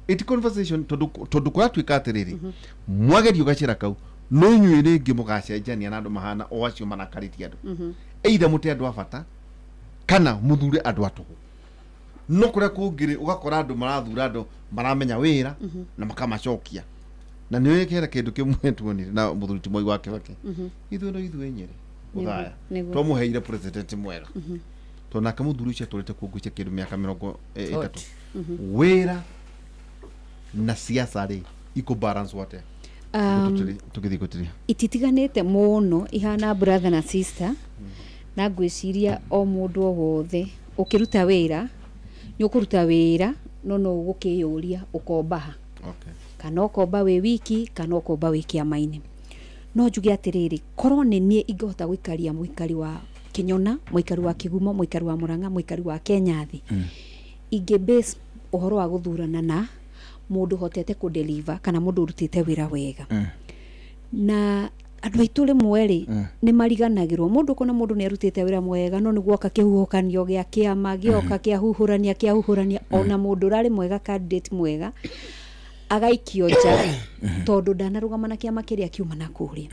iti conversation tondũ kũratuĩka atĩrĩrĩ, mwagerio gacĩra kau no inyuĩ rĩngĩ mũgacenjania na andũ mahana o acio marakarĩtie andũ, either mũte andũ a bata kana mũthure andũ a tũhũ, no kũrĩa kũngĩ rĩ, ũgakora andũ marathura andũ maramenya wĩra na makamacokia. Na nĩ hena kĩndũ kĩmwe tuonire na mũthuri ti Mwai wa Kĩbakĩ, ithuĩ no ithuĩ Nyĩrĩ ũthaya twamũheire president mwega, tondũ nake mũthuri ũcio atũrĩte kuo ngwĩcia kĩndũ mĩaka 30. Wĩra na siasa rĩ, ikũ balance atĩa? Tũgĩthiĩ gũtiria. Ititiganĩte mũno, ihana brother na sister. Na ngwĩciria o mũndũ o wothe ũkĩruta wĩra nĩ ũkũruta wĩra, no ũgũkĩyũria ũkomba ha, kana ũkomba wĩ wiki kana ũkomba wĩ kĩama-inĩ. No njuge atĩrĩrĩ, korwo nĩ niĩ ingĩhota gũikaria mũikari wa Kĩnyona, mũikari wa Kĩgumo, mũikari wa Mũrang'a, mũikari wa Kenya thĩ, ingĩ base ũhoro wa gũthurana na mũndũ ũhotete kũ deliver kana mũndũ ũrutĩte wĩra wega. Na andũ aitũ rĩmwe rĩ, nĩ mariganagĩrwo mũndũ ũkona mũndũ nĩ arutĩte wĩra mwega, no nĩ guoka kĩhuhũkanio gĩa kĩama gĩoka kĩahuhũrania kĩahuhũrania, ona mũndũ ũrarĩ mwega, candidate mwega, agaikio nja tondũ ndanarũgama na kĩama kĩrĩa kiuma na kũrĩa.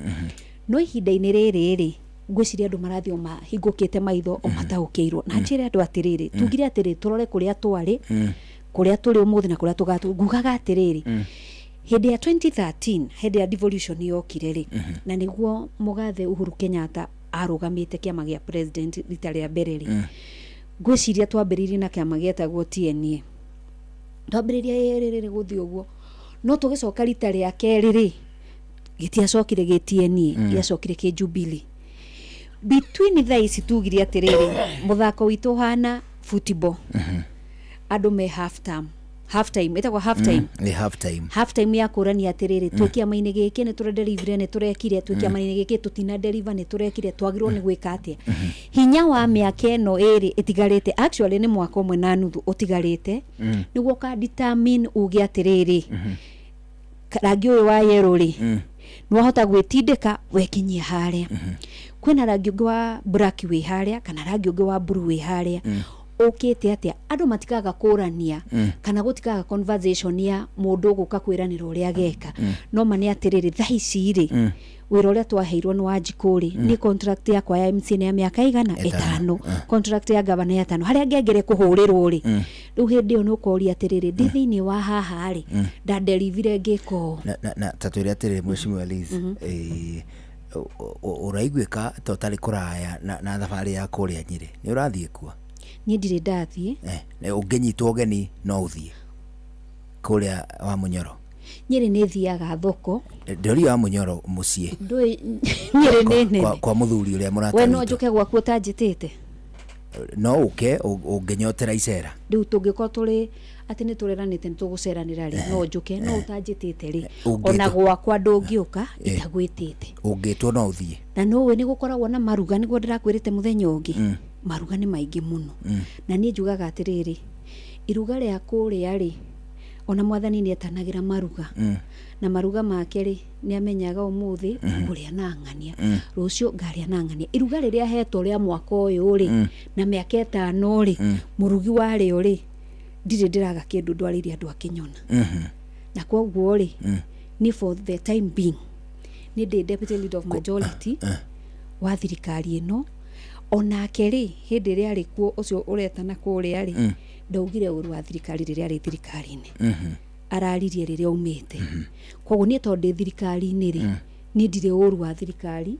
No ihinda-inĩ rĩrĩ rĩ, ngwĩciria andũ marathiĩ o mahingũkĩte maitho o mataũkĩirwo. Na njĩre andũ atĩrĩrĩ, tugire atĩrĩ, tũrore kũrĩa twarĩ, kũrĩa tũrĩ ũmũthĩ na kũrĩa tũgatũ. Ngugaga atĩrĩrĩ, hĩndĩ ya 2013, hĩndĩ ya devolution yokire rĩ, na nĩguo mũgathe Uhuru Kenyatta arũgamĩte kĩama gĩa president rita rĩa mbere rĩ, ngwĩciria twambĩrĩirie na kĩama gĩetagwo TNA. Twambĩrĩria rĩrĩ gũthiĩ ũguo, no tũgĩcoka rita rĩa kerĩ rĩ, gĩtiacokire gĩ TNA, gĩacokire kĩ Jubilee. Between thaa ici tugire atĩrĩrĩ, mũthako witũ ũhana football, andũ me half term, half time, ĩtagwo half time. Nĩ half time. Half time ya kũrania atĩrĩrĩ, twĩ kĩama-inĩ gĩkĩ nĩ tũraderivire, nĩ tũrekire, twĩ kĩama-inĩ gĩkĩ tũtina deliver, nĩ tũrekire, twagĩrĩirwo nĩ gwĩka atĩa? Hinya wa mĩaka ĩno ĩrĩ ĩtigarĩte, actually nĩ mwaka ũmwe na nuthu ũtigarĩte, nĩguo ũka determine uge atĩrĩrĩ, rangi ũyũ wa yellow rĩ, nĩ wahota gwĩtindĩka wekinyia harĩa, kwĩna rangi ũngĩ wa black wĩ harĩa kana rangi ũngĩ wa blue wĩ harĩa ũkĩte atĩa. Andũ matikaga kũrania kana gũtikaga conversation ya mũndũ ũgũka kwĩranĩra ũrĩa ageka. No ma nĩ atĩrĩrĩ, thaa ici rĩ, wĩra ũrĩa twaheirwo nĩ Wanjikũ rĩ, nĩ contract yakwa ya MC nĩ ya mĩaka igana? Ĩtano. Ĩtano. Contract ya gavana ya ĩtano, harĩa ngengere kũhũrĩrwo rĩ, rĩu hĩndĩ ĩyo nĩ ũkoria atĩrĩrĩ, ndĩ thĩinĩ wa haha rĩ, ndaderivire ngĩka ũũ? Na ta twĩre atĩrĩrĩ, mheshimiwa Liz, ũraiguĩka ta ũtarĩ kũraya na thabarĩ ya kũrĩa Nyĩrĩ? Nĩ ũrathiĩ kuo? Niĩ ndirĩ ndathiĩ. Na ũngĩnyitwo ũgeni no ũthiĩ kũrĩa wa Mũnyoro? Nyĩrĩ nĩ thiaga thoko. Ndĩroria wa Mũnyoro mũciĩ. Ndũĩ Nyĩrĩ nĩ nene. Kwa mũthuri ũrĩa mũrata We no witũ. njũke gwaku ũtanjĩtĩte? No ũke ũngĩnyotera icera. Rĩu tũngĩkorwo tũrĩ atĩ nĩ tũreranĩte nĩ tũgũceranĩra rĩ, no njũke, no ũtanjĩtĩte rĩ, ona gwakwa ndũngĩũka itagwĩtĩte. Ũngĩtwo no ũthiĩ? Na nũĩ nĩ gũkoragwo na maruga, nĩguo ndĩrakwĩrĩte mũthenya ũngĩ, maruga nĩ maingĩ mũno. Na niĩ njugaga atĩrĩrĩ, iruga rĩa kũrĩa rĩ, ona mwathani nĩ etanagĩra maruga, na maruga make rĩ, nĩ amenyaga ũmũthĩ ngũrĩa na ng'ania, rũciũ ngarĩa na ng'ania. Iruga rĩrĩa hetwo rĩa mwaka ũyũ rĩ, na mĩaka 5 rĩ, mũrugi warĩo rĩ, ndirĩ ndĩraga kĩndũ ndwarĩire andũ a Kĩnyona. Na koguo rĩ, ni for the time being nĩ ndĩ deputy leader of majority wa thirikari ĩno. Onake rĩ, hĩndĩ ĩrĩa arĩ kuo ũcio ũretana kũrĩa rĩ, ndaugire ũru wa thirikari rĩrĩa arĩ thirikari-inĩ. Araririe rĩrĩa aumĩte. Koguo niĩ tondũ ndĩ thirikari-inĩ rĩ, niĩ ndirĩ ũru wa thirikari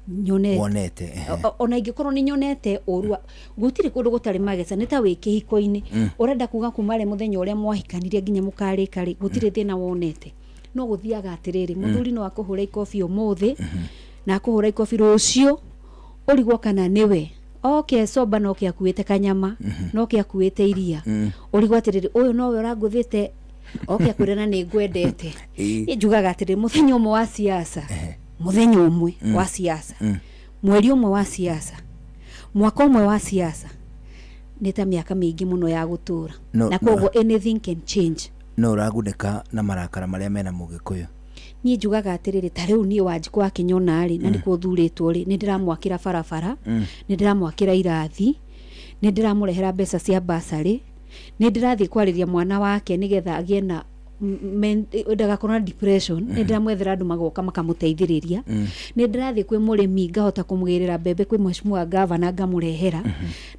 nyonete. Wonete, ehe. Ona ingĩkorwo nĩ nyonete ũru gũtirĩ kũndũ gũtarĩ mageca. Nĩ ta wĩ kĩhiko-inĩ, ũrenda kuga kuma rĩ mũthenya ũrĩa mwahikanirie nginya mũkarĩka rĩ, gũtirĩ thĩna wonete. No gũthiaga atĩrĩrĩ, mũthuri no akũhũre ikobi ũmũthĩ na akũhũra ikobi rũciũ, ũrigwo kana nĩwe oke soba, noke akuĩte kanyama, noke akuĩte iria, ũrigwo atĩrĩrĩ, ũyũ nowe ũrangũthĩte, oke akwĩre na nĩ ngwendete. Niĩ njugaga atĩrĩrĩ, mũthenya ũmwe wa siasa, mũthenya ũmwe wa siasa, mweri ũmwe wa siasa, mwaka ũmwe wa siasa nĩ ta mĩaka mĩingĩ mũno ya gũtũra. No, na no. Koguo anything can change. No ũragunĩka na marakara marĩa mena Mũgĩkũyũ? Niĩ njugaga atĩrĩrĩ, ta rĩu niĩ Wanjikũ akĩnyona rĩ, na nĩkuo thurĩtwo rĩ, nĩ ndĩramwakĩra barabara, nĩ ndĩramwakĩra irathi, nĩ ndĩramũrehera mbeca cia basarĩ, nĩ ndĩrathiĩ kwarĩria mwana wake nĩgetha agĩe na ndagakorwo na depression, nĩ ndĩramwethera andũ magoka makamũteithĩrĩria, nĩ ndĩrathiĩ kwĩ mũrĩmi ngahota kũmũgĩrĩra mbembe kwĩ mheshimiwa gavana ngamũrehera,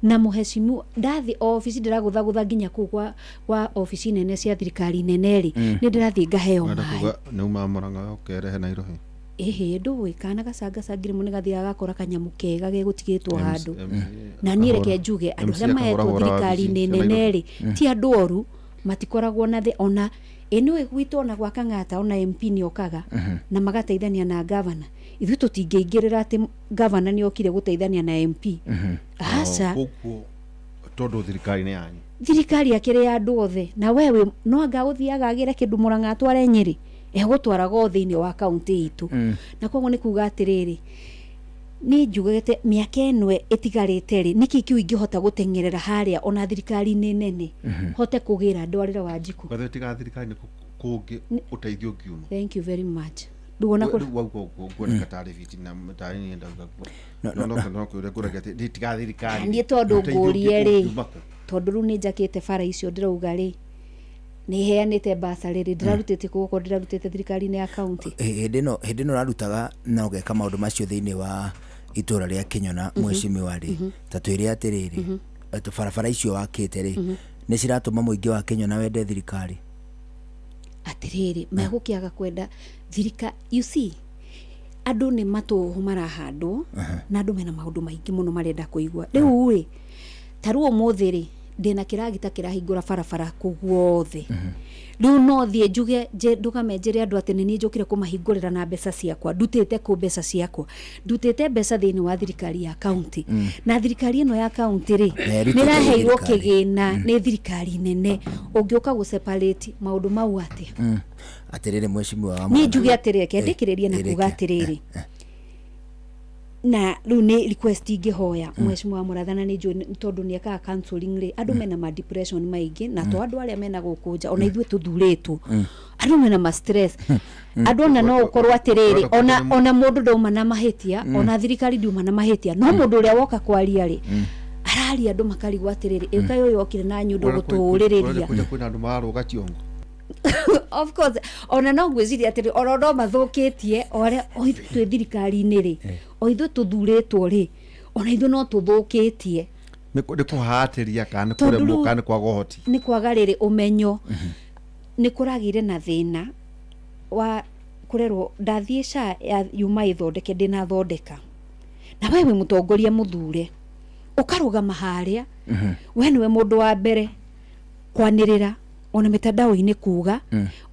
na mheshimiwa ndathiĩ o obici ndĩragũthagũtha nginya kũu kwa obici nene cia thirikari nene rĩ, nĩ ndĩrathiĩ ngaheo Wenda maĩ. Kuga nĩ uma Murang'a ũkerehe Nairobi? Ĩhĩ, ndũĩ kana gacangacangire mũno gathiaga gakora kanyamũ kega gegũtigĩtwo handũ. MC Na niĩ reke njuge andũ MC arĩa mahetwo akahũrahũra thirikari-inĩ wabici cia nene Nairobi. rĩ, ti andũ oru, matikoragwo na thĩ ona ĩ nĩũĩ gwitũ ona gwa Kang'ata ona MP nĩ okaga na magateithania na gavana. Ithuĩ tũtingĩingĩrĩra atĩ gavana nĩ okire gũteithania na MP, aca. Koguo tondũ thirikari nĩ yanyu. Thirikari akĩrĩ ya andũ othe, na we wĩ no anga gũthiaga agĩre kĩndũ Mũrang'a atware Nyĩrĩ, egũtwaraga o thĩinĩ wa kaũntĩ itũ. Na koguo nĩ kuga atĩrĩrĩ, niĩ njugĩte mĩaka ĩno ĩtigarĩte rĩ, nĩkĩ kĩu ingĩhota gũteng'erera harĩa ona thirikari-inĩ nene hote kũgĩra ndwarĩre Wanjikũ? Gathe tiga thirikari nĩ kũngĩ ũteithio ũngiuma? Thank you very much. Rĩu ona Rĩu wauga ũguo nguoneka tarĩ biti na tarĩ niĩ ndauga guo. No, no no no kwĩra ngũragia atĩ tiga thirikari. Niĩ tondũ ũteithio ngũrie rĩ, ũngiuma kũ? Tondũ rĩu nĩ njakĩte bara icio ndĩrauga rĩ, nĩ heanĩte basarĩ rĩ, ndĩrarutĩte kũ okorwo ndĩrarutĩte thirikari-inĩ ya kaunti? Hĩndĩ ĩno ũrarutaga na ũgeka maũndũ macio thĩinĩ wa itũra rĩa Kĩnyona, mheshimiwa rĩ, ta twĩre atĩrĩrĩ, atĩ barabara icio wakĩte rĩ, nĩ ciratũma mũingĩ wa Kĩnyona wende thirikari? Atĩrĩrĩ, megũkĩaga kwenda thirika? You see, andũ nĩ matũhũ marahandwo na andũ mena maũndũ maingĩ mũno marenda kũigua. Rĩu rĩ, ta rĩu ũmũthĩ rĩ, ndĩna kĩragita kĩrahingũra barabara kũu guothe. Rĩu no thiĩ njuge ndũgame njĩre andũ atĩ nĩ niĩ njũkire kũmahingũrĩra na mbeca ciakwa? Ndutĩte kũ mbeca ciakwa? Ndutĩte mbeca thĩinĩ wa thirikari ya kaunti, na thirikari ĩno ya kaunti rĩ, Na ĩrutĩte nĩ ĩraheirwo thirikari. kĩgĩna nĩ thirikari nene. Ũngĩũka gũ separate maũndũ mau atĩa? Atĩrĩrĩ, mheshimiwa wa Niĩ Murang'a. njuge atĩrĩrĩ, reke ndĩkĩrĩrie na kuga ĩrĩkia. Atĩrĩrĩ, na rĩu nĩ request ingĩhoya mheshimiwa wa Mũratha, na nĩ njũĩ tondũ nĩ ekaga counseling rĩ, andũ mena ma depression maingĩ, na to andũ arĩa mena gũkũ nja, ona ithuĩ tũthurĩtwo, andũ mena ma stress, andũ ona no ũkorwo atĩrĩrĩ, ona mũndũ ndauma na mahĩtia, ona thirikari ndiuma na mahĩtia, no mũndũ ũrĩa woka kwaria rĩ, araria andũ makarigwo atĩrĩrĩ, ĩkaĩ ũyũ okire na nyundo gũtũũrĩrĩria. Kuja kwĩna andũ mararũga ciongo. Of course, ona no ngwĩciria atĩrĩ, ona no mathũkĩtie o arĩa o ithuĩ twĩ thirikari-inĩ rĩ, o ithuĩ tũthurĩtwo rĩ, ona ithuĩ no tũthũkĩtie. Nĩ kũhatĩria kana nĩ Tondũ kũremwo rĩu- kana nĩ kwaga ũhoti? Nĩ kwaga rĩrĩ ũmenyo. Nĩ kũragĩire na thĩna wa kũrerwo ndathiĩ SHA ya yuma ĩthondeke ndĩnathondeka, na we wĩ mũtongoria mũthure, ũkarũgama harĩa, we nĩwe mũndũ wa mbere kwanĩrĩra ona mitandao-inĩ kuga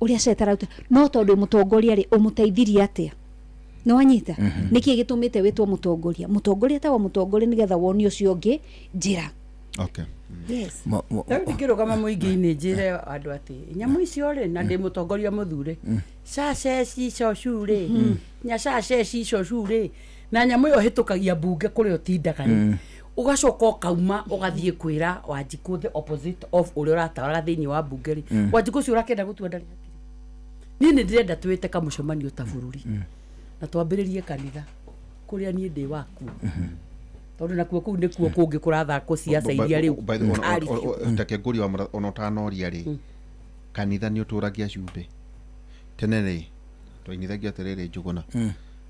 ũrĩa SHA ĩtararuta, no tondũ wĩ mũtongoria rĩ, ũmũteithirie atĩa? Nĩ wanyita nĩkĩ gĩtũmĩte wĩtwo mũtongoria? Mũtongoria etagwo mũtongoria nĩgetha wonie ũcio ũngĩ njĩra. Yes. Rĩu ndingĩrũgama mũingĩ-inĩ njĩre andũ atĩ nyamũ icio rĩ, na ndĩ mũtongoria mũthure, caceci cocu rĩ, nyacaceci cocu rĩ, na nyamũ ĩyo ĩhĩtũkagia mbunge kũrĩa ũtindaga rĩ, ũgacoka ũkauma ũgathiĩ kwĩra Wanjikũ the opposite of ũrĩa ũratawara thĩinĩ wa mbunge rĩ, Wanjikũ ũcio ũrakĩenda gũtua ndarĩ hakiri. Niĩ nĩ ndĩrenda twĩte kamũcemanio ta bũrũri na twambĩrĩrie kanitha kũrĩa niĩ ndĩ wakuo, tondũ nakuo kũu nĩkuo kũngĩ kũrathakwo ciaca iria rĩu By the way, kari biũ. Reke ngũrie wa ona ũtanoria rĩ, kanitha nĩ ũtũragia cumbĩ. Tene rĩ, twainithagia atĩrĩrĩ, Njũgũna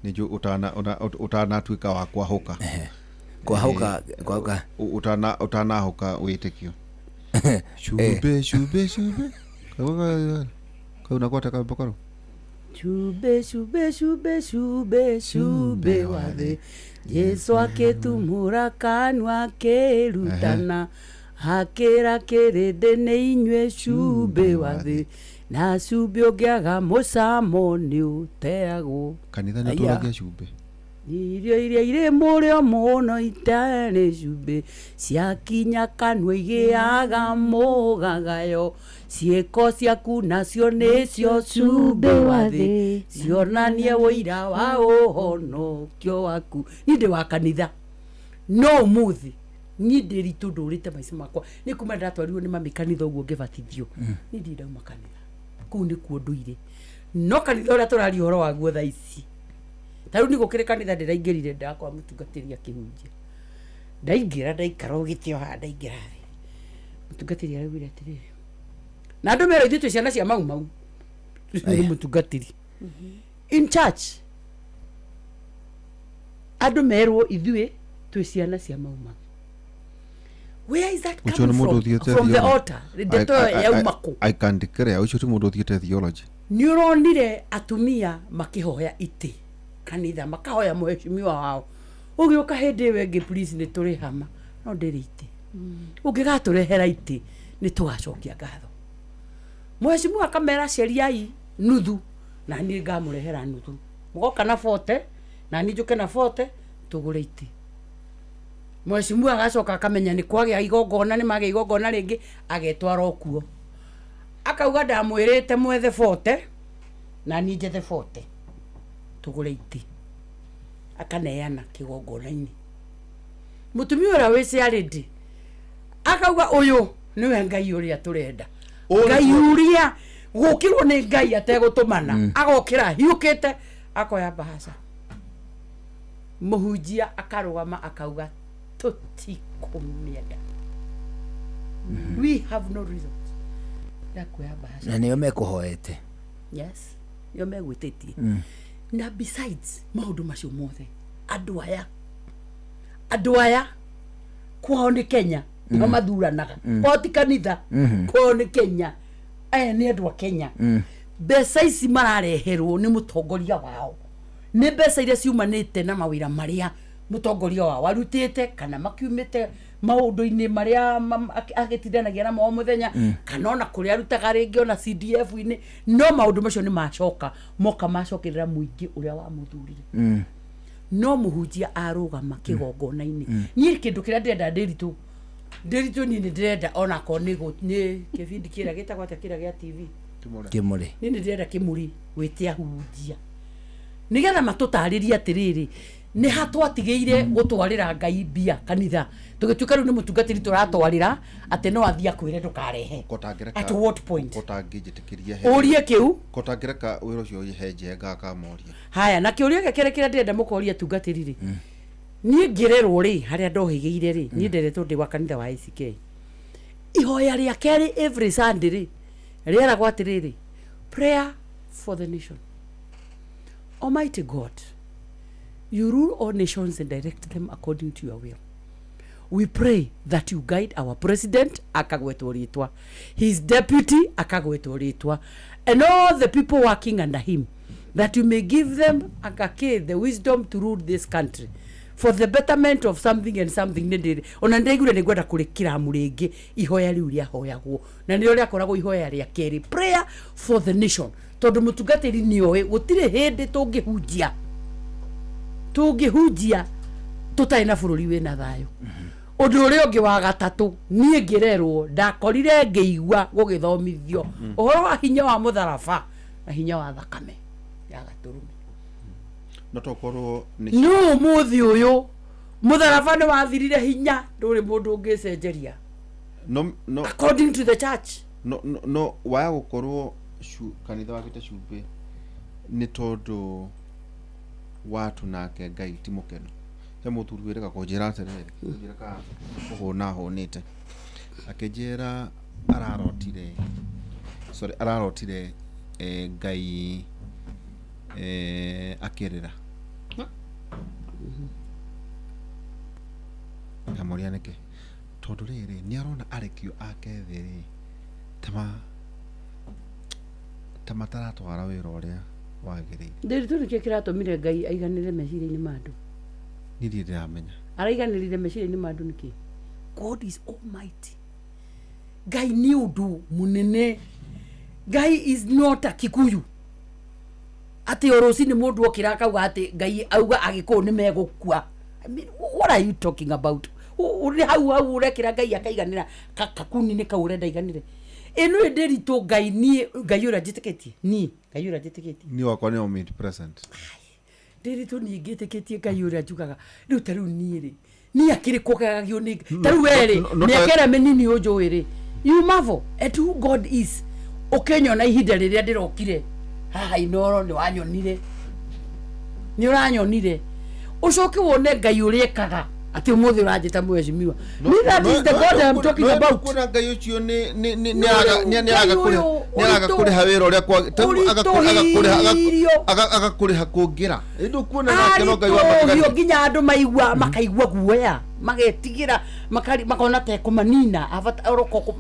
nĩ njũ ũtanatuĩka wa kwahũka. Kwahũka, kwahũka. Ũtanahũka wĩtĩkio, cumbĩ, cumbĩ, cumbĩ. Kau nakwata kawimbo karo. Cumbĩ, cumbĩ, cumbĩ, cumbĩ, cumbĩ wa thĩ. Jesu akĩtumũra kanua akĩrutana, akĩra kĩrĩndĩ nĩ inyuĩ cumbĩ wa thĩ, na cumbĩ ũngĩaga mũcamo nĩ ũteagwo. Kanitha nĩ Aya. tũragia cumbĩ. Irio iria irĩ mũrĩo mũno itarĩ cumbĩ, ciakinya kanua igĩaga mũgagayo, ciĩko ciaku nacio nĩcio cumbĩ wa thĩ, cionanie ũira wa ũhonokio waku. Niĩ ndĩ wa kanitha, no ũmũthĩ niĩ ndĩ ritũ ndũrĩte maica makwa nĩ kuma ndatwarirwo nĩ mami kanitha ũguo ngĩbatithio, niĩ ndirĩ ndauma kanitha, kũu nĩkuo ndũire. No kanitha ũrĩa tũraria ũhoro waguo thaa ici, ta rĩu nĩ gũkĩrĩ kanitha ndĩraingĩrire, ndakora mũtungatĩri akĩhunjia, ndaingĩra ndaikara o gĩtĩ o haha, ndaingĩra thĩ, mũtungatĩri araugire atĩrĩrĩ, na andũ merwo ithuĩ twĩ ciana cia Mau Mau, nĩ mũtungatĩri in church, andũ merwo ithuĩ twĩ ciana cia Mau Mau. Where is that Ũcio nĩ coming mũndũ from? ũthiĩte From the theology. altar, ndeto ĩyo yauma kũ? I can declare ũcio ti mũndũ ũthiĩte theology. Nĩ ũronire atumia makĩhoya itĩ kanitha, makahoya mũheshimiwa wao, ũgĩũka hĩndĩ ĩyo ĩngĩ, please nĩ tũrĩ hama no ndĩrĩ itĩ, ũngĩgatũrehera itĩ nĩ tũgacokia ngatho. Mũheshimiwa akamera ceriai nuthu na niĩ ngamũrehera nuthu, mũgoka na 40 na niĩ njũke na 40 tũgũre itĩ. Mũheshimiwa agacoka akamenya nĩ kwagĩa igongona, nĩ magĩa igongona rĩngĩ, agetwara o kuo, akauga ndamwĩrĩte mwethe 40 na niĩ njethe 40 tũgũre itĩ, akaneana kĩgongona-inĩ. Mũtumia ũrĩa wĩ ciarĩndĩ akauga ũyũ nĩwe Ngai ũrĩa tũrenda, Ngai ũrĩa gũkĩrwo nĩ Ngai ategũtũmana, agokĩra hiũkĩte akoya mbahaca. Mũhunjia akarũgama akauga tũtikũmĩenda, we have no reasons ya kuoya mbahaca. Na nĩo mekũhoete. Yes, nĩo megwĩtĩtie. Na besides maũndũ macio mothe, andũ aya kwao nĩ Kenya, nĩho mathuranaga, kwao ti kanitha, kwao nĩ Kenya. Aya nĩ andũ a Kenya. Mbeca ici marareherwo nĩ mũtongoria wao nĩ mbeca iria ciumanĩte na mawĩra marĩa mũtongoria wao arutĩte, kana makiumĩte maũndũ-inĩ marĩa agĩtindanagia namo o mũthenya, kana ona kũrĩa arutaga rĩngĩ ona CDF-inĩ. No maũndũ macio nĩ macoka moka macokerera mũingĩ ũrĩa wamũthurire. No mũhunjia arũgama kĩgongona-inĩ, niĩ kĩndũ kĩrĩa ndĩrenda, ndĩritũ ndĩritũ, niĩ nĩ ndĩrenda onakorwo nĩ kĩbindi kĩrĩa gĩtagwo atĩa, kĩrĩa gĩa TV. Kĩmũrĩ. Niĩ nĩ ndĩrenda kĩmũrĩ wĩte ahunjia nĩgetha matũtarĩrie atĩrĩrĩ, nĩ ha twatigĩire gũtwarĩra Ngai mbia kanitha, tũgĩtuĩka rĩu nĩ mũtungatĩri tũratwarĩra, atĩ no athiĩ akwĩre ndũkarehe. At what point? Kotangĩnjĩtĩkĩria. Ũrie kĩu. Kotangĩreka wĩra ũcio he njenga akamoria. Haya, na kĩũria gĩa kerĩ kĩrĩa ndĩrenda mũkoria atungatĩri rĩ, niĩ ngĩrerwo rĩ, harĩa ndohĩgĩire rĩ, niĩ nderetwo ndĩ wa kanitha wa ACK, ihoya rĩa kerĩ every Sunday rĩ rĩeragwo atĩrĩrĩ, prayer for the nation. Almighty God, you rule all nations and direct them according to your will. We pray that you guide our president, akagwetwo rĩtwa, his deputy akagwetwo rĩtwa, and all the people working under him, that you may give them akake the wisdom to rule this country for the betterment of something and something. Nĩ ndĩrĩ ona ndĩraiguire nĩ ngwenda kũrĩ kĩramu rĩngĩ ihoya rĩu rĩahoyagwo, na nĩrĩo rĩakoragwo ihoya rĩa kerĩ, prayer for the nation, tondũ mũtungatĩri nĩoĩ gũtirĩ hĩndĩ tũngĩhunjia tũtarĩ na bũrũri wĩna thayũ. Ũndũ ũrĩa ũngĩ wa gatatũ, niĩ ngĩrerwo ndakorire ngĩigua gũgĩthomithio ũhoro wa hinya wa mũtharaba na hinya wa thakame ya gatũrũme. No tokorwo nĩ No ũmũthĩ ũyũ mũtharaba nĩ wathirire hinya, ndũrĩ mũndũ ũngĩcenjeria no no according to the church. No waya gũkorwo kanitha wakĩte cumbĩ nĩ tondũ watu nake Ngai ti mũkenu. He mũthuri wĩrĩga kũnjĩra atĩrĩrĩ, kũnjĩra ka kũhũna hũnĩte, akĩnjĩra ararotire, sorry, ararotire Ngai akĩrĩra. Ngamũria nĩkĩ, tondũ rĩrĩ nĩ arona arekio ake thĩ rĩ tama Ta mataratwara wĩra ũrĩa wagĩrĩire. Ndĩritũ nĩkĩo kĩratũmire Ngai aiganĩre meciria-inĩ ma andũ. Niĩ ndirĩ ndĩramenya. Araiganĩrire meciria-inĩ ma andũ nĩkĩ? God is almighty. Ngai nĩ ũndũ mũnene. Ngai is not a Kikuyu. Atĩ o rũcinĩ mũndũ okĩra akauga atĩ Ngai auga Agĩkũyũ nĩ megũkua. I mean, what are you talking about? Nĩ hau hau ũrekĩra Ngai akaiganĩra kakuni-inĩ kau ũrenda aiganĩre. Ĩno ĩndĩritũ Ngai niĩ Ngai ũrĩa njĩtĩkĩtie niĩ Ngai ũrĩa njĩtĩkĩtie. Niĩ wakwa nĩ omnipresent. Ndĩritũ niĩ ngĩtĩkĩtie Ngai ũrĩa njugaga rĩu ta rĩu niĩ rĩ niĩ akĩrĩ kũgegagio nĩ ta rĩu we rĩ mĩaka ĩrĩa mĩnini ũnjũĩ rĩ you marvel at who God is. Ũkĩnyona ihinda rĩrĩa ndĩrokire haha Inooro nĩ wanyonire, nĩ ũranyonire, ũcoke wone Ngai ũrĩa ekaga atĩ ũmũthĩ ũranjĩta mheshimiwa. Me, that is the God I'm talking about. Kuona Ngai ũcio nĩ nĩ nĩ No, nĩ araga rĩu nĩ nĩ araga Ngai kũrĩha ũyũ nĩ araga ũritũ- kũrĩha wĩra ũrĩa kwa ta rĩu agakũrĩha ũritũhirio. agakũrĩha kũngĩra ĩndĩ ũkuona nake no Ngai wa aritũhio magegania. Nginya andũ maigua makaigua guoya, magetigĩra, makona ta ekũmanina oroko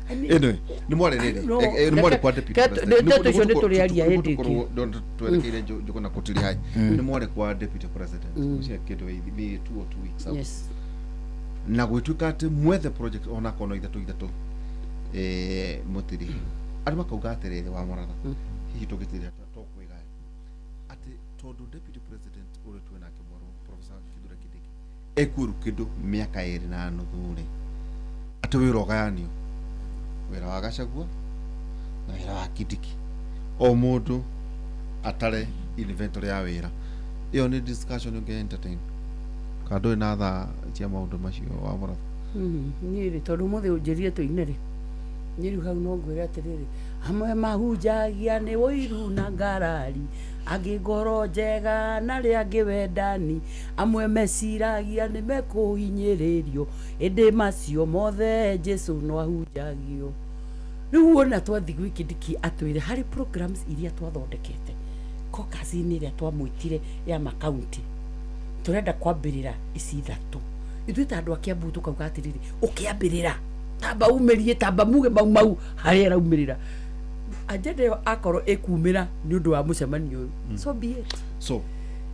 I mean, Anyway, nĩ mwarĩ rĩrĩ No, nĩ mwarĩ kwa deputy president. Ndeto icio nĩ tũrĩaria hĩndĩ ĩngĩ. Twerekeire Njũgũna kũtiri hai nĩ mwarĩ kwa deputy president ũcio kĩndũ maybe 2 or 2 weeks ago. Yes. Na gwĩtuĩka atĩ mwethe project onakorwo no ithatũ ithatũ, mũtirihi andũ makauga atĩrĩrĩ, wa mũratha hihi tũngĩtirĩha to kwĩgaya atĩ tondũ deputy president ũrĩa twĩ nake mwerũ, Professor Kithure Kindiki, ekuoru kĩndũ mĩaka 2.5 rĩ, atĩ wĩra ũgayanio, wĩra wa Gachagua na wĩra wa Kindiki, o mũndũ atare inventory ya wĩra. Ĩyo nĩ discussion ũngĩ entertain kana ndũrĩ na thaa cia maũndũ macio, wa mũratha? Niĩ rĩ, tondũ ũmũthĩ ũnjĩrire tũine rĩ, niĩ rĩu hau no ngwĩre atĩrĩrĩ, amwe mahunjagia nĩ ũiru na ngarari, angĩ ngoro njega na arĩa angĩ wendani, amwe meciragia nĩ mekũhinyĩrĩrio, ĩndĩ macio mothe Jesu no ahunjagio. Rĩu wona twathiĩ gwĩ Kindiki atwĩre harĩ programs iria twathondekete caucus-inĩ ĩrĩa twamwĩtire ya makaunti, tũrenda kwambĩrĩra ici ithatũ. Ithuĩ ta andũ a Kiambu tũkauga atĩrĩrĩ, ũkĩambĩrĩra tamba umĩrie, tamba muge mau mau harĩa ĩraumĩrĩra agenda ĩyo, akorwo ĩkumĩra nĩ ũndũ wa mũcemanio ũyũ, so be it. So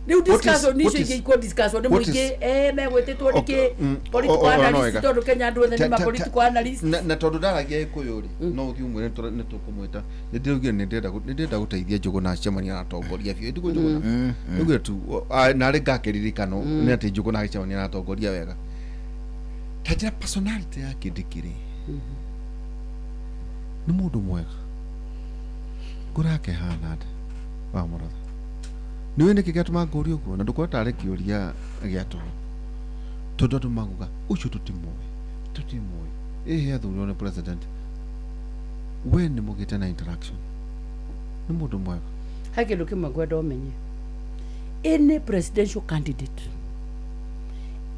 rĩu discussion what icio is- ingĩ ikwo discussion nĩ what is- mũingĩ, megwĩtĩtwo Okay, nĩkĩ political o- o- no analyst, wega. tondũ Kenya andũ othe nĩ ma political analyst. Na tondũ ndaragia Gĩkũyũ rĩ, no ũthiĩ ũmwĩre nĩ tũkũmwĩta. Nĩ ndĩraugire nĩ ndĩrenda gũteithia Njũgũna acemania na atongoria biũ. Ĩndĩ Njũgũna ndĩraugire tu narĩ ngakĩririkano nĩ atĩ Njũgũna agĩcemania na atongoria wega. Ta njĩra personality ya Kindiki rĩ, nĩ mũndũ mwega, ngoro yake ĩhana atĩa, wa mũratha? Nĩ ũĩ nĩkĩ gĩatũma ngũrie ũguo? Na ndũkona tarĩ kĩũria gĩa tũhũ, tondũ andũ maguga ũcio tũtimũĩ, tũtimũĩ, ĩhĩ athurirwo nĩ president. We nĩ mũgĩte na interaction, nĩ mũndũ mwega? He kĩndũ kĩmwe ngwenda ũmenye: any presidential candidate,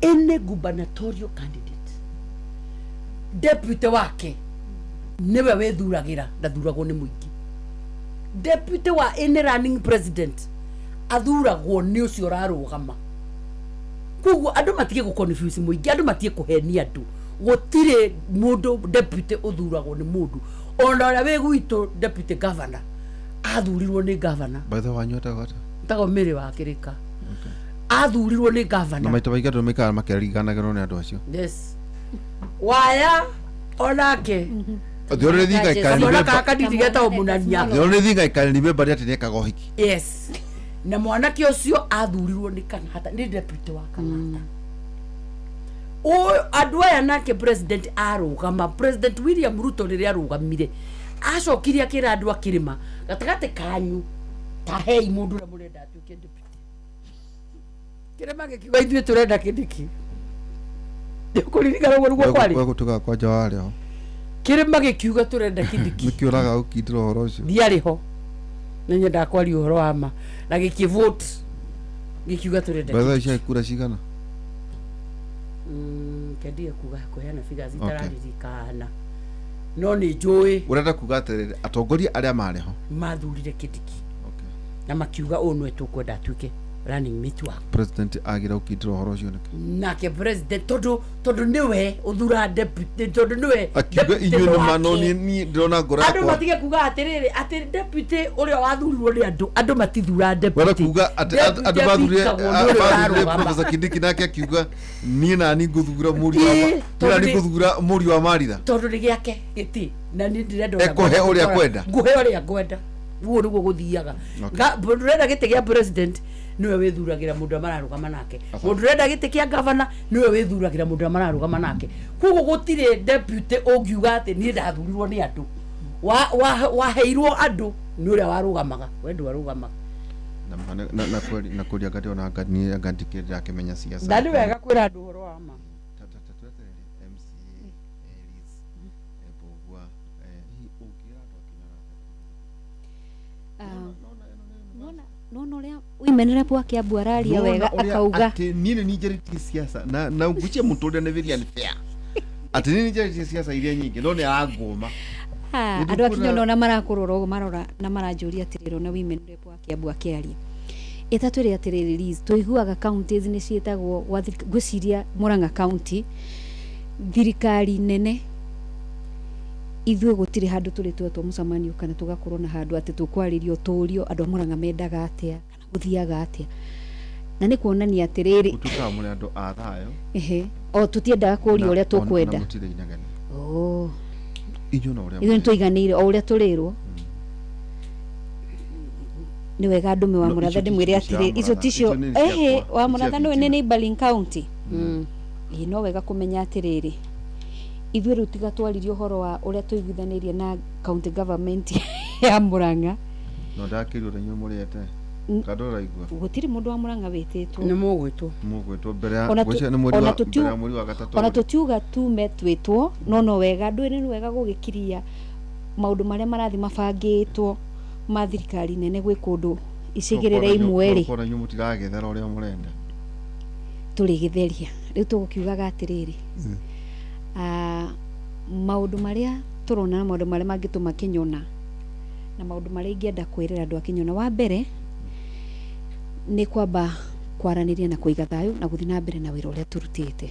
any gubernatorial candidate, deputy wake nĩwe wĩthuragĩra, ndathuragwo nĩ mũingĩ. Deputy wa any running president athuragwo nĩ ũcio ũrarũgama. Koguo andũ matige gũ confuse mũingĩ, andũ matige kũhenia andũ. Gũtirĩ mũndũ deputy ũthuragwo nĩ mũndũ. Ona ũrĩa wĩ gwitũ deputy governor athurirwo nĩ governor. By the way, wanyu etagwo atĩa? Tagwo Mĩrĩ wa Kĩrĩka, athurirwo nĩ Na governor. Maita maingĩ andũ maikaraga makĩriganagĩrwo nĩ andũ acio. Yes, waya onake. The only thing I can kamwana remember, ka kanini getagwo Munania. The only thing I can remember nĩ atĩ nĩekaga ũhiki. Yes, na mwanake ũcio athurirwo nĩ Kang'ata, nĩ deputy wa Kang'ata. Ũyũ andũ aya nake president arũgama, President William Ruto rĩrĩa arũgamire, acokire akĩra andũ a kĩrĩma gatagatĩ kanyu, ta hei mũndũ ũrĩa mũrenda atuĩke deputy. Kĩrĩma gĩkiuga ithuĩ tũrenda Kindiki. Nĩũkũririkana ũguo nĩguo kwarĩ? We gũtuĩkaga kwanja warĩ ho. Kĩrĩma gĩkiuga tũrenda Kindiki. Nĩkĩo ũraga gũkindĩra ũhoro ũcio. Ndiarĩ ho, nĩ nyendaga kwaria ũhoro wa ma. Na gĩkĩ vote gĩkiuga tũrenda By the way, Kindiki. cia kura cigana? Kendige kuga kũheana figures itararirikana, no nĩ njũĩ. Ũrenda kuga atĩrĩrĩ, atongoria arĩa marĩ ho mathurire Kindiki okay. na makiuga ũyũ nĩwe tũkwenda atuĩke. Running mate waku. President agira ukindira uhoro ucio niki? Nake president, tondu niwe uthura deputy, tondu niwe akiuga deputy inyuĩ nĩ wake. ma no niĩ ndĩrona ngoro Andũ yakwa. matige kuga atiriri ati deputy uria wathurirwo ni andu, andu matithura deputy. Wenda kuga atĩ andũ mathurire Deputy apikagwo nĩ ũrĩa mathurire ũrarũgama. Professor Kindiki, nake akiuga niĩ nani ngũthura mũriũ wa Ĩĩ, niĩ tondũ nani ngũthura mũriũ wa Maritha. Tondu nĩ gĩake gĩtĩ na niĩ ndĩrenda ũrĩa Ekũhe ũrĩa ngwenda. akwenda. Ngũhe ũrĩa ngwenda, guo nĩguo gũthiaga. Okay. Mũndũ ũrenda gĩtĩ gĩa president nĩwe wĩthuragĩra mũndũ ũrĩa mararũgama nake. Asante. Mũndũ ũrenda gĩtĩ kĩa gavana nĩwe wĩthuragĩra mũndũ ũrĩa mararũgama nake. Koguo gũtirĩ deputy ũngiuga atĩ niĩ ndathurirwo nĩ andũ. Waheirwo andũ nĩ ũrĩa warũgamaga, we ndwarũgamaga. Na kweli na kweli angati ona anga niĩ anga ndikĩrĩ ndĩrakĩmenya siasa. Na nĩ wega kwĩra andũ ũhoro wa ma. Ta tweterere MCA Liz Mbũgua, hihi ũngĩra andũ a Kĩnyona atĩa? Nona nona ũrĩa women rep wa Kiambu araria Nĩwona wega ũrĩa akauga atĩ niĩ nĩ njarĩtie siasa na ngwĩciria mũtũrĩre nĩ very unfair atĩ niĩ nĩ njarĩtie siasa iria nyingĩ no nĩ arangũma. Ah, Nĩ andũ a ndĩkuona- Kinyona ona marakũrora ũguo marora na maranjũria atĩrĩrĩ, ona women rep wa Kiambu akĩaria ĩtatwĩre atĩrĩrĩ, Liz, tũiguaga counties nĩ ciĩtagwo gwa ngwĩciria Murang'a county thirikari nene, ithuĩ gũtirĩ handũ tũrĩ twetwo mũcemanio kana tũgakorwo na handũ atĩ tũkwarĩrio tũrio andũ a Murang'a mendaga atĩa kana gũthiaga atĩa, na nĩ kuonania atĩrĩrĩ Gũtuĩkaga mũrĩ andũ a thayũ. Ehe, o tũtiendaga kũrio ũrĩa tũkwenda. Na mũtirĩ inegene. Oh. Inyuĩ na ũrĩa Ithuĩ mũrĩ. nĩtũiganĩire o ũrĩa tũrĩrwo nĩ wega ndũme wa No, Mũratha icio ti ndĩmwĩre cia atĩrĩ icio Mũratha, ticio icio nĩ ciakwa, ehe wa ti cia Mũratha nĩ Fitina. neighboring county. Ĩĩ, no wega kũmenya atĩrĩrĩ, ithuĩ rĩu tiga twaririe ũhoro wa ũrĩa tũiguithanĩirie na county government ya Murang'a. No ndakĩrio ũrĩa inyuĩ mũrĩete kandũ ũraigua. Gũtirĩ mũndũ wa Murang'a wĩtĩtwo. Nĩ mũgwĩtwo. Mũgwĩtwo mbere ya Ona ngwĩciria nĩ mweri ona wa mbere ya mweri wa gatatũ ona rĩ. tũtiuga tume twĩtwo, no wega ndũĩ nĩ wega gũgĩkiria maũndũ marĩa marathiĩ mabangĩtwo ma thirikari nene gwĩ kũndũ icigĩrĩra imwe rĩ. Tũkona inyuĩ mũtiragethera ũrĩa mũrenda. Tũrĩgĩtheria rĩu tũgũkiugaga atĩrĩrĩ, maũndũ marĩa tũrona na maũndũ marĩa mangĩtũma Kĩnyona na maũndũ marĩa ingĩenda kwĩrĩra andũ a Kĩnyona, wa mbere nĩ kwamba kwaranĩria na kũiga thayũ na gũthiĩ na mbere na wĩra ũrĩa tũrutĩte.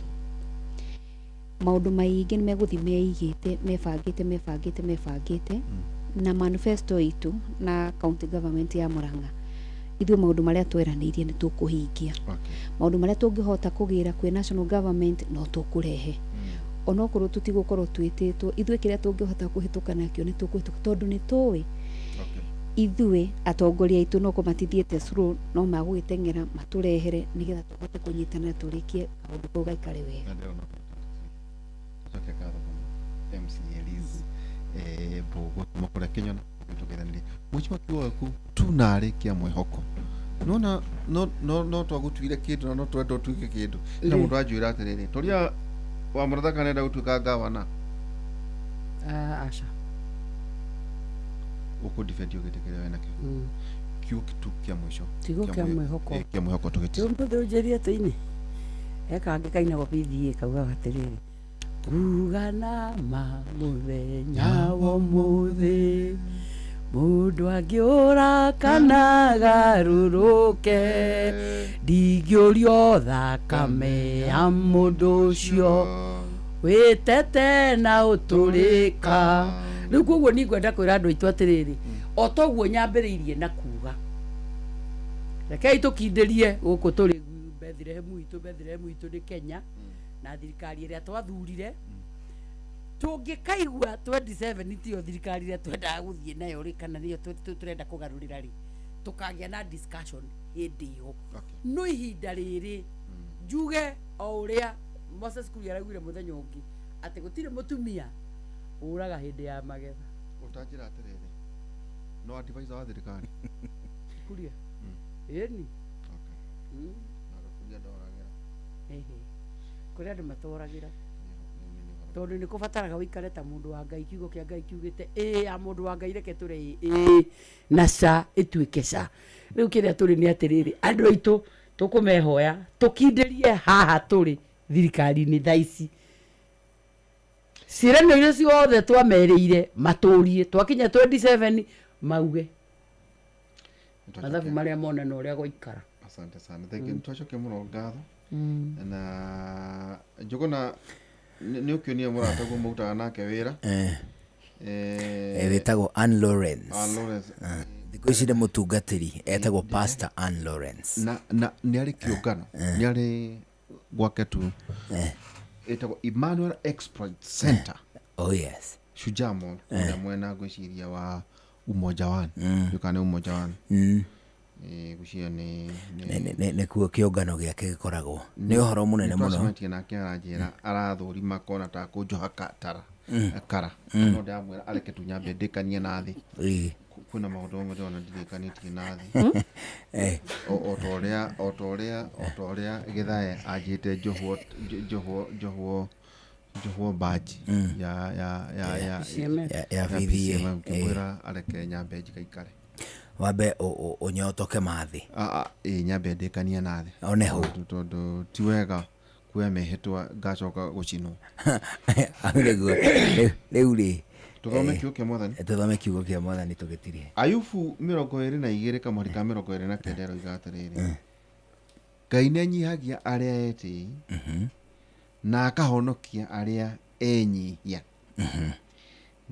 Maũndũ maingĩ nĩ megũthiĩ meigĩte, mebangĩte mebangĩte mebangĩte na manifesto itũ na county government ya Murang'a, ithuĩ maũndũ marĩa tweranĩirie nĩ tũkũhingia. Maũndũ marĩa tũngĩhota kũgĩra kwĩ national government no tũkũrehe, onokorwo tũtigũkorwo twĩtĩtwo, ithuĩ kĩrĩa tũngĩhota kũhĩtũka nakĩo nĩ tũkũhĩtũka, tondũ nĩ tũĩ ithuĩ atongoria aitũ no matithiĩte slow, no magũgĩteng'era matũrehere nĩgetha tũhote kũnyitanĩra tũrĩkie kaũndũ kau gaikare wega. Na ndĩrona tũcoke ngatho mũno MCA Liz Mbũgua kuma kũrĩa Kĩnyona tũgeithanĩrie mũico wa kiugo gĩaku tu narĩ kĩa mwĩhoko. Nona no twagũtuire kĩndũ na no twenda ũtuĩke kĩndũ na mũndũ anjwĩra atĩrĩrĩ, toria wa Mũratha kana enda gũtuĩka gavana. Ah, aca. Ũkũ defend gĩtĩ kĩrĩa wĩnakĩo. Kiugo tu kĩa mũico. Kiugo kĩa mwĩhoko. Kĩa mwĩhoko tũgĩtiga. Ũmũthĩ ũnjĩrie tũine he kangĩ kainagwo PDA kaugaga atĩrĩrĩ, uga na ma mũthenya wa ũmũthĩ, mũndũ angĩũra kana garũrũke, ndingĩũrio thakame ya mũndũ ũcio wĩtete na ũtũrĩka. Rĩu koguo niĩ ngwenda kwĩra andũ aitũ atĩrĩrĩ, o toguo nyambĩrĩirie na kuga, rekei tũkindĩrie gũkũ tũrĩ Bethlehem itũ. Bethlehem itũ nĩ Kenya na thirikari ĩrĩa twathurire. Tũngĩkaigua 27 tiyo thirikari ĩrĩa twendaga gũthiĩ nayo rĩ, kana nĩyo tũrenda kũgarũrĩra rĩ, tũkagĩa na discussion hĩndĩ ĩyo. No ihinda rĩrĩ njuge o ũrĩa Moses Kuria araugire mũthenya ũngĩ atĩ gũtirĩ mũtumia ũraga hĩndĩ ya magetha. Ũtanjĩra atĩrĩrĩ, no advisor wa thirikari? Kuria ĩni. Okay. Na Kuria ndoragĩra. Ehe, kũrĩ andũ matwaragĩra tondũ nĩ kũbataraga ũikare ta mũndũ wa Ngai. Kiugo kĩa Ngai kiugĩte ĩĩ ya mũndũ wa Ngai, reke tũre ĩĩ na ca ĩtuĩke ca. Rĩu kĩrĩa tũrĩ nĩ atĩrĩrĩ, andũ aitũ tũkũmehoya tũkindĩrie haha tũrĩ thirikari-inĩ thaa ici, ciĩranĩro iria ciothe twamerĩire matũrie, twakinya 27 mauge mathabu marĩa mona na ũrĩa gwaikara. Asante sana, thank you. Twacokia mũno ngatho na Njũgũna nĩ ũkĩonia mũrataguo mũrutaga nake wĩra. Wĩtagwo Ann Lawrence. Ann Lawrence. Thikũ ici nĩ mũtungatĩri etagwo Pastor Ann Lawrence. Na nĩ arĩ kĩũngano, nĩ arĩ gwake tu, ĩtagwo Emmanuel Exploit Center. Oh yes. Shujaa Mall kũrĩa mwena ngwĩciria wa Umoja One, kana nĩ Umoja One. Ngwĩciria nĩ Nĩkuo kĩũngano gĩake gĩkoragwo. Nĩ ũhoro mũnene mũno. Nĩtwacemanĩtie nake, aranjĩra arathũrima kona ta kũnjoha tara kara, no ndĩramwĩra areke tu nyambe ndĩkanie na thĩ. Kwĩna maũndũ mamwe ndĩrona ndirĩkanĩtie na thĩ. O ta ũrĩa Gĩthae anjĩte njohwo njohwo baji ya PCMM. Ya ya VVA. PCMM, ngĩmwĩra areke nyambe njikaikare. Wambe ũnyotoke mathĩ. Ĩ, nyambe ndĩkanie na thĩ. One hau. Tondũ ti wega kuoya mĩhĩtwa ngacoka gũcinwo. Hau nĩguo. Rĩu rĩ, Tũthome kiugo kĩa Mwathani. Tũthome kiugo kĩa Mwathani tũgĩtirie. Ayubu 22 kamũhari ka 29 aroiga atĩrĩrĩ, Ngai nĩ anyihagia arĩa etĩi na akahonokia arĩa enyihia.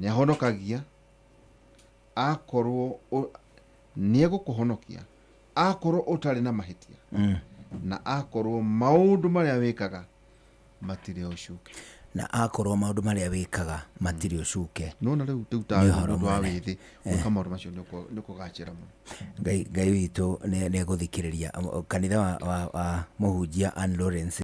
Nĩ ahonokagia akorwo nĩ egũkũhonokia akorwo ũtarĩ na mahĩtia na akorwo maũndũ marĩa wĩkaga matirĩ ũcuke. Na akorwo maũndũ marĩa wĩkaga matirĩ ũcuke. Nona rĩu ta Nĩ ũhoro mũndũ wa mũnene. wĩthĩ gwĩka maũndũ macio nĩ ũkũgacĩra mũno. Ngai witũ nĩ egũthikĩrĩria kanitha wa mũhunjia Ann Lawrence.